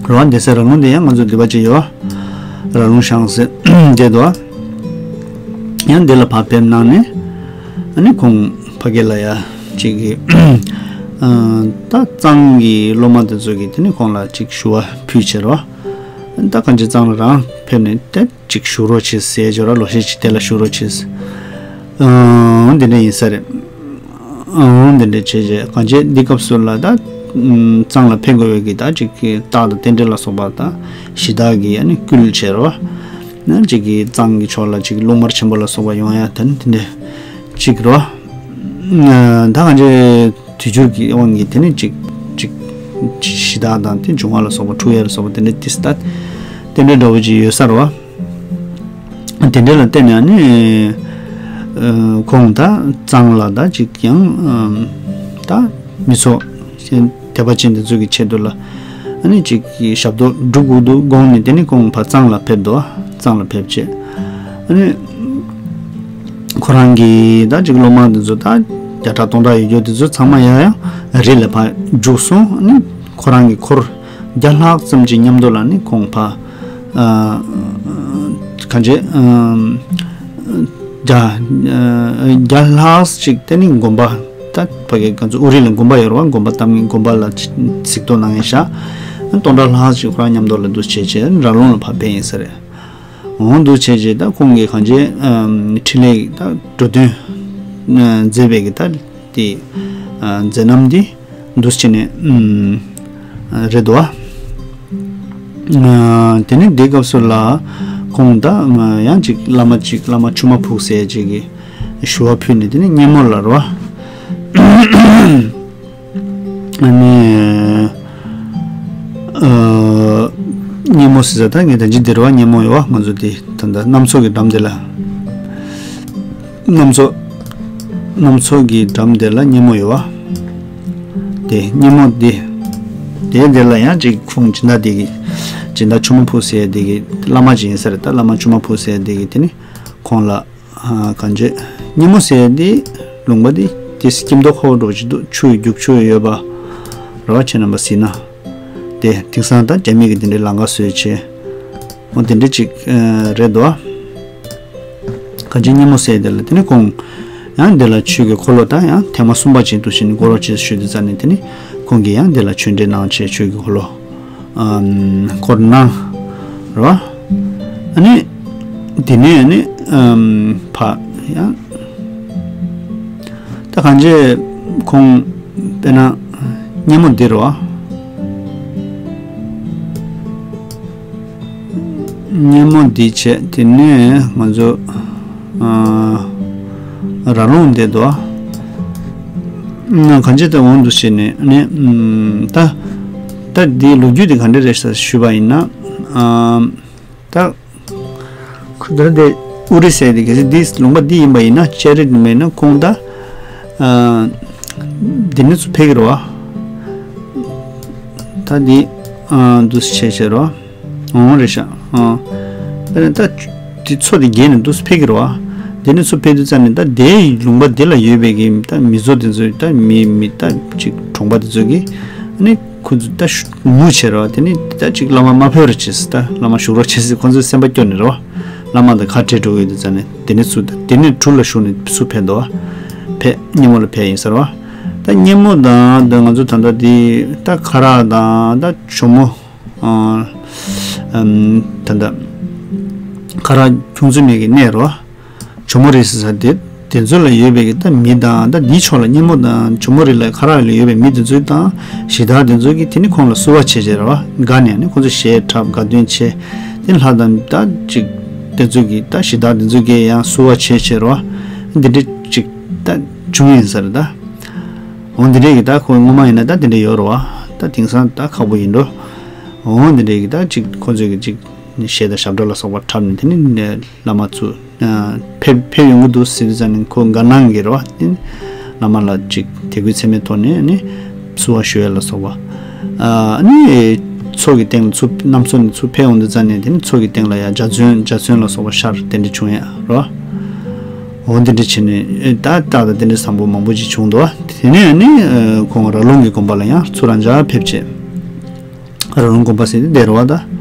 རེད་བ། གདན་ས་ར་ལུང་དེ་ཡང་ང་ཚོ་འདི་པ་ཅིག་ཡོད་བ། ར་ལུང་ཤང་ཟེར་བསྡད་འདུག་བ། ཡང་འདི་ལ་ཕར་ཕེབས་གནང་ནས་ཨ་ནི་ཁོང་ཕ་གི་ལ་ཡ་ཅིག་གི་ཨ་ད་གཙང་གི་སློབ་མ་དེ་ཚོ་གིས་དེ་ནི་ཁོང་ལ་ཅིག་ཞུ་བ་ཕུལ་བྱས་རོ། ད་གང་ཅི་གཙང་ལ་རང་ཕེབས་ནས་ད་ཅིག་བཞུགས་རོགས་བྱེད་ཟེར་བྱས་རོ། ལོ་ཤས་ཅིག་དེ་ལ་བཞུགས་རོགས་བྱེད་ཟེར། ཨང་འདི་འདྲ་ཡིན་ས་རེད། ཨང་འདི་འདྲ་བྱས་བྱས་གང་བྱས་འདི་སྐབས་སུ་ལ་ད་གཙང་ལ་ཕེབས་དགོས་པའི་གི་ད་ཅིག་གི་རྟགས་དང་རྟེན་འབྲེལ་ལ་སོགས་པ་ད་གཞི་བདག་གིས་ཨ་ནི་བསྐུལ་བྱས་རོ། ན་ཅིག་གི་གཙང་གི་ཕྱོགས་ལ་ཅིག་གློག་དམར་ཆེན་པོ་ལ་སོགས་པ་ཡོང་ཡ་ད་ནི་དེ་འདྲ་ གཅིག་རོ། ད་གང་ཅི་དུས་སྦྱོར་གྱི་དབང་གིས་དེ་ནི་གཅིག་གཅིག་གཞི་བདག་དང་དེ་འབྱུང་བ་ལ་སོགས་པ་འཁྲུག་ཡ་ལ་སོགས་པ་དེ་འདྲ་ཏིས་ད་དེ་འདྲ་འདྲ་བོ་ཅིག་ཡོད་ས་རོ། དེ་འདྲ་ལ་བརྟེན་ནས་ནི་ཁོང་ད་གཙང་ལ་ད་ཅིག་ཡང་ད་མི་ཚོགས་དད་པ་ཅན་དེ་ཚོ་གི་ཆེད་དུ་ལ་ཨ་ནི་ཅིག་ཞབས་ཏོག་སྒྲུབ་དགོས་འདུག་དགོངས་ནས་དེ་ནི་ཁོང་ཕར་གཙང་ལ་ཕེབས་འདུག་གཙང་ལ་ཕེབས་བྱས་ཨ་ནི། ཁོ་རང་གི་ད་ཅིག་སློབ་མ་འདི་ཚོ་ད་བརྒྱ་ཕྲག་སྟོང་ཕྲག་ཡོད་རྒྱུ་འདི་ཚོ་ཚང་མ་ཡང་ཡང་རི་ལ་ཕར་རྒྱུགས་སོང་། ཨ་ནི་ཁོ་རང་གི་འཁོར་བརྒྱ་ལྷག་ཙམ་གྱི་མཉམ་དུ་ལ་ནི་ཁོང་ཕར་ཨ་གང་བྱེད་ཨ་བརྒྱ་ཨ་བརྒྱ་ལྷག་ཅིག་དེ་ནི་དགོན་པ་ད་ཕ་གི་ང་ཚོ་ཨོ་རི་ལ་དགོན་པ་ཡོད་རེད་བ། དགོན་པ་བཏབ་མཁན་དགོན་པ་ལ་གཟིགས་རྟོག་གནང་མཁན་ཤག་སྟོང་ཕྲག་ལྷག་ཅིག་ཁོ་རང་མཉམ་དུ་ལ་འདུ་བྱེད་བྱས་ར་ལུང་ལ་ཕར་ཕེབས་ཡིན་ས་རེད། འོང་འདུག་བྱས་རྗེས་ད་ཁོང་གིས་གང་ཅི་ཨམ་འཕྲིན་ལས་ད་འགྲོ་དོན་ཨ་མཛད་པའི་གི་ད་དེ་ཨ་མཛད་རྣམ་འདི་འདུག་བྱས་ནས་ཨམ་རེད་འདུག་ཨ། དེ་ནས་དེའི་སྐབས་སུ་ལ་ཁོང་ད་ཡང་ཅིག་བླ་མ་ཅིག་བླ་མ་ཆུ་མ་ཕུག་ཟེར་ཅིག་གི་ཞུ་བ་ཕུལ་ནས་དེ་ནས་སྙེ་མོ་ལ་རོ། ཨ་ནི་ཨ་སྙེ་མོ་ཟེར་ས་ད་ངས་ད་ཅི་འདིར་བ་སྙེ་མོ་ཡོད་བ། ང་ཚོ་དེ་ད་ལྟ་གནམ་མཚོ་གི་འགྲམ་དེ་ལ་གནམ་མཚོ་གནམ་མཚོ་གི་འགྲམ་དེ་ལ་སྙེ་མོ་ཡོད་བ། དེ་སྙེ་མོ་དེ་དེ་དེ་ལ་ཡང་ཅིག་ཁོང་སྦྱིན་བདག་དེ་གི་སྦྱིན་བདག་ཆུ་མོ་ཕུག་ཟེར་དེ་གི་བླ་མ་ཅིག་ཡིན་ས་རེད། ད་བླ་མ་ཆུ་མོ་ཕུག་ཟེར་དེ་གི་དེ་ནི་ཁོང་ལ། ཨ་གང་བྱེད། སྙེ་མོ་ཟེར་དེ་ལུང་པ་དེ་དེ་སྐྱིད་མདོག་ཁ་པོ་འདྲ་བོ་ཅིག་འདུག་ཆུ་ཡི་རྒྱུག་ཆུ་ཡོད་པ་རེད་བ། ཁྱེད་རྣམ་པ་གཟིགས་ན། དེ་དེང་སང་ད་རྒྱ་མི་གི་དེ་འདྲའི་ལམ་ཁ་བཟོས་བྱས། འོ་དེ་འདྲ་ཅིག་ཨ་རེད་འདུག་བ། གང་བྱེད། སྙེ་མོ་ཟེར་དེ་ལ་དེ་ནི་ཁོང་ཡང་དེ་ལ་ཆོས་ཀྱི་འཁོར་ལོ་ད་ཡང་ཐེངས་མ་གསུམ་པ་ཅིག་འདུག་བྱས་ནས་སྐོར་རོགས་བྱེད་ཞུས་དུས་ཙ་ནས་དེ་ནི་ཁོང་གིས་ཡང་དེ་ལ་ཆོས་འབྲེལ་གནང་བྱས་ཆོས་ཀྱི་འཁོར་ལོ། ཨམ་སྐོར་གནང་རོ། ཨ་ནི་དེ་ནས་ཨ་ནི་ཨམ་ཕ་ཡང་ད་གང་བྱེད། ཁོང་དཔེར་ན་སྙེ་མོ་འདི་རོ། སྙེ་མོ་འདི་བྱས་དེ་ནས་ང་ཚོ་ཨ་ར་ལུང་འདི་འདུག་བ། ང་གང་ཅི་ལྟ་འོང་འདུག་བྱས་ནས་ནི་ཨམ་ད་ད་འདིའི་ལོ་རྒྱུས་འདི་ག་འདྲ་རེད་ཟེར་ཞུས་པ་ཡིན་ན། ཨམ་ད་ཁོ་ད་འདི་ཨུ་རི་ཟེར་འདི་གལ་སྲིད་འདི་ལུང་པ་འདི་ཡིན་པ་ཡིན་ན་ཅེ་རིད་མེད་ན་ཁོང་ད་ཨ་འདི་ནས་ཚུར་ཕེབས་ཀྱི་རེད་བ། ད་འདི་ཨ་འདུག་སེ་བྱས་བྱས་རེད་བ། འོང་རེད་ཤག་ཨ། ད་ནི་ད་དེ་མཚོ་དེ་བརྒལ་ནས་འདུག་སེ་ཕེབས་ཀྱི་རེད་བ། དེ་ནས་ཚུར་ཕེབས་དུས་ཙམ་ནས་ད་དེའི་ལུང་པ་དེ་ལ་ཡོད་པའི་གི་ད་མི་ཚོ་དེ་ཚོས་ད་མི་མི་ད་ཅིག་གྲོང་པ་དེ་ཚོ་གིས་ཨ་ནི་ཁོ་ཚོ་ད་ཤུ་ངུ་བྱས་རེད་བ། དེ་ནས་ད་ཅིག་བླ་མ་མ་ཕེབས་རོགས་བྱེད་ཟེར། ད་བླ་མ་བཞུགས་རོགས་བྱེད་ཟེར་ཁོ་ཚོས་སེམས་པ་སྐྱོ་ནས་རེད་བ། བླ་མ་དང་ཁ་བྲལ་འགྲོ་གི་ཡོད་དུས་ཙམ་ནས་དེ་ནས་ཚུར་ད་དེ་ནས་གྲུ་ལ་ཞུགས་ནས་ཚུར་ཕེབས་འདུག་བ། ཕེབས་སྙེ་མོ་ལ་ཕེབས་ཡིན་ཟེར་བ། ད་སྙེ་མོ་དང་ད་ང་ཚོ་ད་ལྟ་དེ་ད་ཁ་རག་དང་ད་ཇོ་མོ། ཨ་ཨམ་ད་ལྟ་ཁ་རག་ཁྱུང་རྩེ་མའི་གི་གནས་རོ། ཇོ་མོ་རི་ཟེར་ས་དེ་དེ་ཚོ་ལ་ཡོད་པའི་གི་ད་མི་དང་ད་འདིའི་ཕྱོགས་ལ་སྙེ་མོ་དང་ཇོ་མོ་རི་ལ་ཁ་རག་ལ་ཡོད་པའི་མི་དེ་ཚོ་དང་གཞི་བདག་དེ་ཚོ་གིས་དེ་ནི་ཁོང་ལ་བསུ་བ་བྱེད་བྱེད་རོ། དགའ་ནས་ནི་ཁོང་ཚོ་གཞས་འཁྲབ་དགའ་སྟོན་བྱེད། དེ་ལྷ་དང་ད་ཅིག་དེ་ཚོ་གིས་ད་གཞི་བདག་དེ་ཚོ་གིས་ཡང་བསུ་བ་བྱེད་བྱེད་རོ། འདི་འདྲ་ཅིག་ད་བྱུང་ཡིན་ས་རེད་ད། འོ་འདི་འདྲས་ཀྱི་ད་ཁོ་སྔོན་མ་ཡིན་ན་ད་དེ་འདྲས་ཡོད་རེད་བ། ད་དེང་སང་ད་ཁག་པོ་ཡིན་འགྲོ། འོ་འདི་འདྲས་ཀྱི་ད་ཅིག་ཁོ་ཚོས་ཀྱི་ཅིག་གཞས་དང་ཞབས་བྲོ་ལ་སོགས་པ་འཁྲབ་ནས་དེ་ནི་བླ་མ་ཚོ་ཕེབས་ཕེབས་ཡོང་གི་འདུག་ཟེར་དུས་ཙམ་ནས་ཁོ་དགའ་སྣང་གི་རེད་བ། དེ་ནི་བླ་མ་ལ་ཅིག་དད་གུས་ཚད་མེད་ཐོག་ནས་ནི་བསུ་བ་ཞུ་ཡ་ལ་སོགས་པ། ཨ་ནི་མཚོ་གི་སྟེང་ལ་ཚུར་གནམ་མཚོ་ནས་ཚུར་ཕེབས་ཡོང་དུས་ཙམ་ནས་དེ་ནི་མཚོ་གི་སྟེང་ལ་ཡ་འཇའ་ཚོན་འཇའ་ཚོན་ལ་སོགས་པ་ཤར་དེ་འདྲས་བྱུང་ཡ་རེད་བ། འོ་འདི་འདྲ་བྱས་ནས་ཨེ་ད་ཏག་ཏག་དེ་འདྲ་བཟང་པོ་མང་པོ་ཅིག་བྱུང་འདུག་དེ་ནས་ཨ་ནི་ཨེ་ཁོང་ར་ལུང་གི་དགོན་པ་ལ་ཡང་ཚུར་རང་འཇགས་ཕེབས་བྱས། ར་ལུང་དགོན་པ་ཟེར་དེ་བསྡད་རེད་བ་ད།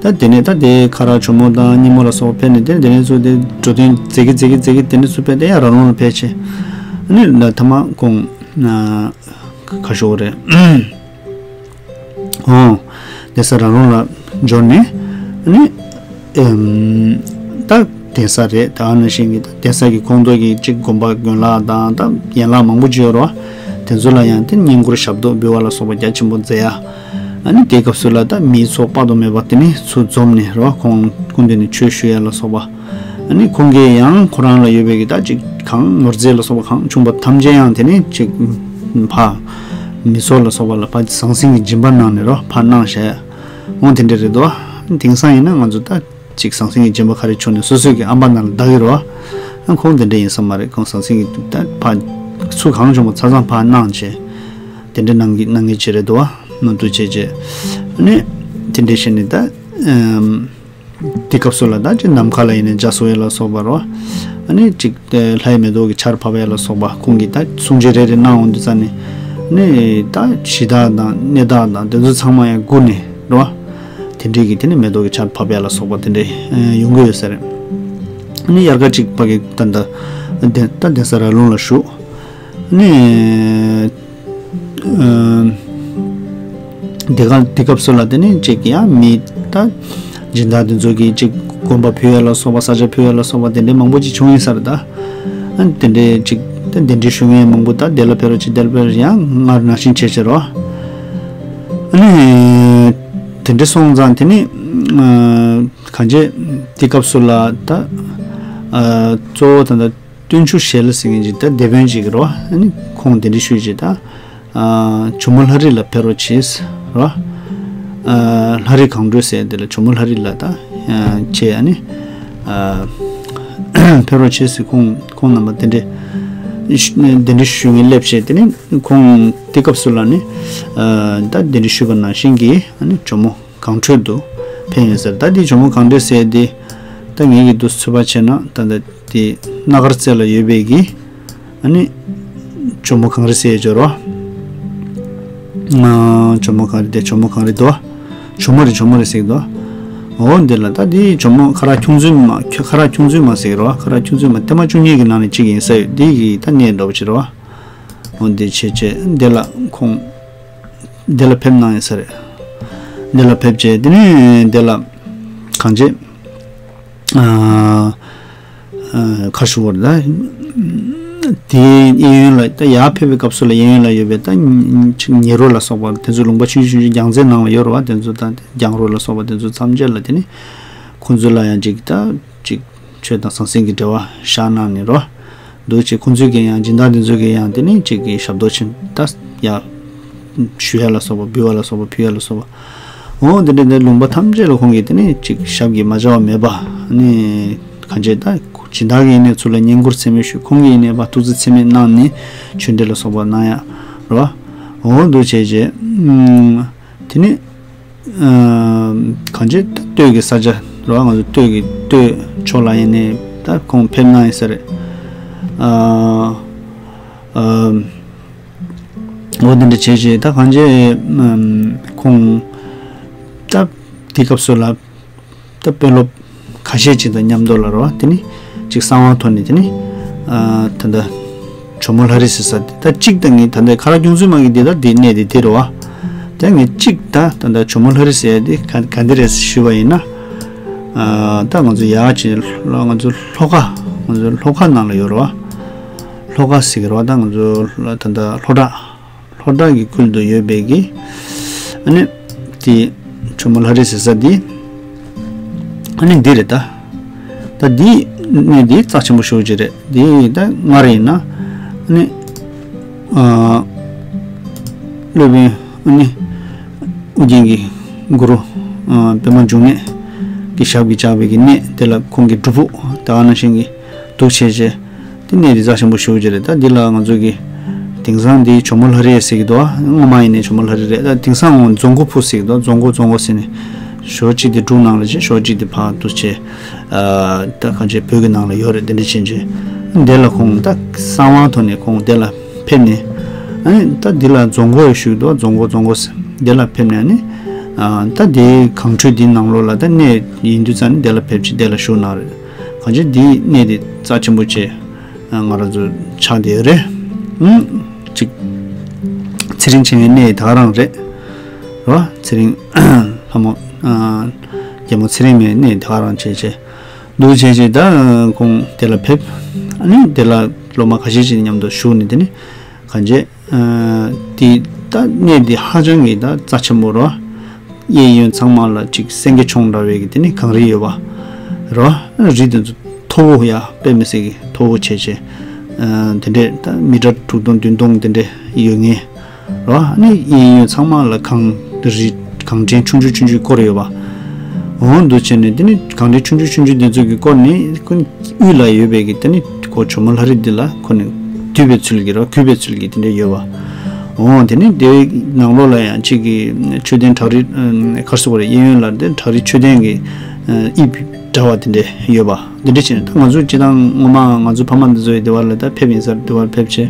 ད་དེ་ནས་ད་དེ་ཁ་རག་ཇོ་མོ་དང་སྙེ་མོ་ལ་སོགས་པ་ཕེབས་ནས་དེ་ནས་དེ་ནས་ཚུར་དེ་འགྲོ་དོན་མཛད་ཀྱི་མཛད་ཀྱི་མཛད་ཀྱི་དེ་ནས་ཚུར་ཕེབས་ཏེ་ཡང་ར་ལུང་ལ་ཕེབས་བྱས། ཨ་ནི་ད་མཐའ་མ་ཁོང་ཁ་ཤོར་རེད། འོ། གདན་ས་ར་ལུང་ལ་འབྱོར་ནས། ཨ་ནི། ཨེམ། ད་གདན་ས་རེད། ད་ནང་བཞིན་གྱི་ད་གདན་ས་གི་ཁོངས་གཏོགས་ཀྱི་གཅིག་དགོན་པ་དགོན་ལག་དང་ད་ཡན་ལག་མང་པོ་ཅིག་ཡོད་རེད་བ། དེ་ཚོ་ལ་ཡང་དེ་བསྙེན་བཀུར་ཞབས་ཏོག་འབུལ་བ་ལ་སོགས་པ་རྒྱ་ཆེན་པོ་མཛད་ཡ། ཨ་ནི་དེའི་སྐབས་སུ་ལ་ད་མིའི་ཚོགས་དཔག་ཏུ་མེད་པ་དེ་ནི་ཚུར་འཛོམས་ནས་རེད་བ། ཁོང་སྐུ་མདུན་ནས་ཆོས་ཞུ་ཡ་ལ་སོགས་པ། ཨ་ནི་ཁོང་གིས་ཡང་ཁོ་རང་ལ་ཡོད་པའི་གི་ད་ཅིག་གང་ནོར་རྫས་ལ་སོགས་པ་གང་བྱུང་བ་ཐམས་ཅད་ཡང་དེ་ནི་ཅིག་ཕ་མི་ཚོགས་ལ་སོགས་པ་ལ་ཕ་ཟང་ཟིང་གི་སྦྱིན་པ་གནང་ནས་རོ་ཕ་གནང་བྱས། འོང་དེ་འདྲ་རེད་དོ། དེང་སང་ཡིན་ན་ང་ཚོ་ད་ཅིག་ཟང་ཟིང་གི་སྦྱིན་པ་ག་རེ་བྱུང་ནས་སོ་སོའི་གི་ཨམ་པ་ནང་ལ་བདག་གི་རོ། ཁོང་དེ་འདྲ་ཡིན་ས་མ་རེད། ཁོང་ཟང་ཟིང་གི་ད་ཕ་ཚུ་གང་བྱུང་བ་ཚ་ཚང་ཕ་གནང་བྱས། དེ་འདྲ་གནང་གི་གནང་གི་བྱེད་རེད་དོ། ནོར་འདུག་བྱས་བྱས། ཨ་ནི་དེ་འདྲ་བྱས་ནས་ད། དེ་སྐབས་སུ་ལ་ད་ཅི་ནམ་མཁའ་ལ་ཡིན་ནའི་འཇའ་ཟེར་ཡ་ལ་སོགས་པ་རོ། ཨ་ནི་ཅིག་དེ་ལྷའི་མེ་ཏོག་གི་ཆར་ཕབ་ཡ་ལ་སོགས་པ་ཁོང་གིས་ད་གསུང་བཤད་རེ་རེ་གནང་འོང་དུས་ཙ་ནི། ཨ་ནི་ད་གཞི་བདག་དང་གནས་བདག་དང་དེ་ཚོ་ཚང་མ་ཡང་སྒུག་ནས་རོ། དེ་འདྲའི་གི་དེ་ནི་མེ་ཏོག་གི་ཆར་ཕབ་ཡ་ལ་སོགས་པ་དེ་འདྲའི་ཡོང་གི་ཡོད་ས་རེད། ཨ་ནི་དབྱར་ཁ་ཅིག་ཕ་གི་ད་ད་ད་གདན་ས་ར་ལུང་ལ་བཞུགས། ཨ་ནི། དེ་ག་དེ་སྐབས་སུ་ལ་དེ་ནི་ཅིག་ཡང་མི་ད་སྦྱིན་བདག་དེ་ཚོ་གིས་ཅིག་དགོན་པ་ཕུལ་ཡ་ལ་སོགས་པ་ས་ཆ་ཕུལ་ཡ་ལ་སོགས་པ་དེ་འདྲའི་མང་པོ་ཅིག་བྱུང་ཡིན་ས་རེད་ད། ཨ་ནི་དེ་འདྲའི་ཅིག་ད་གདན་འདྲེན་ཞུ་མཁན་མང་པོ་ད་དེ་ལ་ཕེབས་རོགས་བྱེད་དེ་ལ་ཕེབས་རོགས་ཡང་སྔར་ནང་བཞིན་བྱས་བྱས་རོ། ཨ་ནི་དེ་འདྲ་སོང་ཙང་དེ་ནི་གང་བྱས་དེ་སྐབས་སུ་ལ་ད་གཙོ་བོ་ད་ད། སྟོན་མཆོག་ཞལ་ཟེར་མཁན་ཅིག་ད་སྡེ་དཔོན་ཅིག་རོ། ཨ་ནི་ཁོང་གདན་འདྲེན་ཞུས་ཅིག་ད། ཇོ་མོ་ལྷ་རི་ལ་ཕེབས་རོགས་བྱས་རོ། ལྷ་རི་གངས་ཁྲོད་ཟེར་དེ་ལ་ཇོ་མོ་ལྷ་རི་ལ་ད་བྱས། ཨ་ནི་ཕེབས་རོགས་བྱས་ཟེར་ཁོང་ཁོང་རྣམ་པ་དེ་འདྲས་གདན་འདྲེན་ཞུ་མཁན་སླེབས་བྱས། དེ་ནི་ཁོང་དེ་སྐབས་སུ་ལ་ནི་ད་གདན་འདྲེན་ཞུས་པ་ནང་བཞིན་གྱི་ཨ་ནི་ཇོ་མོ། གངས་ཁྲོད་དུ་ཕེབས་ཡོད་ཟེར། ད་འདི་ཇོ་མོ་གངས་ཁྲོད་ཟེར་འདི་ད་ངེད་ཀྱི་འདུག་ཚོད་པ་བྱས་ན་ད་ད་འདི་སྣ་དཀར་རྩེ་ལ་ཡོད་པའི་གི་ཨ་ནི་ཇོ་མོ་གངས་རི་ཟེར་ཡོད་ཇོ་རོ། ཨ་ཇོ་མོ་གངས་རི་དེ་ཇོ་མོ་གངས་རི་དོ། ཇོ་མོ་རི་ཇོ་མོ་རི་ཟེར་གི་དོ། འོ་འདི་ལ་ད་འདི་ཇོ་མོ་ཁ་རག་ཁྱུང་བཙུན་མ་ཁ་རག་ཁྱུང་བཙུན་མ་ཟེར་གི་རོ། ཁ་རག་ཁྱུང་བཙུན་མ་ཐེངས་མ་བཅུ་གཉིས་ཀྱི་ནང་ནས་གཅིག་ཡིན་ས་ཡོད། འདི་གི་ད་གནས་འདྲ་པོ་ཅིག་རེད་བ། འོ་འདི་བྱས་བྱས་འདི་ལ་ཁོང་། འདི་ལ་ཕེབས་གནང་ཡོད་ས་རེད། འདི་ལ་ཕེབས་རྗེས་དེ་ནས་འདི་ལ་གང་བྱས། ཨ་ཨ་ཁ་ཞུ་བར་ད། དེའི་གཡས་གཡོན་ལ་ད་ཡར་ཕེབས་པའི་སྐབས་སུ་ལ་གཡས་གཡོན་ལ་ཡོད་པའི་ད་ཉེ་རོ་ལ་སོགས་པ་དེ་ཚོ་ལུང་པ་ཆུང་ཆུང་ཆུང་ཆུང་རྒྱལ་རྩེ་ནང་ལ་ཡོད་རེད་བ། དེ་ཚོ་ད་རྒྱང་རོ་ལ་སོགས་པ་དེ་ཚོ་ཐམས་ཅད་ལ་དེ་ནི་ཁོང་ཚོ་ལ་ཡང་ཅིག་ད་ཅིག་ཆོས་དང་ཟང་ཟིང་གི་འབྲེལ་བ་བཞག་གནང་ནས་རོ། འདུག་ཅེས་ཁོང་ཚོས་ཀྱིས་ཡང་སྦྱིན་བདག་འདི་ཚོས་ཀྱིས་ཡང་དེ་ནི་གཅིག་གི་ཞབས་ཏོག་ཆེན་ད་ཡ་ཞུ་ཡ་ལ་སོགས་པ་འབུལ་བ་ལ་སོགས་པ་ཕུལ་ཡ་ལ་སོགས་པ། འོ་དེ་འདྲ་དེ་ལུང་པ་ཐམས་ཅད་ལ་ཁོང་གིས་དེ་ནི་གཅིག་ཞབས་ཀྱིས་མ་བཅག་པ་མེད་པ་ནི་གང་བྱས་ད་སྦྱིན་བདག་གིས་ཡིན་ནའི་ཚུར་ལ་བསྙེན་བཀུར་ཚད་མེད་ཞུས། ཁོང་གིས་ཡིན་ནའི་ཕར་ཐུགས་རྗེ་ཚད་མེད་གནང་ནས་ཆོས་འབྲེལ་ལ་སོགས་པ་གནང་ཡ་རེད་བ། འོ་འདུག་བྱས་བྱས་དེ་ནི། གང་ཅི་སྟོད་ཀྱི་ས་ཆ་རེད་བ། ང་ཚོ་སྟོད་ཀྱི་སྟོད་ཕྱོགས་ལ་ཡིན་ནའི་ད་ཁོང་ཕེབས་གནང་ཡིན་ས་རེད། འོ་དེ་འདྲ་བྱས་བྱས་ད་གང་ཅི་ཁོང་ད་དེ་སྐབས་སུ་ལ་ད་དཔོན་སློབ་ཁ་ཤས་ཅིག་དང་མཉམ་དུ་ལ་རེད་བ། དེ་ནི་ཅིག་གསང་བའི་ཐོག་ནས་དེ་ནི་ད་ལྟ། ཇོ་མོ་ལྷ་རི་ཟེར་ས་དེ་ད་གཅིག་ད་ངས་ད་ལྟ་ཁ་རག་ཁྱུང་བཙུན་མ་གི་འདི་ད་འདི་གནས་འདི་དེ་རེད་བ། ད་ངས་གཅིག་ད་ད་ལྟ་ཇོ་མོ་ལྷ་རི་ཟེར་ཡ་འདི་ག་ག་འདི་རེད་ཞུས་པ་ཡིན་ན། ད་ང་ཚོ་ཡག་ཅིག་ལ་ང་ཚོ་ལྷོ་ཁ་ང་ཚོ་ལྷོ་ཁ་ནང་ལ་ཡོད་རེད་བ། ལྷོ་ཁ་ཟེར་གི་རེད་བ། ད་ང་ཚོ་ད་ལྟ་ལྷོ་བྲག་ལྷོ་བྲག་གི་ཁུལ་དུ་ཡོད་པའི་གི་ཨ་ནི་དེ་ཇོ་མོ་ལྷ་རི་ཟེར་ས་འདི་ཨ་ནི་འདི་རེད་ད། ད་འདི་གནས་འདི་རྩ་ཆེན་པོ་ཞེ་པོ་ཅིག་རེད། འདི་ད་སྔར་ཡིན་ན་ཨ་ནི་ཨ་སློབ་དཔོན་ཨ་ནི་ཨུ་རྒྱན་གྱི་གུ་རུ་ཨ་པདྨ་འབྱུང་གནས་ཀྱི་ཞབས་ཀྱིས་བཅགས་པའི་གི་གནས་དེ་ལ་ཁོང་གི་སྒྲུབ་ཕུག་ད་ག་ནང་བཞིན་གྱི་འདུག་བྱས་བྱས། དེ་གནས་དེ་རྩ་ཆེན་པོ་ཞེ་པོ་ཅིག་རེད། ད་འདི་ལ་ང་ཚོ་གི་དེང་སང་འདི་ཇོ་མོ་ལྷ་རི་ཟེར་གི་འདུག་སྔོན་མ་ཡིན་ནའི་ཇོ་མོ་ལྷ་རི་རེད། ད་དེང་སང་འོང་རྫོང་མགོ་ཕུག་ཟེར་གི་འདུག་རྫོང་མགོ་རྫོང་མགོ་ཟེར་ནས་ཞོགས་གཅིག་དེ་འབྲུག་ནང་ལ་བྱས། ཞོགས་གཅིག་དེ་ཕར་འདུག་བྱས། ད་གང་བྱས་བོད་ཀྱི་ནང་ལ་ཡོད་རེད། དེ་འདྲ་ཕྱིན་ཆད་འདི་ལ་ཁོང་ད་གསང་བའི་ཐོག་ནས་ཁོང་འདི་ལ་ཕེབས་ནས་ཨ་ནི་ད་འདི་ལ་རྫོང་མགོ་ཡོད་ཞུ་གི་འདུག་རྫོང་མགོ་རྫོང་མགོ་ཟེར་འདི་ལ་ཕེབས་ནས་ཨ་ནི་ད་འདི་གངས་ཁྲོད་འདི་ནང་ལོགས་ལ་ད་གནས་ཡིན་དུས་ཙང་ནི་འདི་ལ་ཕེབས་ཅིག་འདི་ལ་བཞུགས་གནང་རེད། གང་ཅི་འདི་གནས་འདི་རྩ་ཆེན་པོ་བྱས་ང་རང་ཚོ་ཆགས་བསྡད་ཡོད་རེད། ཨུམ། ཅིག་ཚེ་རིང་བྱེད་མཁན་གནས་ད་ག་རང་རེད། རེད་བ། ཚེ་རིང་ལྷ་མོ་རྒྱལ་མོ་ཚེ་རིང་མའི་གནས་ད་ག་རང་བྱས་བྱས་འདུག་བྱས་བྱས་ད་ཁོང་དེ་ལ་ཕེབས། ཨ་ནི་དེ་ལ་སློབ་མ་ཁ་ཤས་ཅིག་མཉམ་དུ་བཞུགས་ནས་དེ་ནི་གང་བྱས། དེ་ད་གནས་དེ་ཧ་ཅང་གི་ད་རྩ་ཆེན་པོ་རེད་བ། གཡས་གཡོན་ཚང་མ་ལ་ཅིག་སེང་གེ་མཆོང་འདྲ་བའི་གི་དེ་ནི་གངས་རི་ཡོད་པ་རེད་བ། རི་དེ་ཚོ་ མཐོ་བོ་ཡ་དཔེ་མི་སྲིད་ཀྱི་མཐོ་བོ་བྱས་བྱས། ཨ་དེ་འདྲས་ད་མི་ཊར་དྲུག་སྟོང་བདུན་སྟོང་དེ་འདྲས་ཡོད་ངེས་རོ། ཨ་ནི་གཡས་གཡོན་ཚང་མ་ལ་གངས་རི་གངས་ཅན་ཆུང་ཆུང་ཆུང་ཆུང་བསྐོར་ཡོད་པ། འོ་འདུག་བྱས་ནས་དེ་ནི་གངས་ཅན་ཆུང་ཆུང་ཆུང་ཆུང་དེ་ཚོ་གི་བསྐོར་ནས་ཁོ་དབུས་ལ་ཡོད་པའི་གི་དེ་ནི་ཁོ་ཇོ་མོ་ལྷ་རི་འདི་ལ་ཁོ་ནི་འདུས་པའི་ཚུལ་གྱི་རོ། གུས་པའི་ཚུལ་གྱི་དེ་འདྲས་ཡོད་པ། འོ་དེ་ནི་དེའི་ནང་ལོགས་ལ་ཡང་གཅིག་གི་མཆོད་རྟེན་བྲག་རི་ཨ་ག་རེ་ཟེར་དགོས་རེད། གཡས་གཡོན་ལ་དེ་བྲག་རི་མཆོད་རྟེན་གྱི་ཨ་དབྱིབས་འདྲ་བ་དེ་འདྲས་ཡོད་པ། འདི་འདྲས་བྱས་ནས་ད་ང་ཚོ་སྤྱིར་བཏང་སྔོན་མ་ང་ཚོ་ཕ་མ་འདི་ཚོ་ཡི་སྡེ་བ་ལ་ད་ཕེབས་ཡིན་ས་རེད། སྡེ་བར་ཕེབས་བྱས་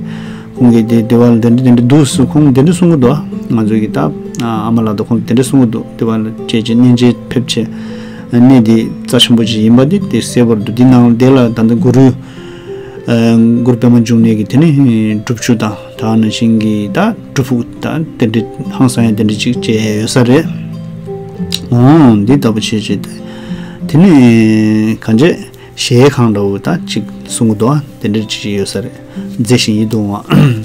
ཁོང་གིས་དེ་སྡེ་བ་ལ་དེ་འདྲས་དེ་འདྲས་འདུག་ཟེར། ཁོང་དེ་འདྲས་གསུང་གི་འདུག་ང་ཚོ་གི་ད་ཨ་མ་ལགས་དང་ཁོང་གིས་དེ་འདྲས་གསུང་གི་འདུག་སྡེ་བ་ལ་བྱས་བྱས་གནས་མཇལ་ཕེབས་བྱས་གནས་དེ་རྩ་ཆེན་པོ་ཅིག་ཡིན་པ་དེ་དེ་གསལ་པོར་འདུག་འདི་ནང་དེ་ལ་ད་ལྟ་གུ་རུ་ཨ་གུ་རུ་པདྨ་འབྱུང་གནས་ཀྱི་དེ་ནི་སྒྲུབ་ཆུ་དང་ད་ནང་བཞིན་གྱི་ད་སྒྲུབ་ཕུག་ད་དེ་འདྲས་ཧང་སང་ཡ་དེ་འདྲས་ཅིག་བྱས་ཡོད་ས་རེད། འོ་འདི་ལྟ་བུ་བྱས་བྱས་ཏེ་དེ་ནི་གང་བྱས་གཞལ་ཡས་ཁང་འདྲ་བོ་ད་ཅིག་གསུང་གི་འདུག་དེ་འདྲས་ཅིག་ཡོད་ས་རེད། མཛེས་ཤིང་ཡིད་དུ་འོང་བ།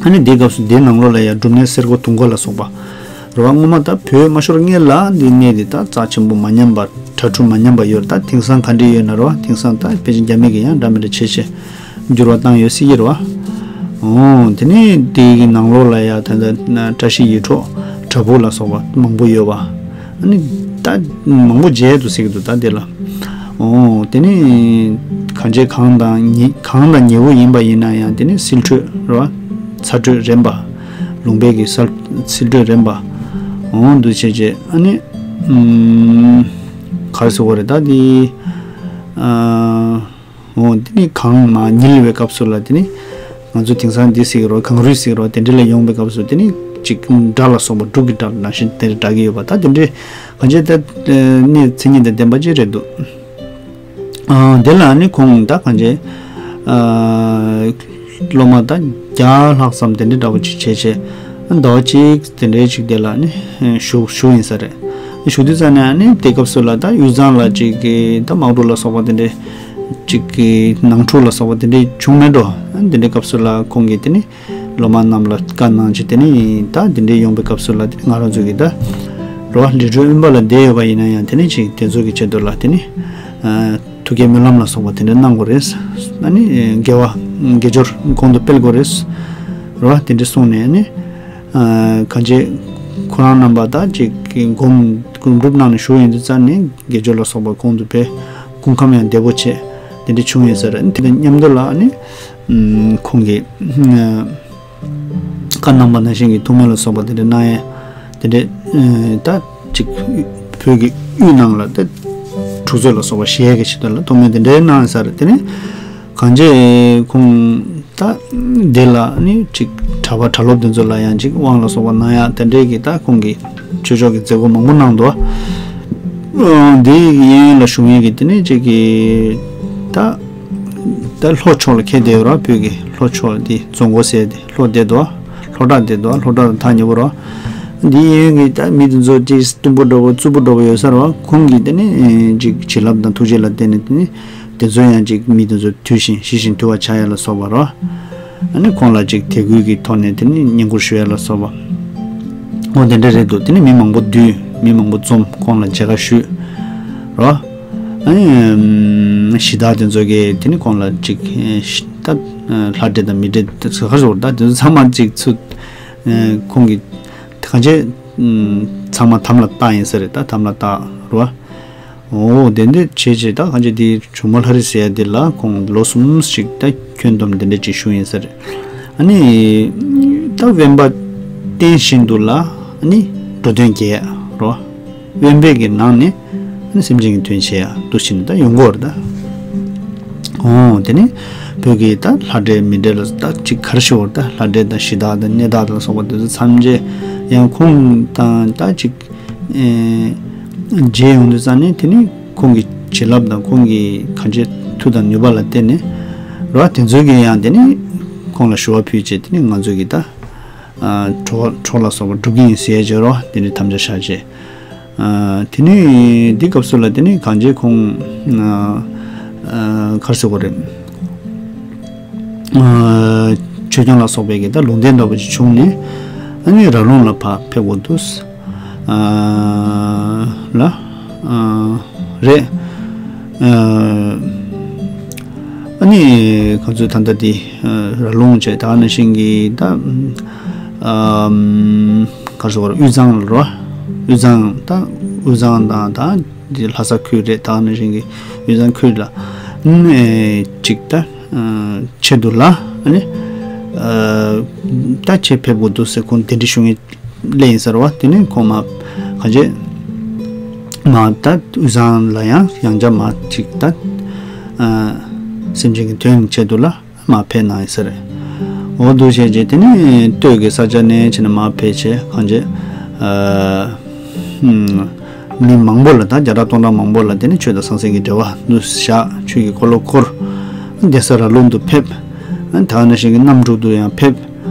ཨ་ནི་དེའི་སྐབས་སུ་དེའི་ནང་ལོགས་ལ་ཡང་སྒྲུབ་གནས་གསེར་སྒོ་དུང་སྒོ་ལ་སོགས་པ་རེད་བ། སྔོན་མ་ད་བོད་མ་ཤོར་སྔོན་ལ་འདི་གནས་འདི་ད་རྩ་ཆེན་པོ་མ་ཉམས་པ་གྲྭ་ཁྲུང་མ་ཉམས་པ་ཡོད་རེད། ད་དེང་སང་ག་འདྲས་ཡོད་ན་རེད་བ། དེང་སང་ད་ཕལ་ཆེར་རྒྱ་མི་གིས་ཡང་འདྲ་མི་འདྲ་བྱས་བྱས་འགྱུར་བ་བཏང་ཡོད་སྲིད་ཀྱི་རེད་བ། འོ་དེ་ནས་དེའི་གི་ནང་ལོགས་ལ་ཡང་ད་ལྟ་བཀྲ་ཤིས་ཡིད་འཕྲོག་བྲག་ཕུག་ལ་སོགས་པ་མང་པོ་ཡོད་བ། ཨ་ནི་ད་མང་པོ་མཇལ་འདུག་ཟེར་གྱི་འདུག་ད་དེ་ལ། འོ་དེ་ནི་གངས་ཅན་གངས་དང་ཉེ་གངས་དང་ཉེ་བོ་ཡིན་པ་ཡིན་ན་ཡང་དེ་ནི་བསིལ་དྲོད་རེད་བ། ཚ་དྲོད་རན་པ། ལུང་པའི་གི་ས་བསིལ་དྲོད་རན་པ། འོ་འདུག་བྱས་བྱས་ཨ་ནི་ཨམ་ག་རེ་ཟེར་དགོས་རེད་ད་དེ། ཨ་འོ་དེ་ནི་གངས་མར་ཉིལ་བའི་སྐབས་སུ་ལ་དེ་ནི་ང་ཚོ་དེང་སང་འདི་ཟེར་གི་རེད་བ། གངས་རུད་ཟེར་གི་རེད་བ། དེ་འདྲ་ལ་ཡོང་བའི་སྐབས་སུ་དེ་ནི་ཅིག་སྒྲ་ལ་སོགས་པ་འབྲུག་གི་སྒྲ་ནང་བཞིན་དེ་འདྲ་སྒྲ་གི་ཡོད་པ། ད་དེ་འདྲའི་གང་བྱས་ད་གནས་མཚན་ཉིད་དང་ལྡན་པ་ཅིག་རེད་འདུག་ཨ་དེ་ལ་ནི་ཁོང་ད་གང་བྱས་ཨ་སློབ་མ་ད་བརྒྱ་ལྷག་ཙམ་དེ་འདྲའི་འདྲ་པོ་ཅིག་བྱས་བྱས་ཟླ་བ་གཅིག་དེ་འདྲའི་ཅིག་དེ་ལ་ནི་བཞུགས་བཞུགས་ཡིན་ས་རེད། བཞུགས་དུས་ཙ་ནས་ནི་དེ་སྐབས་སུ་ལ་ད་དབུས་གཙང་ལ་ཅིག་གི་ད་དམག་འཁྲུག་ལ་སོགས་པ་དེ་འདྲའི་ཅིག་གི་ནང་འཁྲུག་ལ་སོགས་པ་དེ་འདྲའི་བྱུང་མེད་འགྲོ། དེ་འདྲའི་སྐབས་སུ་ལ་ཁོང་གིས་དེ་ནི་སློབ་མ་རྣམས་ལ་བཀའ་གནང་བྱས་དེ་ནི་ད་དེ་འདྲའི་ཡོང་པའི་སྐབས་སུ་ལ་དེ་ནི་ང་རང་ཚོ་གི་ད་རོ་ལི་གྲོ་དབེན་པ་ལ་བསྡད་ཡོད་པ་ཡིན་ན་ཡང་དེ་ནི་ཅིག་དེ་ཚོ་གི་ཆེད་དུ་ལ་དེ་ནི་ཐུགས་བསྐྱེད་སྨོན་ལམ་ལ་སོགས་པ་དེ་འདྲ་གནང་དགོས་རེད། ཨ་ནི་དགེ་བ་དགེ་སྦྱོར་གོང་དུ་སྤེལ་དགོས་རེད། རོ་དེ་འདྲ་གསུངས་ནས་ནི་གང་བྱས་ཁོ་རང་རྣམ་པ་ད་ཅིག་སྒོམ་སྒོམ་སྒྲུབ་གནང་ནས་བཞུགས་ཡོང་དུས་ཙ་ནས་དགེ་སྦྱོར་ལ་སོགས་པ་གོང་དུ་སྤེལ། སྐུ་ཁམས་ཡང་བདེ་པོ་བྱས། དེ་འདྲ་བྱུང་ཡོད་ས་རེད། དེ་དང་མཉམ་དུ་ལ་ནི་ཁོང་གིས་བཀའ་གནང་པ་ནང་བཞིན་གྱི་ཐུགས་སྨོན་ལ་སོགས་པ་དེ་འདྲ་གནང་ཡས་དེ་འདྲ་ད་ཅིག་བོད་ཀྱི་དབུས་ནང་ལ་ད་འཁྲུག་རྩོད་ལ་སོགས་པ་ཞི་ཡས་ཀྱི་ཆེད་དུ་ལ་ཐུགས་སྨོན་དེ་འདྲ་གནང་ཡོད་ས་རེད། དེ་ནི་གང་བྱས་ཁོང་ད་དེ་ལ་ནི་ཅིག་གྲྭ་པ་གྲྭ་སློབ་དེ་ཚོ་ལ་ཡང་ཅིག་དབང་ལ་སོགས་པ་གནང་ཡ་དེ་འདྲའི་གི་ད་ཁོང་གི་ཆོས་ཕྱོགས་ཀྱི་མཛད་སྒོ་མང་པོ་གནང་འདུག་ཨ་འདི་ཡི་གཡས་གཡོན་ལ་བཞུགས་མཁན་གྱི་དེ་ནི་ཅིག་གི་ད་ད་ལྷོ་ཕྱོགས་ལ་ཁེལ་བསྡད་ཡོད་ར། བོད་ཀྱི་ལྷོ་ཕྱོགས་དེ་རྫོང་སྒོ་ཟེར་དེ་ལྷོ་བསྡད་འདུག་ལྷོ་བྲག་བསྡད་འདུག་ལྷོ་བྲག་དང་ཐག་ཉེ་པོ་ར། འདི་གཡས་གཡོན་གྱི་ད་མི་དེ་ཚོ་ཅིག་གཏུམ་པོ་འདྲ་བོ་རྩུབ་པོ་འདྲ་བོ་ཡོད་ས་ར་བ། ཁོང་གིས་དེ་ནི་ཅིག་བྱིན་རླབས་དང་ཐུགས་རྗེ་ལ་བརྟེན་ནས་དེ་ནི། དེ་ཚོ་ཡང་ཅིག་མི་དེ་ཚོ་དུལ་ཞིང་ཞི་ཞིང་དུལ་བར་བྱ་ཡ་ལ་སོགས་པ་རོ། ཨ་ནི་ཁོང་ལ་ཅིག་དད་གུས་ཀྱི་ཐོག་ནས་དེ་ནི་བསྙེན་བཀུར་ཞུ་ཡ་ལ་སོགས་པ། འོ་དེ་འདྲ་རེད་འདུག་དེ་ནི་མི་མང་པོ་འདུས། མི་མང་པོ་འཛོམས། ཁོང་ལ་མཇལ་ཁ་ཞུས་རོ། ཨ་ནི་གཞི་བདག་དེ་ཚོ་གིས་དེ་ནི་ཁོང་ལ་ཅིག་ད་ལྷ་འདྲེ་དང་མི་འདྲེ་ཟེར་ག་ཟེར་ད་དེ་ཚོ་ཚང་མ་ཅིག་ཚུར་ཁོང་གིས་གང་བྱས་ཚང་མ་དམ་ལ་བཏགས་ཡིན་ས་རེད། ད་དམ་ལ་བཏགས་རོ། འོ་དེ་འདྲ་བྱས་བྱས་ད་གང་བྱས་དེ་ཇོ་མོ་ལྷ་རི་ཟེར་ཡ་དེ་ལ་ཁོང་ལོ་གསུམ་ཞིག་ད་ཁྱོན་བསྡོམས་དེ་འདྲ་ཅིག་བཞུགས་ཡིན་ས་རེད། ཨ་ནི་ད་དབེན་པ་བསྟེན་བཞིན་དུ་ལ་ཨ་ནི་འགྲོ་དོན་རྒྱས་རོ། དབེན་པའི་གི་ནང་ནས་ཨ་ནི་སེམས་ཅན་གྱི་དོན་བྱེད་ཡ་འདུག་ཕྱིན་ད་ཡོང་གི་ཡོད་རེད་ད། འོ་དེ་ནི་བོད་ཀྱི་ད་ལྷ་འདྲེ་མི་འདྲེ་ལ་ད་ཅིག་ག་རེ་ཞུ་དགོས་རེད། ད་ལྷ་འདྲེ་དང་གཞི་བདག་དང་གནས་བདག་དང་སོགས་པ་དེ་ཚོ་ཐམས་ཅད་ཡང་ཁོང་དང་ད་ཅིག་ཨེ་མཇལ་ཡོང་དུས་ཙང་ནས་དེ་ནི་ཁོང་གི་བྱིན་རླབས་དང་ཁོང་གི་གང་བྱས་མཐུ་དང་ནུས་པ་ལ་བརྟེན་ནས་རོ། དེ་ཚོ་གིས་ཡང་དེ་ནི་ཁོང་ལ་ཞུ་བ་ཕུལ་བྱས་དེ་ནི་ང་ཚོ་གི་ད་ཨ་གྲོགས་གྲོགས་ལ་སོགས་པ་སྒྲུབ་ཀྱི་ཡིན་ཟེར་བྱས་རོ། དེ་ནི་དམ་བཅའ་བཞག་བྱས། ཨ་དེ་ནི་འདི་སྐབས་སུ་ལ་དེ་ནི་གང་བྱས་ཁོང་ཨ་ཨ་ག་རེ་ཟེར་དགོས་རེད། ཨ་ཆོས་སྐྱོང་ལ་སོགས་པའི་གི་ད་ལུང་བསྟན་འདྲ་པོ་ཅིག་བྱུང་ནས་ཨ་ནི་ར་ལུང་ལ་ཕར་ཕེབས་དགོས་འདུག་ཨ་ལ་ཨ་རེད། ཨ་ནི་ཁོང་ཚོས་ད་ལྟ་དེ་ར་ལུང་བྱས་ད་ནང་བཞིན་གྱི་ད་ག་རེ་ཟེར་དགོས་རེད། དབུས་གཙང་ལ་རོ། དབུས་གཙང་ད་དབུས་གཙང་དང་ད་དེ་ལྷ་ས་ཁུལ་རེད། ད་ནང་བཞིན་གྱི་དབུས་གཙང་ཁུལ་ལ་ནས་ཅིག་ད་ཆེད་དུ་ལ་ཨ་ནི་ད་ཆེད་ཕེབས་དགོས་འདུག་ཟེར་ཁོང་གདན་འདྲེན་ཞུ་མཁན་སླེབས་ཡིན་ཟེར་བ། དེ་ནས་ཁོང་མ་ག་རེ་མ་ད་དབུས་གཙང་ལ་ཡང་ཡང་བསྐྱར་མ་ཅིག་ད་སེམས་ཅན་གྱི་དོན་ཆེད་དུ་ལ་མ་ཕེབས་གནང་ཡིན་ཟེར། འོ་འདུག་བྱས་རྗེས་དེ་ནས་སྟོད་ཀྱི་ས་ཆ་ནས་ཕྱིན་ནས་མ་ཕེབས་བྱས་གང་བྱས་ཨ་ཧུམ། མི་མང་པོ་ལ་ད་བརྒྱ་ཕྲག་སྟོང་ཕྲག་མང་པོ་ལ་དེ་ནས་ཆོས་དང་ཟང་ཟིང་གི་འབྲེལ་བ་འདུ་བཞག་ཆོས་ཀྱི་འཁོར་ལོ་བསྐོར། གདན་ས་ར་ལུང་དུ་ཕེབས། ད་ནང་བཞིན་གྱི་གནམ་གྲུ་དུ་ཡང་ཕེབས།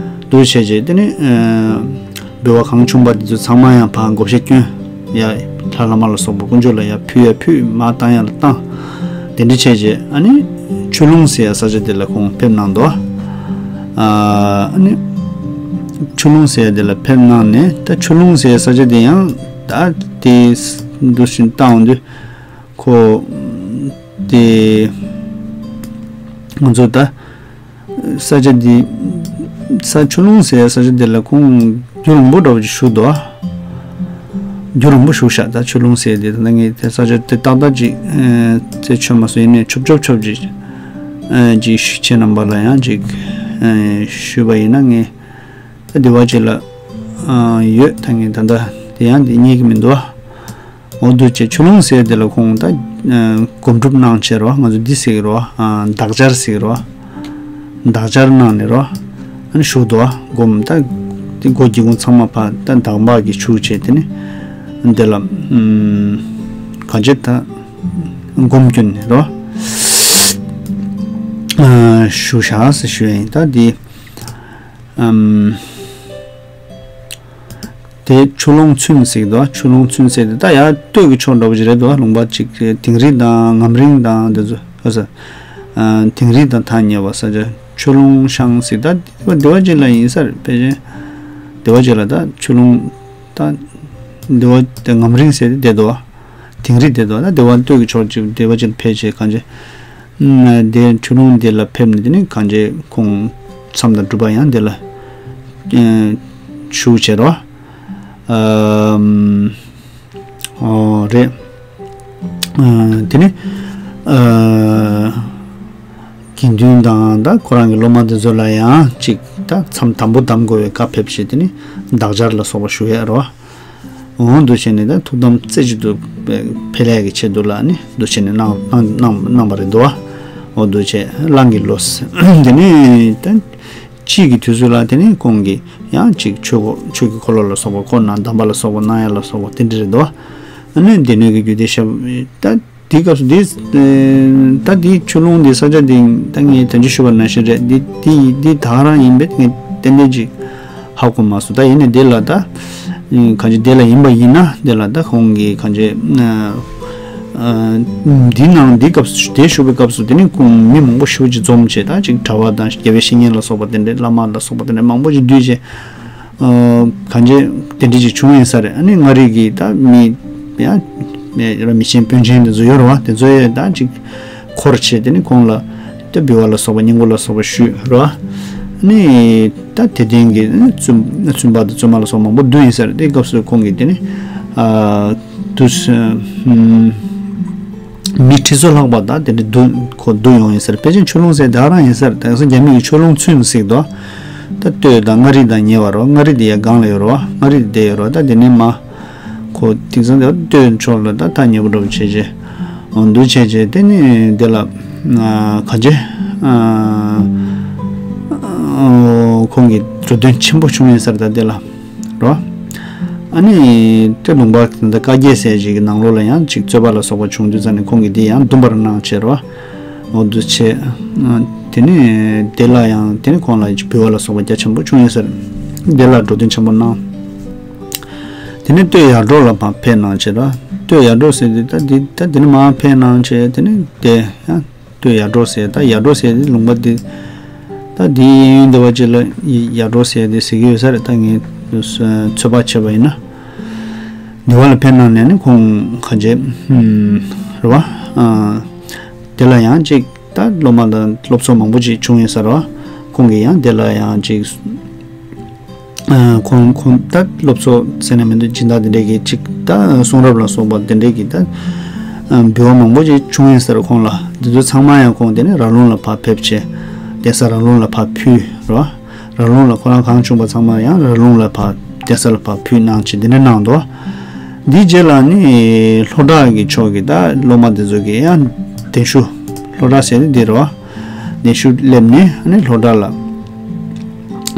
འདུ་བྱས་རྗེས་དེ་ནས་འབུལ་བ་གང་བྱུང་པ་དེ་ཚོ་ཚང་མ་ཡང་ཕར་བགོ་བཤའ་བསྐྱོན། ཡ་ལྷ་བླ་མ་ལ་སོགས་པ་དཀོན་མཆོག་ལ་ཡ་ཕུལ་ཡ་ཕུལ། མར་བཏང་ཡ་ལ་བཏང་། དེ་འདྲ་བྱས་རྗེས་ཨ་ནི་ཆུ་ལུང་ཟེར་ཡ་ས་ཆ་དེ་ལ་ཁོང་ཕེབས་གནང་འདུག་ཨ་ནི་ཆུ་ལུང་ཟེར་ཡ་དེ་ལ་ཕེབས་གནང་ནས་ད་ཆུ་ལུང་ཟེར་ཡ་ས་ཆ་དེ་ཡང་ད་དེ་འདུ་བཞིན་བཏང་འོང་དུས་ཁོ་དེ་ང་ཚོ་ད། ས་ཆ་འདི་ས་ཆུ་ལུང་ཟེར་ས་ཆ་འདི་ལ་ཁོང་རྒྱུན་རིང་པོ་འདྲ་བོ་ཅིག་བཞུགས་འདུག་རྒྱུན་རིང་པོ་བཞུགས་ཤག་ད་ཆུ་ལུང་ཟེར་འདི་ད་ངས་དེ་ས་ཆ་དེ་ཏག་ཏག་ཅིག་རྩད་ཆོད་མ་སོང་། ཡིན་ནའི་ཆོབ་ཆོབ་ཆོབ་ཅིག་ཅིག་ཁྱེད་རྣམ་པ་ལ་ཡང་ཅིག་ཞུས་པ་ཡིན་ན། ངས་ད་དེ་བ་ཅིག་ལ་ཡོད། ད་ངས་ད་ལྟ་དེ་ཡང་དེ་རྙེད་ཀྱི་མི་འདུག་འོ་འདུག་བྱས་ཆུ་ལུང་ཟེར་དེ་ལ་ཁོང་ད་སྒོམ་སྒྲུབ་གནང་བྱས་རོ། ང་ཚོ་འདི་ཟེར་གི་རོ། འདག་སྦྱར་ཟེར་གི་རོ། འདག་སྦྱར་གནང་ནས་རོ། ཨ་ནི་བཞུགས་འདུག་སྒོམ་ད་དེ་སྒོ་སྒེའུ་ཁུང་ཚང་མ་ཕར་ད་འདག་མ་གིས་བྱུགས་བྱས་དེ་ནི་འདི་ལ་གང་བྱེད་ད་སྒོམ་སྐྱོན་ནས་རོ། བཞུགས་བཞག་ཟེར་ཞུ་ཡ་ཡིན། ད་འདི་ཨམ། དེ་ཆུ་ལུང་ཚུན་ཟེར་གི་འདུག་ཆུ་ལུང་ཚུན་ཟེར་དེ་ད་ཡར་སྟོད་ཀྱི་ཕྱོགས་འདྲ་བོ་ཅིག་རེད་འདུག་ལུང་པ་ཅིག་དིང་རི་དང་ངམ་རིང་དང་དེ་ཚོ་ཨ་ས། དིང་རི་དང་ཐག་ཉེ་བ་ས་ཆ་ཆུ་ལུང་ཤང་ཟེར། ད་དེ་བ་དེ་བ་ཅིག་ལ་ཡིན་ས་རེད། ཕལ་ཆེར་དེ་བ་ཅིག་ལ་ད་ཆུ་ལུང་ད་དེ་བ་དེ་ངམ་རིང་ཟེར་དེ་བསྡད་འདུག་དིང་རི་བསྡད་འདུག་ད་དེ་བ་སྟོད་ཀྱི་ཕྱོགས་ཅིག་དེ་བ་ཅིག་ལ་ཕལ་ཆེར་གང་ཆེ། དེ་ཆུ་ལུང་དེ་ལ་ཕེབས་ནས་དེ་ནས་གང་ཆེ་ཁོང་མཚམས་དང་སྒྲུབ་པ་ཡང་དེ་ལ་ཞུགས་བྱས་རོ། ཨོ་རེད། དེ་ནས་དགེ་འདུན་དང་ད་ཁོ་རང་གི་སློབ་མ་དེ་ཚོ་ལ་ཡང་ཅིག་ད་མཚམས་དམ་པོ་བསྡམ་དགོས་པའི་བཀའ་ཕེབས་བྱས། དེ་ནས་འདག་སྦྱར་ལ་སོགས་པ་ཞུ་ཡས་རོ། འོང་འདུག་བྱས་ནས་ད་ཐུགས་དམ་རྩེ་གཅིག་ཏུ་འཕེལ་ཡག་གི་ཆེད་དུ་ལ་ནི་འདུག་བྱས་ནས་གནང་གནང་གནང་གནང་བ་རེད་འདུག་འོ་འདུག་བྱས་གླང་གི་ལོ། དེ་ནས་ད་དཔྱིད་ཀྱི་དུས་ཚོད་ལ་དེ་ནས་ཁོང་གིས་ཡང་ཅིག་ཆོས་འཁོར་ཆོས་ཀྱི་འཁོར་ལོ་ལ་སོགས་པ་འཁོར་གནང་། གདམས་པ་ལ་སོགས་པ་གནང་ཡག་ལ་སོགས་པ་དེ་འདྲ་རེད་འདུག་ཨ་ནི་སྡེ་སྣོད་ཀྱི་རྒྱུད་སྡེ་ཞབས་ད། དེའི་སྐབས་སུ་འདི་ད་འདི་ཆུ་ལུང་འདི་ས་ཆ་འདི་ད་ངས་དོན་ཆེ་ཞུ་བ་ནང་བཞིན་རེད། འདི་འདི་འདི་ད་ག་རང་ཡིན་པས་ངས་ཏན་ཏན་ཅིག་ཧ་གོ་མ་སོང་། ད་ཡིན་ནའི་འདི་ལ་ད་གང་ཅི་འདི་ལ་ཡིན་པ་ཡིན་ན་འདི་ལ་ད་ཁོང་གིས་གང་ཅི་འདི་ནང་འདི་སྐབས་སུ་དེ་ཞུ་བའི་སྐབས་སུ་དེ་ནི་ཁོང་མི་མང་པོ་ཞེ་པོ་ཅིག་འཛོམས་བྱས། ད་ཅིག་གྲྭ་པ་དང་དགེ་བའི་བཤེས་གཉེན་ལ་སོགས་པ་དེ་འདྲའི་བླ་མ་ལ་སོགས་པ་དེ་འདྲའི་མང་པོ་ཅིག་འདུས་བྱས། གང་ཅི་དེ་འདྲ་ཅིག་བྱུང་ཡིན་ས་རེད། ཨ་ནི་མངའ་རིས་ཀྱི་ད་མི་ཡང་མི་ཆེན་དཔོན་ཆེན་དེ་ཚོ་ཡོད་རེད་བ། དེ་ཚོ་ཡས་ད་ཅིག་འཁོར་བྱས་དེ་ནི་ཁོང་ལ་ད་འབུལ་བ་ལ་སོགས་པ་བསྙེན་བཀུར་ལ་སོགས་པ་ཞུས་རེད་བ། ཨ་ནི་ད་དད་ལྡན་གྱི་བཙུན་བཙུན་པ་དང་བཙུན་མ་ལ་སོགས་མང་པོ་འདུས་ཡིན་ས་རེད། དེ་སྐབས་སུ་ཁོང་གིས་དེ་ནི་ཨ་དུས་མི་ཁྲི་ཚོ་ལྷག་པ་དང་དེ་འདྲ་འདུ་ཁོ་འདུ་ཡོང་ཡིན་ས་རེད། ཕལ་ཆེར་ཆུ་ལུང་ཟེར་ད་རང་ཡིན་ས་རེད། དེང་སང་རྒྱ་མི་གི་ཆུ་ལུང་ཚུན་ཟེར་དོ། ད་སྟོད་དང་མངའ་རིས་དང་ཉེ་བ་རོ། མངའ་རིས་དེ་ཡ་སྒང་ལ་ཡོད་རོ། མངའ་རིས་དེ་ཡོད་རོ། ད་དེ་ནས་མ་ཁོ་དེང་སང་དེ་སྟོད་ཕྱོགས་ལ་ད་ཐག་ཉེ་པོ་འདྲ་བོ་བྱས་བྱས་འདུ་བྱས་བྱས་དེ་ནས་དེ་ལ་ག་ཅེ་ཁོང་གི་འགྲོ་དོན་ཆེན་པོ་བྱུང་ཡིན་ས་རེད། ད་དེ་ལ། རོ། ཨ་ནི་ཏེ་ལུང་པ་འདི་བཀའ་བརྒྱད་ཟེར་ཞིག་གི་ནང་ལོགས་ལ་ཡང་ཅིག་རྩོད་པ་ལ་སོགས་པ་བྱུང་དུས་ཙམ་ནས་ཁོང་གིས་འདི་ཡང་འདུམ་པར་གནང་བྱས་རོ། འོ་འདུ་བྱས། དེ་ནས་དེ་ལ་ཡང་དེ་ནས་ཁོང་ལ་འབུལ་བ་ལ་སོགས་པ་རྒྱ་ཆེན་པོ་བྱུང་ཡོད་ཟེར། དེ་ལ་འགྲོ་དོན་ཆེན་པོ་གནང་། དེ་ནས་སྟོད་ཡར་འབྲོག་ལ་མར་ཕེབས་གནང་བྱས་རོ། སྟོད་ཡར་འབྲོག་ཟེར་དུས་ད་འདི་ད་དེ་ནས་མར་ཕེབས་གནང་བྱས་དེ་ནས་དེ་ཡང་། སྟོད་ཡར་འབྲོག་ཟེར། ད་ཡར་འབྲོག་ཟེར་དེ་ལུང་པ་འདི་ད་འདི་གཡས་གཡོན་འདི་བ་ཅིག་ལ་ཡར་འབྲོག་ཟེར་དེ་ཟེར་གྱི་ཡོད་ས་རེད། ད་ངས་ཚོད་དཔག་བྱས་པ་ཡིན་ན་འདི་བ་ལ་ཕེབས་གནང་ནས་ནི་ཁོང་ག་ཅེ་རེད་བ། དེ་ལ་ཡང་ཅིག་ད་སློབ་མ་དང་སློབ་ཚོགས་མང་པོ་ཅིག་བྱུང་ཡིན་ས་རེད་བ། ཁོང་གིས་ཡང་དེ་ལ་ཡང་ཅིག་ཨ་ཁོང་ཁོང་ད་སློབ་ཚོགས་ཟེར་ན་མི་འདུག་སྦྱིན་བདག་དེ་འདྲས་ཀྱི་ཅིག་ད་གསུང་རབ་ལ་སོགས་པ་དེ་འདྲས་ཀྱི་ད་ཨ་འབུལ་བ་མང་པོ་ཅིག་བྱུང་ཡིན་ས་རེད་ཁོང་ལ། འདི་ཚོ་ཚང་མ་ཡང་ཁོང་དེ་ནས་ར་ལུང་ལ་ཕར་ཕེབས་བྱས་གདན་ས་ར་ལུང་ལ་ཕར་ཕུལ་རེད་བ། ར་ལུང་ལ་ཁོ་རང་གང་བྱུང་བ་ཚང་མ་ཡང་ར་ལུང་ལ་ཕར་གདན་ས་ལ་ཕར་ཕུལ་གནང་བྱས་དེ་འདྲ་གནང་འདུག་འདིའི་རྗེས་ལ་ནི་ལྷོ་བྲག་གི་ཕྱོགས་ཀྱི་ད་སློབ་མ་དེ་ཚོ་གིས་ཡང་གདན་ཞུ། ལྷོ་བྲག་ཟེར་ནི་འདི་རེད་བ། གདན་ཞུ་སླེབས་ནས་ནི་ལྷོ་བྲག་ལ་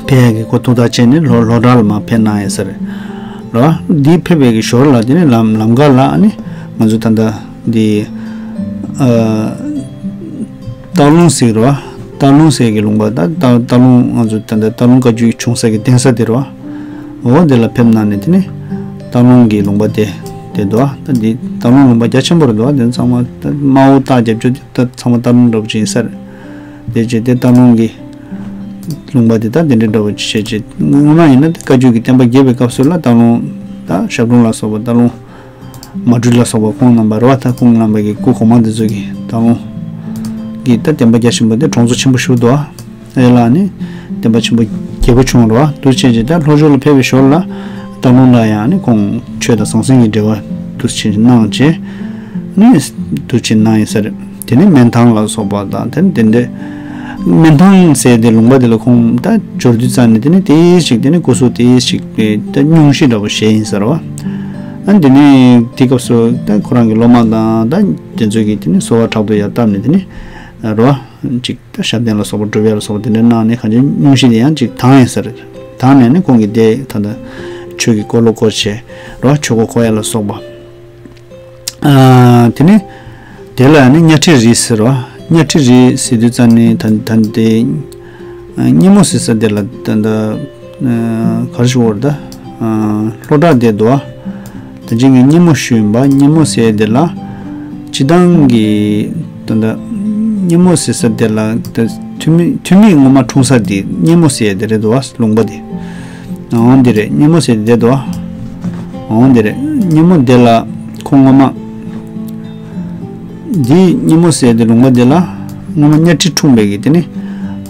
ཕེབས་ཡག་གི་ཁོ་ཐུགས་ཐག་བཅད་ནས་ལྷོ་ལྷོ་བྲག་ལ་མར་ཕེབས་གནང་ཡོད་ས་རེད། རེད་བ། འདི་ཕེབས་པའི་གི་ཞོར་ལ་དེ་ནི་ལམ་ལམ་ཁ་ལ་ནི་ང་ཚོ་ད་ལྟ་འདི་ཨ། སྟག་ལུང་ཟེར་རོ། སྟག་ལུང་ཟེར་གྱི་ལུང་པ་ད་སྟག་སྟག་ལུང་ང་ཚོ་ད་ལྟ་སྟག་ལུང་བཀའ་བརྒྱུད་བྱུང་ས་གི་གདན་ས་དེ་རོ། འོ་དེ་ལ་ཕེབས་གནང་ནས་དེ་ནས་སྟག་ལུང་གི་ལུང་པ་དེ་དེ་འདུག་ད་འདི་སྟག་ལུང་ལུང་པ་རྒྱ་ཆེན་པོ་རེད་འདུག་དེ་ཚང་མ་ད་དམར་པོ་རྟགས་རྒྱབ་ཆོག་དེ་ད་ཚང་མ་སྟག་ལུང་འདྲ་པོ་ཅིག་ཡིན་ས་རེད། དེ་རྗེས་དེ་སྟག་ལུང་གི་ལུང་པ་དེ་ད་དེ་འདྲ་འདྲ་པོ་ཅིག་བྱས་རྗེས་སྔོན་མ་ཡིན་ན་དེ་བཀའ་བརྒྱུད་ཀྱི་བསྟན་པ་རྒྱས་པའི་སྐབས་སུ་ལ་སྟག་ལུང་ད་ཞབས་དྲུང་ལ་སོགས་པ་སྟག་ལུང་མ་སྦྲུལ་ལ་སོགས་པ་ཁོང་རྣམ་པ་རེད་བ། ད་ཁོང་རྣམ་པ་གི་སྐུ་གོང་མ་འདི་ཚོ་གི་ད་རུང་གི་ད་བསྟན་པ་རྒྱ་ཆེན་པོ་འདི་གྲོང་ཚོ་ཆེན་པོ་ཞིག་འདུག་ཨེ་ལ་ནི་བསྟན་པ་ཆེན་པོ་རྒྱས་པོ་བྱུང་རེད་བ། འདུག་བྱས་རྗེས་ད་ལྷོ་ཕྱོགས་ལ་ཕེབས་པའི་ཞོར་ལ་སྟག་ལུང་ལ་ཡང་ནི་ཁོང་ཆོས་དང་ཟང་ཟིང་གི་འབྲེལ་བ་འདུག་བྱས་གནང་རྗེས་ནི་འདུག་བྱས་གནང་ཡིན་ས་རེད། དེ་ནས་སྨན་ཐང་ལ་སོགས་པ་དང་དེ་ནས་དེ་འདྲའི་སྨན་ཐང་ཟེར་དེ་ལུང་པ་དེ་ལ་ཁོང་ད་འབྱོར་དུས་ཙམ་ནས་དེ་ནས་དེ་ཞིག་དེ་ནས་སྐུ་གཟུགས་དེ་ཞིག་ད་སྙུང་གཞི་འདྲ་པོ་བཞེས་ཡིན་ས་རེད་བ། ཨ་ནི་དེ་ནས་དེ་སྐབས་སུ་ད་ཁོ་རང་གི་སློབ་མ་དང་ད་དེ་ཚོ་གིས་དེ་ནས་གསོལ་བ་དྲག་ཏུ་ཡར་བཏབ་ནས་དེ་ནས་རོ་ཅིག་ད་ཞབས་བརྟན་ལ་སོགས་པ་སྒྲུབ་ཡ་ལ་སོགས་པ་དེ་འདྲ་གནང་ནས་གང་ཅི་སྙུང་གཞི་དེ་ཡང་ཅིག་དྭངས་ཡིན་ས་རེད། དྭངས་ནས་ནི་ཁོང་གིས་དེ་ད་ལྟ་ཆོས་ཀྱི་འཁོར་ལོ་བསྐོར་བྱས་རོ་ཆོས་འཁོར་བསྐོར་ཡ་ལ་སོགས་པ། ཨ་དེ་ནས་དེ་ལ་ནི་གཉའ་ཁྲི་རི་ཟེར་རོ། གཉའ་ཁྲི་རི་ཟེར་དུས་ཙམ་ནས་ད་ད་དེ་སྙེ་མོ་ཟེར་ས་དེ་ལ་ད་ད་ག་རེ་ཞུ་དགོས་རེད་ད། ལྷོ་བྲག་དེ་འདུག་ད་ཅི་ངས་སྙེ་མོ་ཞུས་ཡིན་པ། སྙེ་མོ་ཟེར་དེ་ལ་སྤྱི་བཏང་གི་ད་ད་སྙེ་མོ་ཟེར་ས་དེ་ལ་ད་ཐུ་མི་ཐུ་མི་ངོ་མ་འཁྲུངས་ས་དེ་སྙེ་མོ་ཟེར་དེ་རེད་འདུག་ལུང་པ་དེ། འོང་འདི་རེད། སྙེ་མོ་ཟེར་དེ་འདུག་འོང་འདི་རེད། སྙེ་མོ་དེ་ལ་ཁོང་ངོ་མ། འདི་སྙེ་མོ་ཟེར་དེ་ལུང་པ་དེ་ལ་སྔོན་མ་གཉའ་ཁྲི་འཁྲུངས་པའི་གི་དེ་ནི་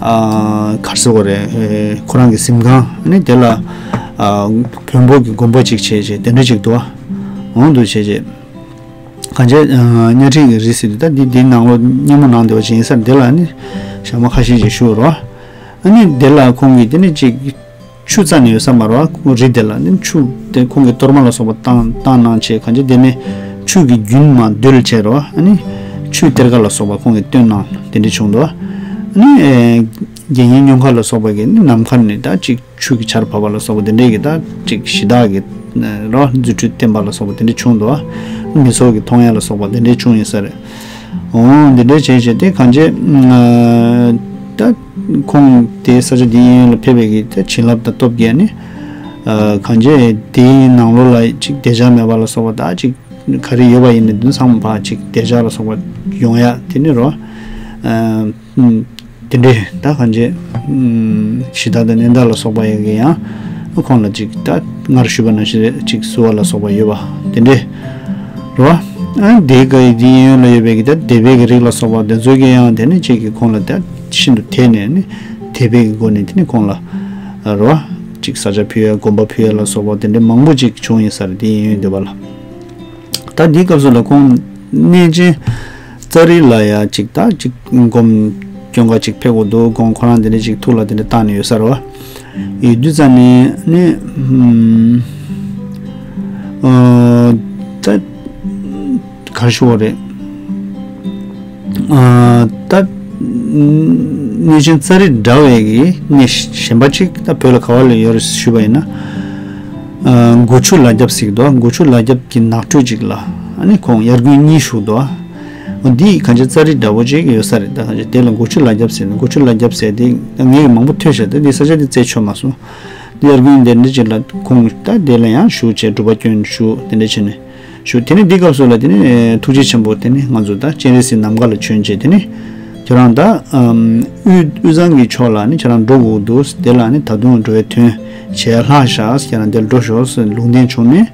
ཨ་ག་རེ་ཟེར་དགོས་རེད། ཨེ་ཁོ་རང་གི་གཟིམ་ཁང་ནི་དེ་ལ་ཨ་བོན་པོ་གི་དགོན་པ་ཅིག་བྱས་བྱས་དེ་འདྲ་ཅིག་འདུག་འོང་འདུག་བྱས་བྱས་གང་བྱས་ཨ་གཉའ་ཁྲི་གི་རི་ཟེར་དུས་ད་འདི་འདི་ནང་ལོགས་སྙེ་མོ་ནང་དེ་བ་ཅིག་ཡིན་ས་དེ་ལ་ནི་ཞག་མ་ཁ་ཤས་ཅིག་བཞུགས་རོགས། ཨ་ནི་དེ་ལ་ཁོང་གིས་དེ་ནི་ཅིག་ཆུ་རྩ་ནས་ཡོད་ས་མ་རེད་བ། རི་དེ་ལ་ནི་ཆུ་དེ་ཁོང་གི་གཏོར་མ་ལ་སོགས་པ་བཏང་བཏང་གནང་བྱས་གང་ཅི་དེ་ནས་ཆུ་གི་རྒྱུན་མར་བརྡོལ་བྱས་རེད་བ། ཨ་ནི་ཆུའི་གཏེར་ཁ་ལ་སོགས་པ་ཁོང་གིས་བཏོན་གནང་དེ་འདྲ་བྱུང་འདུག་ཨ་ནི་ཨེ་དགེ་བསྙེན་སྨྱོན་ཁ་ལ་སོགས་པ་གིས་ནི་ནམ་མཁའ་ནས་ད་ཅིག་ཆུ་གི་ཆར་བབས་པ་ལ་སོགས་པ་དེ་འདྲས་ཀྱི་ད་ཅིག་གཞི་བདག་གི་རེད་བ། རྫུ་འཕྲུལ་བསྟན་པ་ལ་སོགས་པ་དེ་འདྲས་བྱུང་འདུག་མི་ཚོགས་ཀྱིས་མཐོང་ཡ་ལ་སོགས་པ་དེ་འདྲས་བྱུང་ཡོད་ས་རེད། འོ་འདི་འདྲ་བྱས་བྱས་ཏེ་གང་བྱས། ཨ་ད་ཁོང་དེ་ས་ཆ་འདི་གཡས་གཡོན་ལ་ཕེབས་པའི་གི་ད་བྱིན་རླབས་དང་སྟོབས་ཀྱིས་ནི། ཨ་གང་བྱས་དེའི་ནང་ལོགས་ལ་ཅིག་བདེ་འཇགས་མེད་པ་ལ་སོགས་པ་ད་ཅིག་ག་རེ་ཡོད་པ་ཡིན་ནའི་དེ་ཚང་མ་ཕར་ཅིག་བདེ་འཇགས་ལ་སོགས་པ་ཡོང་ཡ་དེ་ནི་རོ། ཨ་ཨུམ། དེ་འདྲའི་ད་གང་བྱས། ཨུམ། གཞི་བདག་དང་གནས་བདག་ལ་སོགས་པ་ཡོད་ཀྱི་ཡང་ཁོང་ལ་ཅིག་ད་སྔར་ཞུས་པ་ནང་བཞིན་རེད་ཅིག་བསུ་བ་ལ་སོགས་པ་ཡོད་པ་དེ་འདྲའི་རེད་བ། ཨ་དེའི་སྐབས་དེའི་གཡས་གཡོན་ལ་ཡོད་པའི་གི་ད་སྡེ་པའི་གི་རིགས་ལ་སོགས་པ་དེ་ཚོ་གིས་ཡང་དེ་ནི་ཅིག་གི་ཁོང་ལ་ད་ཤིན་ཏུ་དད་ནས་ནི་དད་པའི་གི་སྒོ་ནས་དེ་ནི་ཁོང་ལ་རེད་བ་ཅིག་ས་ཆ་ཕུལ་ཡ་དགོན་པ་ཕུལ་ཡ་ལ་སོགས་པ་དེ་འདྲའི་མང་པོ་ཅིག་བྱུང་ཡིན་ས་རེད་དེའི་གཡས་གཡོན་སྡེ་པ་ལ། ད་འདིའི་སྐབས་སུ་ལ་ཁོང་གནས་ཆེན་ཙཱ་རི་ལ་ཡ་ཅིག་ད་ཅིག་སྒོམ་སྐྱོན་ག་ཅིག་ཕེབས་དགོས་འདུག་སྒོམ་ཁོ་རང་དེ་འདྲ་ཅིག་ཐུགས་ལ་དེ་འདྲ་བཏང་ནས་ཡོད་ས་རེད་བ། ཡོད་དུས་ཙམ་ནས་ནི་ཨུམ་ཨ་ད་ག་རེ་ཞུ་དགོས་རེད། ཨ་ད་གནས་ཆེན་ཙཱ་རི་འདྲ་བའི་གི་གནས་གཞན་པ་ཅིག་ད་བོད་ལ་ག་བ་ལ་ཡོད་རེད་ཞུས་པ་ཡིན་ན། ཨ་མགོ་ཆུ་ལ་རྒྱབ་ཟེར་གི་འདུག་མགོ་ཆུ་ལ་རྒྱབ་ཀྱི་ནགས་ཁྲོད་ཅིག་ལ་ཨ་ནི་ཁོང་དབྱར་དགུན་གཉིད་ཞུགས་འདུག་འོ་འདི་གང་ཅི་ཙཱ་རི་འདྲ་བོ་ཅིག་ཡོད་ས་རེད། ད་གང་ཅི་དེ་ལ་མགོ་ཆུ་ལ་རྒྱབ་ཟེར་ནས་མགོ་ཆུ་ལ་རྒྱབ་ཟེར་དེ་ངས་མང་པོ་ཐོས་ཤག་ད་འདི་ས་ཆ་འདི་བཙལ་ཆོག་མ་སོང་། འདི་དབྱར་དགུན་དེ་འདྲ་ཅིག་ལ་ཁོང་ད་དེ་ལ་ཡང་བཞུགས་བྱས་སྒྲུབ་པ་སྐྱོན་ཞུ་དེ་འདྲ་བྱས་ནས། ཞུ། དེ་ནས་འདི་སྐབས་སུ་ལ་དེ་ནས་ཐུགས་རྗེ་ཆེན་པོ་དེ་ནས་ང་ཚོ་ད་སྤྱན་རས་གཟིགས་ནམ་མཁའ་ལ་བྱོན་བྱས་དེ་ནས་ཁྱོད་རང་ད་ཨམ་དབུས་དབུས་གཙང་གི་ཕྱོགས་ལ་ནི་ཁྱོད་རང་འགྲོ་དགོས་འདུག་དེ་ལ་ནི་ད་དུང་འགྲོ་བའི་དོན་བྱས་ལྷག་བཞག་ཁྱོད་རང་དེར་འགྲོ་ཤོག་ཟེར་ལུང་བསྟན་བྱུང་ནས་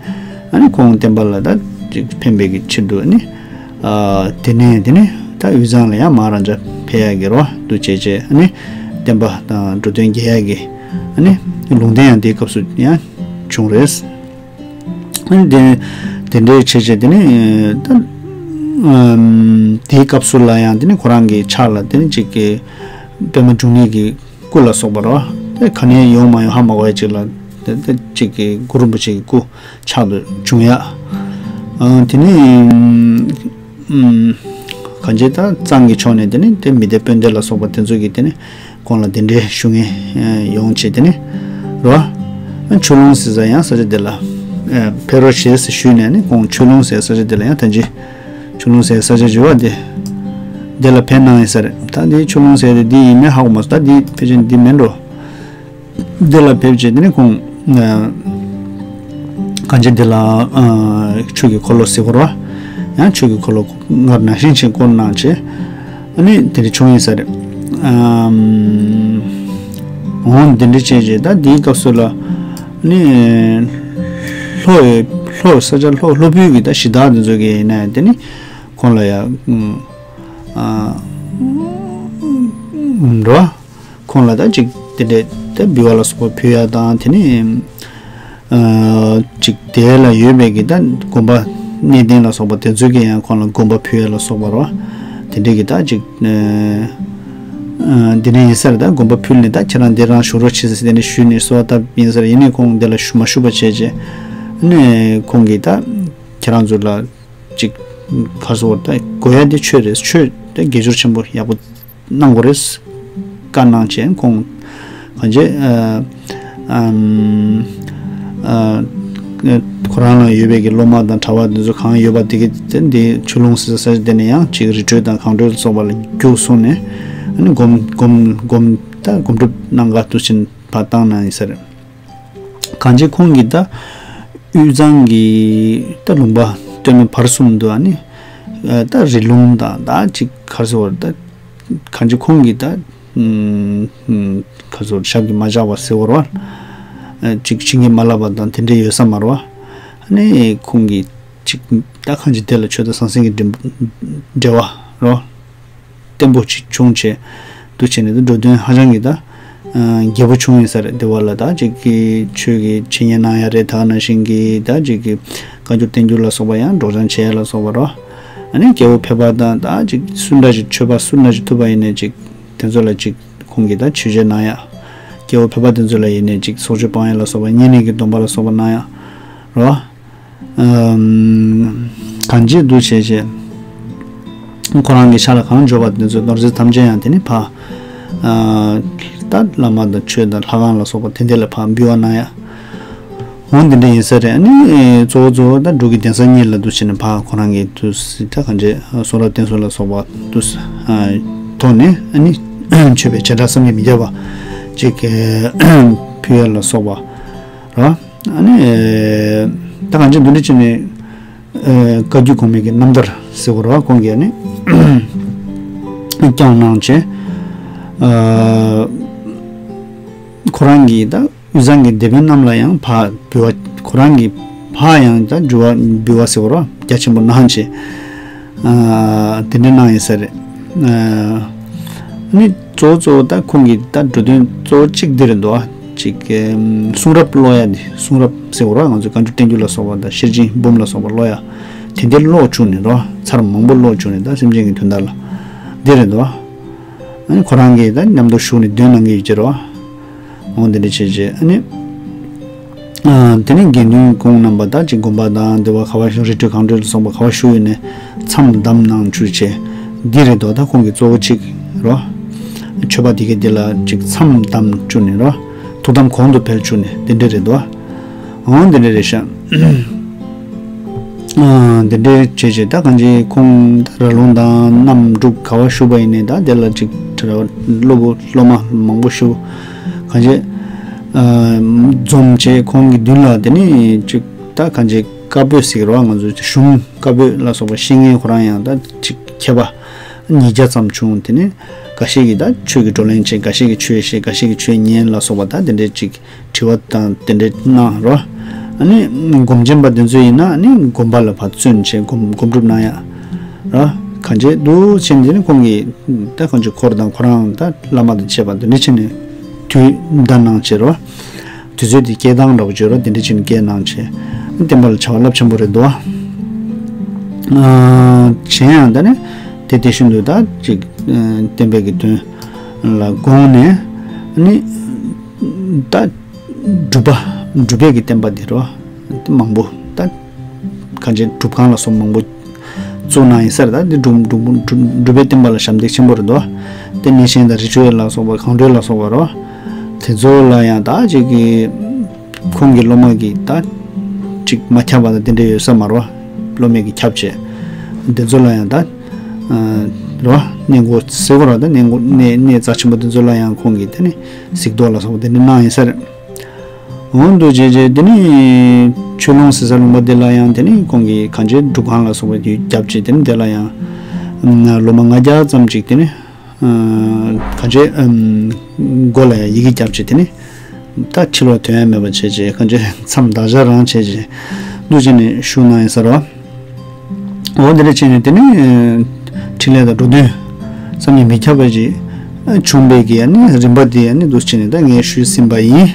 ཨ་ནི་ཁོང་བསྟན་པ་ལ་ད་ཅིག་ཕན་པའི་གི་ཕྱིར་དུ་ནི་ཨ་དེ་ནས་དེ་ནས་ ད་དབུས་གཙང་ལ་ཡང་མ་རང་འཇགས་ཕེབས་ཡག་གི་རོ་འདུག་བྱས་བྱས་ཨ་ནི་བསྟན་པ་དང་འགྲོ་དོན་རྒྱས་ཡག་གི་ཨ་ནི་ལུང་བསྟན་ཡང་དེའི་སྐབས་སུ་ཡང་བྱུང་རེད། ཨ་ནི་དེ་དེ་འདྲའི་བྱས་བྱས་དེ་ནི་ད་ཨམ་དེའི་སྐབས་སུ་ལ་ཡང་དེ་ནི་ཁོ་རང་གི་ཕྱག་ལ་དེ་ནི་གཅིག་གི་པདྨ་འབྱུང་གནས་ཀྱི་སྐུ་ལ་སོགས་པ་རོ། དེ་ག་ནས་ཡོང་མ་ཡོང་ཧ་མ་གོ་བའི་ཅིག་ལ་དེ་དེ་གཅིག་གི་གུ་རུ་རིན་པོ་ཆེ་གི་སྐུ་ཕྱག་ཏུ་བྱུང་ཡ། ཨ་དེ་ནི་ཨམ་གང་ཅི་ད་གཙང་གི་ཕྱོགས་ནས་དེ་ནི་དེ་མི་སྡེ་དཔོན་སྡེ་ལ་སོགས་པ་དེ་ཚོ་གིས་དེ་ནི་ཁོང་ལ་གདན་འདྲེན་ཞུ་མཁན་ཡོང་བྱས་དེ་ནི་རོ། ཆུ་ཀླུང་ཟེར་ས་ཡང་ས་ཆ་དེ་ལ་ཕེབས་རོགས་བྱས་ཟེར་ཞུས་ནས་ནི་ཁོང་ཆུ་ཀླུང་ཟེར་ས་ཆ་དེ་ལ་ཡང་ད་ཅི་ཆུ་ཀླུང་ཟེར་ས་ཆ་བརྗོད་པ་དེ་དེ་ལ་ཕེབས་གནང་ཡིན་ས་རེད། ད་འདི་ཆུ་ཀླུང་ཟེར་དེ་འདི་ཡིན་མིན་ཧ་གོ་མ་སོང་། ད་འདི་ཕལ་ཆེར་འདི་མིན་འགྲོ། འདི་ལ་ཕེབས་བྱས་དེ་ནི་ཁོང་གང་ཅི་འདི་ལ་ཆོས་ཀྱི་འཁོར་ལོ་ཟེར་བ་རོ། ཡང་ཆོས་ཀྱི་འཁོར་ལོ་སྔར་ནང་བཞིན་ཅིག་བསྐོར་གནང་བྱས། ཨ་ནི་དེ་འདྲ་བྱུང་ཡིན་ས་རེད། ཨམ། འོང་དེ་འདྲ་བྱས་རྗེས་ད་དེའི་སྐབས་སུ་ལ་ནི་ལྷོ་ཡི་ལྷོ་ས་ཆ་ལྷོ་ལྷོ་བོད་ཀྱི་ད་གཞི་བདག་དེ་ཚོ་གི་ཡིན་ན་ཡང་དེ་ནི་ཁོང་ལ་ཡ་ཨ་འགྲོ་ཁོང་ལ་ད་ཅིག་དེ་འདྲ་ད་འབུལ་བ་ལ་སོགས་པ་ཕུལ་ཡ་དང་དེ་ནི། ཅིག་དེ་ལ་ཡོད་པའི་གི་ད་དགོན་པ་གནས་བརྟན་ལ་སོགས་པ་དེ་ཚོ་གི་ཡང་ཁོང་ལ་དགོན་པ་ཕུལ་ཡ་ལ་སོགས་པ་རོ། དེ་འདྲའི་གི་ད་ཅིག་དེ་འདྲ་ཡིན་ས་རེད། ད་དགོན་པ་ཕུལ་ནས་ད་ཁྱེད་རང་འདི་རང་བཞུགས་རོགས་བྱེད་ཟེར་དེ་འདྲ་ཞུས་ནས་གསོལ་བ་བཏབ་ཡིན་ས་རེད། ཡིན་ནའི་ཁོང་འདི་ལ་ཞུ་མ་བཞུགས་པ་བྱས་རྗེས་ནས་ཁོང་གིས་ད་ཁྱེད་རང་ཚོ་ལ་ཅིག་ག་རེ་ཟེར་ད་དགོས་ཡ་དེ་ཆོས་རེད། ཆོས་དེ་དགེ་སྦྱོར་ཆེན་པོ་ཡག་པོ་གནང་དགོས་རེད། བཀའ་གནང་བྱས་ཁོང་གང་བྱས་ཨ་ཨམ་ཨ་ཁོ་རང་ལ་ཡོད་པའི་གི་སློབ་མ་དང་གྲྭ་པ་འདི་ཚོ་གང་ཡོད་པ་དེ་གི་དེ་འདི་ཆུ་ཀླུང་ཟེར་ས་ཆ་དེ་ནས་ཡང་ཅིག་རི་ཁྲོད་དང་གངས་ཁྲོད་ལ་སོགས་པ་ལ་རྒྱུགས་སོང་ནས་ཨ་ནི་སྒོམ་སྒོམ་སྒོམ་ད་སྒོམ་སྒྲུབ་གནང་ག་དུ་ཕྱིན་པ་བཏང་གནང་ཡིན་ས་རེད། གང་ཅི་ཁོང་གིས་ད་དབུས་གཙང་གི་ད་ལུང་པ་སྟོད་སྨད་བར་གསུམ་དུ་ཨ་ནི་ད་རི་ལུང་དང་ད་ཅིག་ག་རེ་ཟེར་བ་ད་གང་ཅི་ཁོང་གིས་ད་ག་རེ་ཟེར་ཞབས་ཀྱིས་མ་བཅགས་པ་ཟེར་བ་རེད་བ། ཅིག་བྱིན་གྱིས་མ་བརླབས་པ་དང་དེ་འདྲ་ཡོད་ས་མ་རེད་བ། ཨ་ནི་ཁོང་གིས་ཅིག་ད་གང་ཅི་དེ་ལ་ཆོས་དང་ཟང་ཟིང་གི་འབྲེལ་བ་རེད་བ། བརྟན་པོ་ཅིག་བྱུང་བྱས་འདུག་བྱས་ནས་འགྲོ་དོན་ཧ་ཅང་གི་ད་རྒྱས་པོ་བྱུང་ཡིན་ས་རེད། དེ་བ་ལ་ད་ཅིག་གི་ཆོས་ཀྱི་འཆད་ཉན་གནང་ཡ་རེད། ད་ནང་བཞིན་གྱི་ད་ཅིག་གི་བཀའ་འགྱུར་བསྟན་འགྱུར་ལ་སོགས་པ་ཡང་སྒྲོག་སྦྱང་བྱེད་ཡ་ལ་སོགས་པ་རོ། ཨ་ནི་སྐྱེ་བོ་ཕལ་པ་དང་ད་ཅིག་སུ་འདྲ་ཞིག་ཆོས་པ་སུ་འདྲ་ཞིག་ཐུབ་པ་ཡིན་ནའི་ཅིག་དེ་ཚོ་ལ་ཅིག་ཁོང་གིས་ད་ཆོས་བྱེད་གནང་ཡ། སྐྱེ་བོ་ཕལ་པ་དེ་ཚོ་ལ་ཡིན་ནའི་ཅིག་སྲོག་གཅོད་སྤང་ཡ་ལ་སོགས་པ་བསྙེན་གནས་ཀྱི་སྡོམ་པ་ལ་སོགས་པ་གནང་ཡ་རོ། གང་ཅི་འདུག་བྱས་བྱས། ཁོ་རང་གི་ཕྱག་ལ་གང་འབྱོར་བ་དེ་ཚོ་ནོར་རྫས་ཐམས་ཅད་ཡང་དེ་ནི་ཕ། ད་བླ་མ་དང་ཆོས་དང་ལྷ་ཁང་ལ་སོགས་པ་དེ་འདྲ་ལ་ཕ་འབུལ་བ་གནང་ཡ། འོ་འདི་འདྲ་ཡིན་ས་རེད། ཨ་ནི་གཙོ་བོ་གཙོ་བོ་ད་འབྲུག་གི་གདན་ས་གཉིས་ལ་འདུག་བྱས་ནས་ཕ་ཁོ་རང་གི་དུས་ད་གང་ཅི་གསུང་རབ་བསྟན་སྲུང་ལ་སོགས་པ་དུས་ཐོག་ནས་ཨ་ནི་མཆོད་པའི་བྱེ་བྲག་བསམ་གྱིས་མི་ཁྱབ་པ་ཅིག་ཕུལ་ཡ་ལ་སོགས་པ་ར། ཨ་ནི་ད་གང་ཅི་འདི་འདྲ་བྱས་ནས། བཀའ་བརྒྱུད་གོང་མའི་གི་རྣམ་ཐར་ཟེར་བ་རེད་བ། ཁོང་གིས་ནི་བསྐྱངས་གནང་བྱས། ཁོ་རང་གིས་ད་དབུས་གཙང་གི་སྡེ་དཔོན་རྣམས་ལ་ཡང་ཕར་འབུལ་བ། ཁོ་རང་གིས་ཕར་ཡང་ད་འབུལ་བ་འབུལ་བ་ཟེར་བ་རེད་བ། རྒྱ་ཆེན་པོ་གནང་བྱས། དེ་འདྲ་གནང་ཡིན་ས་རེད། ནི་གཙོ་བོ་གཙོ་བོ་ད་ཁོང་གིས་ད་འགྲོ་དོན་གཙོ་བོ་གཅིག་འདི་རེད་འདུག་ཨ། གཅིག་གསུང་རབ་ཀློག་ཡ་འདི། གསུང་རབ་ཟེར་བ་ར་ང་ཚོ་བཀའ་འགྱུར་བསྟན་འགྱུར་ལ་སོགས་པ་དང་ཤེར་ཕྱིན་འབུམ་ལ་སོགས་པ་ཀློག་ཡ། དེ་འདྲའི་ཀློག་བཅུག་ནས་རོ། ཚར་མང་པོ་ཀློག་བཅུག་ནས་ད་སེམས་ཅན་གྱི་དོན་དག་ལ། འདི་རེད་འདུག་ཨ། ཁོ་རང་གིས་ད་མཉམ་དུ་བཞུགས་ནས་འདོན་གནང་གི་ཡོད་ཀྱི་རོ། འོང་དེ་འདྲ་བྱས་རྗེས་ཨ་ནི། དེ་ནས་དགེ་འདུན་ཁོང་རྣམ་པ་དང་ཅིག་དགོན་པ་དང་འདི་བ་ག་བ་བཞུགས། རི་ཁྲོད་གངས་ཁྲོད་ལ་སོགས་པ་ག་བ་བཞུགས་ཡོད་ནས་མཚམས་བསྡམས་གནང་བཅུག་བྱས། འདི་རེད་དོ། ད་ཁོང་གི་གཙོ་བོ་གཅིག་རོ། མཆོད་པ་འདི་གའི་འདི་ལ་ཅིག་མཚམས་བསྡམས་བཅུག་ནས་རོ། ཐུགས་དམ་གོང་དུ་འཕེལ་བཅུག་ནས་འདི་འདྲ་རེད་དོ། འོང་འདི་འདྲ་རེད་ཤག་འདི་འདྲའི་བྱས་བྱས་ད་གང་ཅི་ཁོང་ད་ར་ལུང་དང་གནམ་འབྲུག་ག་བ་བཞུགས་པ་ཡིན་ནའི་ད་དེ་ལ་ཅིག་གྲྭ་སློབ་བུ་སློབ་མ་མང་པོ་བཞུགས། གང་ཅི་འཛོམས་བྱས་ཁོང་གི་མདུན་ལ་དེ་ནི་ཅིག་ད་གང་ཅི་བཀའ་པོད་ཟེར་གི་རེད་བ། ང་ཚོ་གཞུང་བཀའ་པོད་ལ་སོགས་པ་ཤེས་མཁན་ཁོ་རང་ཡང་ད་ཅིག་མཁས་པ་ཉིས་བརྒྱ་ཙམ་བྱུང་། དེ་ནི་འགའ་ཤས་ཀྱིས་ད་ཆོས་ཀྱི་བགྲོ་གླེང་བྱས། འགའ་ཤས་ཀྱིས་ཆོས་བཤད། འགའ་ཤས་ཀྱིས་ཆོས་ཉན་ལ་སོགས་པ་ད་དེ་འདྲའི་ཅིག་དྲི་བ་དང་དེ་འདྲའི་གནང་རོ། ཨ་ནི་སྒོམ་ཆེན་པ་དེ་ཚོ་ཡིན་ན་ཨ་ནི་དགོན་པ་ལ་ཕར་བཙོན་བྱས་སྒོམ་སྒོམ་སྒྲུབ་གནང་ཡ་རོ། གང་བྱས་འདུག་བྱས་ནས་ནི་ཁོང་གིས་ད་གང་བྱས་འཁོར་དང་ཁོ་རང་ད་བླ་མ་དང་བཅས་པ་འདི་འདྲ་བྱས་ནས་དུས་འདའ་གནང་བྱས་རོ། དུས་ཚོད་དེ་སྐྱེལ་སྟངས་འདྲ་པོ་བྱས་རོ། དེ་འདྲ་བྱས་ནས་སྐྱེལ་གནང་བྱས། བསྟན་པ་ལ་བྱ་བ་རླབས་ཆེན་པོ་རེད་འདུག་བ། ཨ་གཞན་ཡང་ད་ནི་དེ་དེ་བཞིན་དུ་ད་ཅིག་ཨ་བསྟན་པའི་གི་དོན་ལ་དགོངས་ནས་ནི་ད་སྒྲུབ་པ་སྒྲུབ་པའི་གི་བསྟན་པ་དེ་རོ། མང་པོ་ད་གང་ཅི་སྒྲུབ་ཁང་ལ་སོགས་མང་པོ་བཙུགས་གནང་ཡིན་ས་རེད། ད་འདི་སྒྲུབ་སྒྲུབ་སྒྲུབ་སྒྲུབ་པའི་བསྟན་པ་ལ་ཞབས་འདེགས་ཆེན་པོ་རེད་འདུག་དེ་ནས་གཞན་དང་རི་ཁྲོད་ལ་སོགས་པ་གངས་ཁྲོད་ལ་སོགས་པ་རོ། དེ་ཚོ་ལ་ཡང་ད་ཅིག་གི་ཁོང་གི་སློབ་མ་གི་ད་ཅིག་མ་ཁྱབ་པ་དང་དེ་འདྲ་ཡོད་ས་མ་རོ། སློབ་མས་གི་ཁྱབ་བྱས་དེ་ཚོ་ལ་ཡང་ད་རོ། གནས་འགོ་ཟེར་གོ་རོ། ད་གནས་འགོ་གནས་གནས་རྩ་ཆེན་པོ་དེ་ཚོ་ལ་ཡང་ཁོང་གིས་དེ་ནི་གཟིགས་རྟོག་ལ་སོགས་པ་དེ་འདྲ་གནང་ཡིན་ས་རེད། འོ་འདུག་བྱས་རྗེས་དེ་ནི་ཆོས་ལུང་ཟེར་ས་ལུང་པ་དེ་ལ་ཡང་དེ་ནི་ཁོང་གིས་གང་ཅི་སྒྲུབ་ཁང་ལ་སོགས་པ་དེ་བརྒྱབ་བྱས་དེ་ནི་དེ་ལ་ཡང་སློབ་མ་ལྔ་བརྒྱ་ཙམ་ཅིག་དེ་ནི་གང་ཅི་མགོ་ལ་ཡང་ཡི་གེ་བརྒྱབ་བྱས་དེ་ནི་ད་ཕྱི་ལོགས་ཐོན་ཡ་མེད་པ་བྱས་རྗེས་གང་ཅི་མཚམས་བདག་ཅག་རང་བྱས་རྗེས་འདུག་བྱས་ནས་བཞུགས་གནང་ཡིན་ས་རེད་བ། འོ་དེ་འདྲ་བྱས་ནས་དེ་ནི་འཕྲིན་ལས་དང་འགྲོ་དོན་བསམ་གྱིས་མི་ཁྱབ་པ་ཅིག་བྱུང་བའི་གི་ཨ་ནི་རིམ་པ་དེ་ཨ་ནི་འདུག་བྱས་ནས་ད་ངས་ཞུས་ཟིན་པ་ཡིན།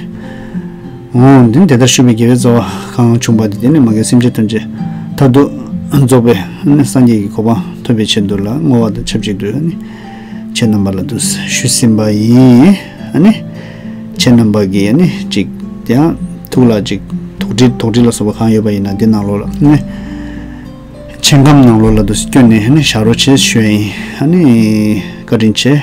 འོ་དེ་ནི་དེ་ལྟར་ཞུས་པའི་དགེ་བའི་རྩ་བ་གང་བྱུང་བ་དེ་དེ་ནི་མ་གི་སེམས་ཅན་ཐམས་ཅད་མཐར་ཐུག་རྫོགས་པའི་ཨ་ནི་སངས་རྒྱས་ཀྱི་གོ་འཕང་ཐོབ་པའི་ཆེད་དུ་ལ་བསྔོ་བ་དང་ཆབས་ཅིག་ཏུ་ཨ་ནི་ཁྱེད་རྣམ་པ་ལ་འདུག་ཞུས་ཟིན་པ་ཡིན། ཨ་ནི་ཁྱེད་རྣམ་པ་གིས་ཨ་ནི་ཅིག་དེ་ཡང་ཐུགས་ལ་ཅིག་དོགས་འདྲི་དོགས་འདྲི་ལ་སོགས་པ་གང་ཡོད་པ་ཡིན་ན་འདི་ནང་ལོགས་ལ་ཨ་ནི། མཆན་སྒམ་ནང་ལོགས་ལ་དུ་བསྐྱོན་ནས་ནི་བཞག་རོགས་བྱེད་ཞུ་ཡ་ཡིན། ཨ་ནི་བཀའ་དྲིན་ཆེ།